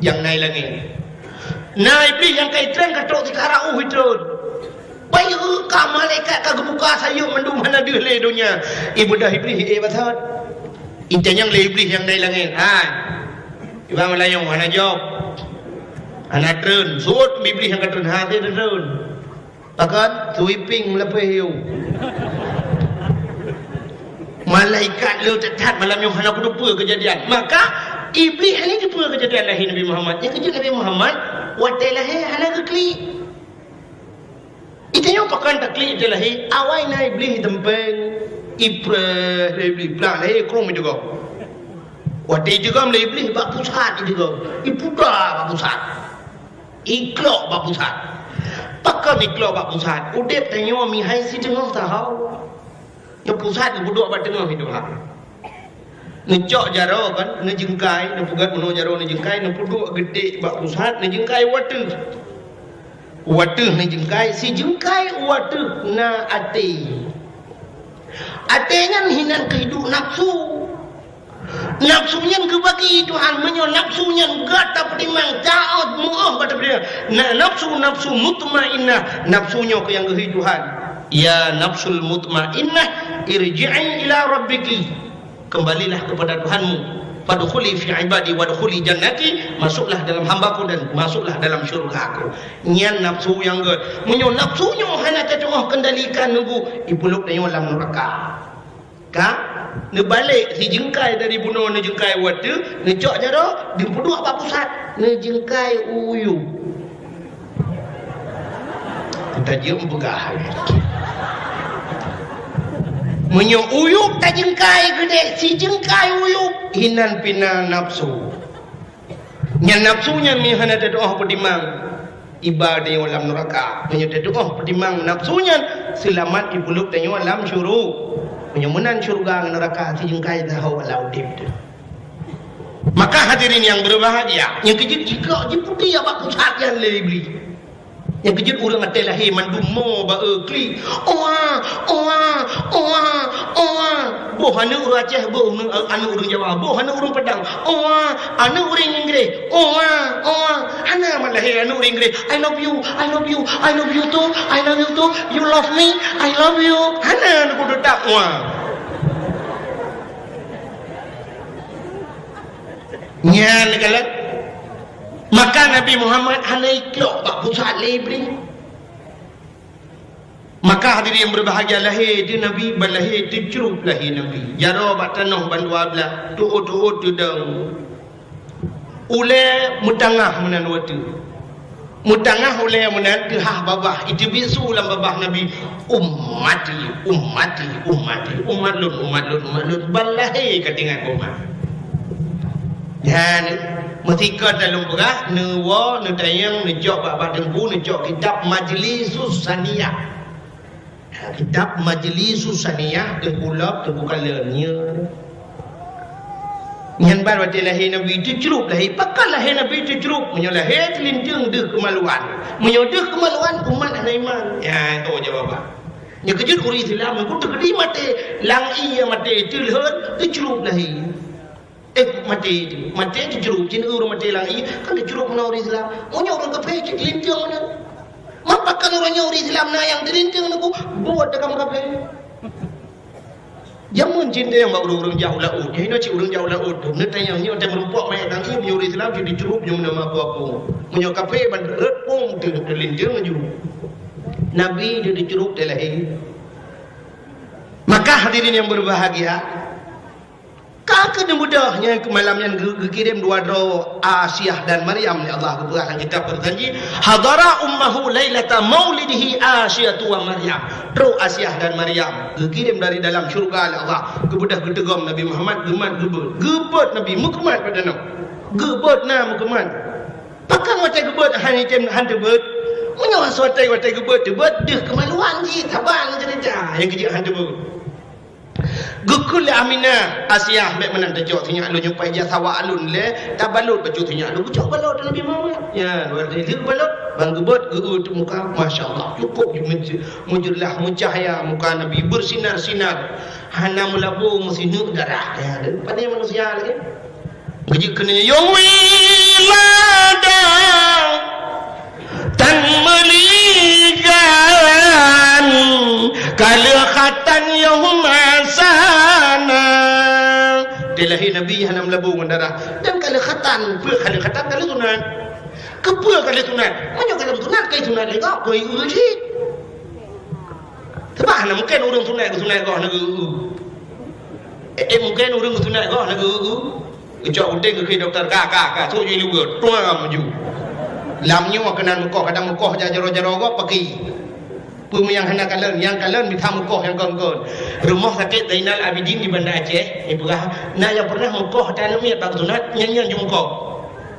nyang na i langét. Na Iblih nyang ka i treun ka trok sikara uh i treun. Bayeue ka malaikat ka geubuka sayeuep mandum hana deuh lé donya. Ibeudôh Iblih, eh, basot. Itanyong lé Iblih nyang na i langét, "Hai, Iban Meulayu hana jaweueb, hana treun, sot Iblih nyang ka treun, hase treun." Pakon? Sweeping lapéh yue. Malaikat le that-that malam nyoe hana kuteupeue keujadian. Maka, Iblih hana jiteupeue keujadian lahé Nabi Muhammad. Nyang keujeuet Nabi Muhammad, watée lahé hana geuklik. Itanyoe pakon taklik watée lahé, awai na Iblih iteumpéng, ipreh lé Iblih, plah lahé krueng iteugoe. Watée iteugoe lé Iblih bak pusat iteugoe, iputa bak pusat. Iklok bak pusat. Pakon iklok bak pusat? Udép tanyoe mihai siteungoh saho. Nyang pusat geupeuduek bak teungoh itu ha. Neucok jaroe kan, neujeungkai, neupeugét meunoe jaroe neujeungkai, neupeuduek geutek bak pusat, neujeungkai u ateueh. U ateueh neujeungkai, sijeungkai u ateueh na até. Até nyan hinan keuhidup nafsu. Nafsu nyan geubagi Tuhan, meunyoe nafsu nyan gata peutimang, taát meu'oh bak tapeutimang. Na nafsu, nafsu mutmainnah, nafsu nyoe keuh nyang geuhi Tuhan. Ya nafsul mutmainnah, irji'i ila rabbiki. Kembalilah kepada Tuhanmu. Fadkhuli fi ibadi wadkhuli jannati, masuklah dalam hamba-Ku dan masuklah dalam syurga-Ku. Nyan nafsu nyang gét. Meunyoe nafsu nyoe hana tatu'oh kendalikan neubu, ipeulok tanyoe lam neuraka. Ka? Neubalek sijeungkai dari bunoe neujeungkai u ateueh, neucok jaroe, neupeuduek bak pusat, neujeungkai u yup. Tajeuem peugah. Meunyoe u yup tajeungkai keudeh, sijeungkai u yup, hinan pih na nafsu. Nyan nafsu nyan meuhana tatu'oh peutimang, iba tanyoe lam neuraka. Meunyoe tatu'oh peutimang nafsu nyan, seulamat ipeulok tanyoe lam syuru-, meunyoe meunan syeuruga ngon neuraka sijeungkai saho lam udeb teuh. Maka hadirin nyang berbahagia, nyang keujeuet jikok jiputéh bak pusat nyan lé Iblih. Nyang keujeuet ureuëng até lahé mandum mo ba-e klik. Oa, oa, oa, oa. Boh aneuk ureuëng Aceh, boh aneuk ureuëng Jawa, boh aneuk ureuëng Padang. Oa, aneuk ureuëng Inggris. Oa, oa. Hana mat lahé aneuk ureuëng Inggris. "I love you, I love you, I love you too, I love you too. You love me, I love you." Hana aneuk ureuëng tak oa. Nyan kalon. Maka Nabi Muhammad hana iklok bak pusat lé Iblih. Maka hadirin yang berbahagia, lahé teuh Nabi, ban lahé teucrup lahé Nabi. Jaroe bak tanoh ban dua blah, tuot-tuot teudong. Ulée meutangah meunan watée. Meutangah ulée meunan teuhah babah, iteubiet su lam babah Nabi, "Ummati, ummati, ummati, umat lôn, umat lôn, umat lôn, ban lahé ka teuingat umat." Nyan, meusikeue lôn peugah, neuwoe, neutanyong, neucok bak, bak teungku, neucok kitab Majlisus Saniyah. Kitab Majlisus Saniyah, Teungku Lop, Teungku Kalon, nyoe. Nyan ban watée lahé Nabi teucrup lahé. Pakon lahé Nabi teucrup? Meunyoe lahé teulinteung deuh keumaluan. Meunyoe deuh keumaluan, umat hana iman. Ya, itu jawaban. Nyang keujeuet ureuëng Islam, ku teukeudi maté, lam ié maté, teulheuet, teucrup lahé. Eh, maté itu. Maté teucrup. Cit ureuëng maté lam ié, kan teucrup meunan ureuëng Islam. Meunyoe ureuëng kafé, cit linteung meunan. Mapa kan ureuëng nyoe ureuëng Islam na nyang teulinteung neuku, buet dakam kafé. Jameun cit nyang bak ureuëng-ureuëng jak u laôt. Nyoe hinoe cit ureuëng jak u laôt. Neutanyong nyoe teuh meurumpok manyét lam ié, meunyoe ureuëng Islam cit teucrup nyoe meunan mapa pun. Meunyoe kafé ban rot pun teuh teulinteung laju. Nabi teuh teucrup teuh lahé. Maka hadirin yang berbahagia, ka keuneuk beudôh nyan keu malam nyan geu-, geukirém dua droe Asiah dan Maryam lé Allah, geupeugah lam kitab Berjanji, "Hadara ummahu lailata maulidihi Asiyatu wa Maryam." Trok Asiah dan Maryam geukirém dari dalam syurga lé Allah, geubeudôh geuteugom Nabi Muhammad, geumat geubeuet. Geubeuet Nabi, meukeumat pada nyoe. Geubeuet na meukeumat. Pakon watée geubeuet hana item han teubeuet? Meunyoe watée, watée geubeuet teubeuet, deuh keumaluan jih, saban ceurita nyang keujeuet han teubeuet. Geukheun lé Aminah, "Asiah, bék meunan tacok sinyak lôn nyoe, paih jak sawa alun lé, tabalot bacut sinyak lôn." Geucok balot Nabi Muhammad. Ya, lheueh balot, ban geubeuet, geu-eu teuk muka, masya Allah, cukôp ju meuj-, meujeulaih, meucahya muka Nabi, beusinar-sinar, hana meulabô meusineuk darah. Ya, padahai manusia lagée. Geujeuet keunoe, "Ya Wiladah, tan meuligan, ka lheueh khatan yôh masana." Dilahé Nabi hana meulabô ngon darah. Dan ka lheueh khatan, peue ka lheueh khatan, ka lheueh sunat. Keupeue ka lheueh sunat? Meunyoe ka lheueh sunat, ka sunat lé gob, keu ié cit. Sabab hana mungken ureuëng sunat geusunat goh na geu-eu. Eh, eh, mungken ureuëng geusunat goh na geu-eu. Geucok udeng geukheun dokto, ka, ka, ka, sôk jih luweue, tuang maju. Lam nyoe keunan meukoh, kadang meukoh jak jaroe-jaroe gob paki. Peue nyang hana kalon, nyang kalon mita meukoh nyang kon-kon. Rumoh Sakét Zainal Abidin di Banda Aceh, ipeugah, na nyang peureunah meukoh ata aneuk miet bak sunat, nyan, nyan jimeukoh.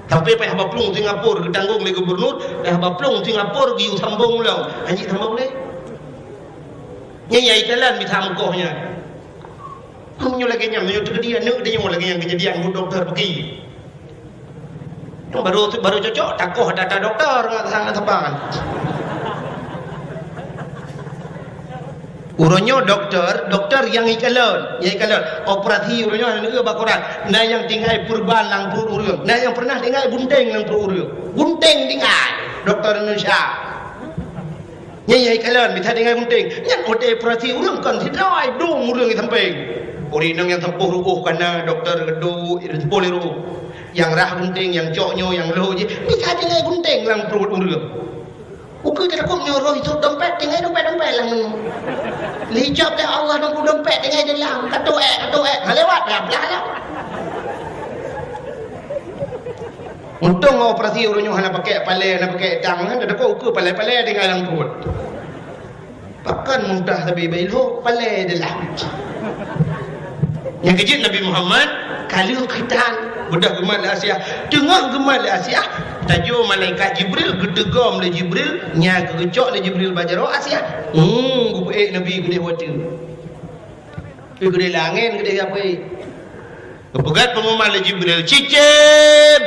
Sampai payah baplueng Singapura geutanggong lé gubernur, payah baplueng Singapura geuyue sambong ulang. Hanjeuet sambong lé. Nyan nyang ikalon mita meukoh nyan. Meunyoe lagèe nyan, meunyoe teukeudi aneuk tanyoe lagèe nyan keujadian, bu dokto peuki. Baru, baru cocok, takoh data dokto ngon sang saban. Uroe nyoe dokto, dokto nyang ikalon, nyang ikalon. Operasi uroe nyoe hana neueu bak koran. Na nyang tinggai peureban lam pruet ureueng. Na nyang pernah tinggai gunting lam pruet ureueng. Gunting tinggai. Dokto Indonesia. Nyan nyang ikalon, bisa tinggai gunting. Nyan watèe operasi ureueng kon sidroe, dum ureueng di sampéng. Ureueng nyang sampôh ru'uh ka na, dokto geuduek, sampôh lé ru'uh. Nyang rhah gunting, nyang cok nyoe, nyang lhôk jih, bisa tinggai gunting lam pruet ureueng. Ukeue teutakot nyoe roh itu dompet, tinggai dompet-dompet lam nyoe. Lé icok lé Allah nunggu dompet tinggai di lam, katuek, katuek, ha lewat, ya, blah lah. Untông operasi uroe nyoe hana pakai palèe, hana pakai tang, hana teuko ukeue palèe-palèe tinggai lam pruet. Pakon muntah sabe bailhô palèe di lam. Nyang keujeuet Nabi Muhammad ka lheueh khitan, beudôh geumat lé Asiah. Teungoh geumat lé Asiah, tajô malaikat Jibril, geuteugom lé Jibril, nyang geugeucok lé Jibril bak jaroe Asiah. Hmm, geupeuék Nabi keudéh watèe. Geudéh langèt, geudéh gapai. Geupeugah peungumuman lé Jibril, "Cicém!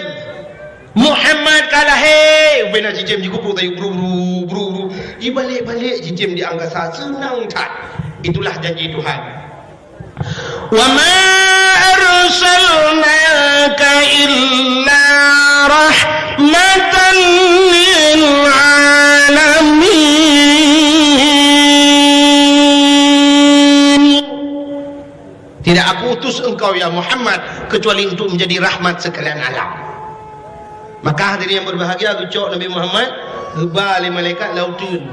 Muhammad ka lahé!" Ubé na cicém jikupuk tayue bru, bru, bru, bru. Jibalek-balek cicém di angkasa, seunang that. Itulah janji Tuhan. "Wa ma arsalnaka illa rahmatan lil alamin." Tidak Aku utus engkau, ya Muhammad, kecuali untuk menjadi rahmat sekalian alam. Maka hadirin yang berbahagia, geucok Nabi Muhammad, geuba lé malaikat lam uteuen.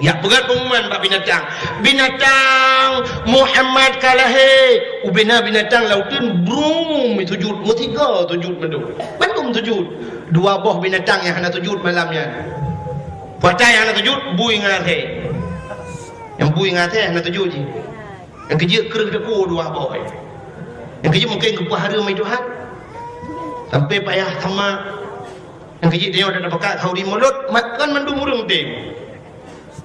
Jak peugah peungumuman bak binatang. "Binatang, Muhammad ka lahé!" Ubé na binatang lam uteuen, brum, sujud. Meusigoe sujud mandum. Mandum sujud. Dua boh binatang nyang hana sujud malam nyan. Peue nyang hana sujud, bui ngon asèe. Nyang bui ngon asèe hana sujud jih. Nyang keujeuet kreueh teuku dua boh. Nyang keujeuet mungken geupeuhareuem lé Tuhan. Sampai payah sama. Nyang keujeuet tanyoe tapeugah khauri mulod, mat kan mandum ureueng tem.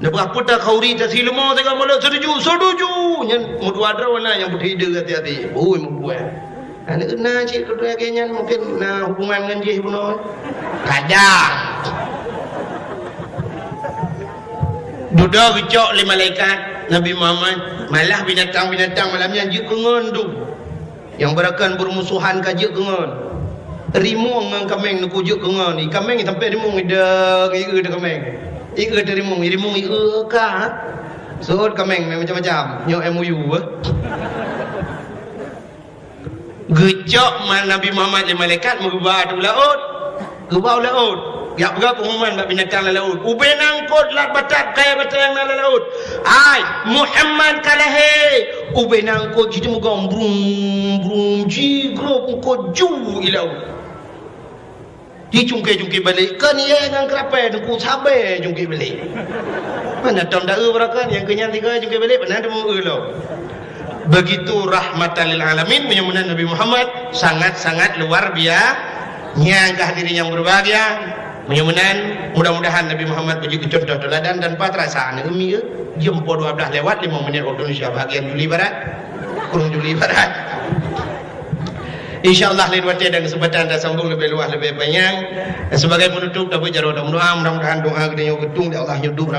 Neupeugah peue ta khauri ta sileumô teuka mulod, setuju, setuju. Nyan meudua droe na nyang putih deuh hati-hati. Ui, meubuet. Aneuk na cit keudua lagèe nyan mungken na hubungan ngon jih bunoe. Kada. Dudoe geucok lé malaikat Nabi Muhammad, malah binatang-binatang malam nyan jeuet keu ngon dum. Nyang beurakan beurumusohan ka jeuet keu ngon. Rimueng ngon kaméng neuku jeuet keu ngon. I kaméng sampai rimueng idong, i eu teuh kaméng. I eu teuh rimueng, i rimueng i eu ka. Sot kaméng macam-macam. Nyoe M O U, eh. Geucok ma-, Nabi Muhammad lé malaikat meugeuba u laôt. Geuba u laôt. Jak peugah peungumuman bak binatang lam laôt. Ubé na eungkôt lat batat, kayèe batat nyang na lam laôt. "Hai, Muhammad ka lahé!" Ubé na eungkôt jiteumugom, brum, brum, jigrob eungkôt ju i laôt. Jicungké-cungké balek, kon yèe ngon keurapèe teungku sabé cungké balek. Mana tom da eu beurakan, nyang keu nyan tiga cungké balek, mana teumeu eu lom. Begitu rahmatan lil alamin, meunyoe meunan Nabi Muhammad sangat-sangat luar bia-, nyang ka hadirin yang berbahagia. Meunyoe meunan, mudah-mudahan Nabi Muhammad beujeuet keu contoh teuladan dan pat rasa aneuk umi, eh. Jeuem poh dua belas lewat lima menit waktu Indonesia bahagian Juli Barat. Kurang Juli Barat. Insya Allah, lain watèe dan kesempatan tasambung lebih luas, lebih panjang. Sebagai penutup, tabeuet jaroe dan doa, mudah-mudahan doa geutanyoe geutueng lé Allah nyoe duek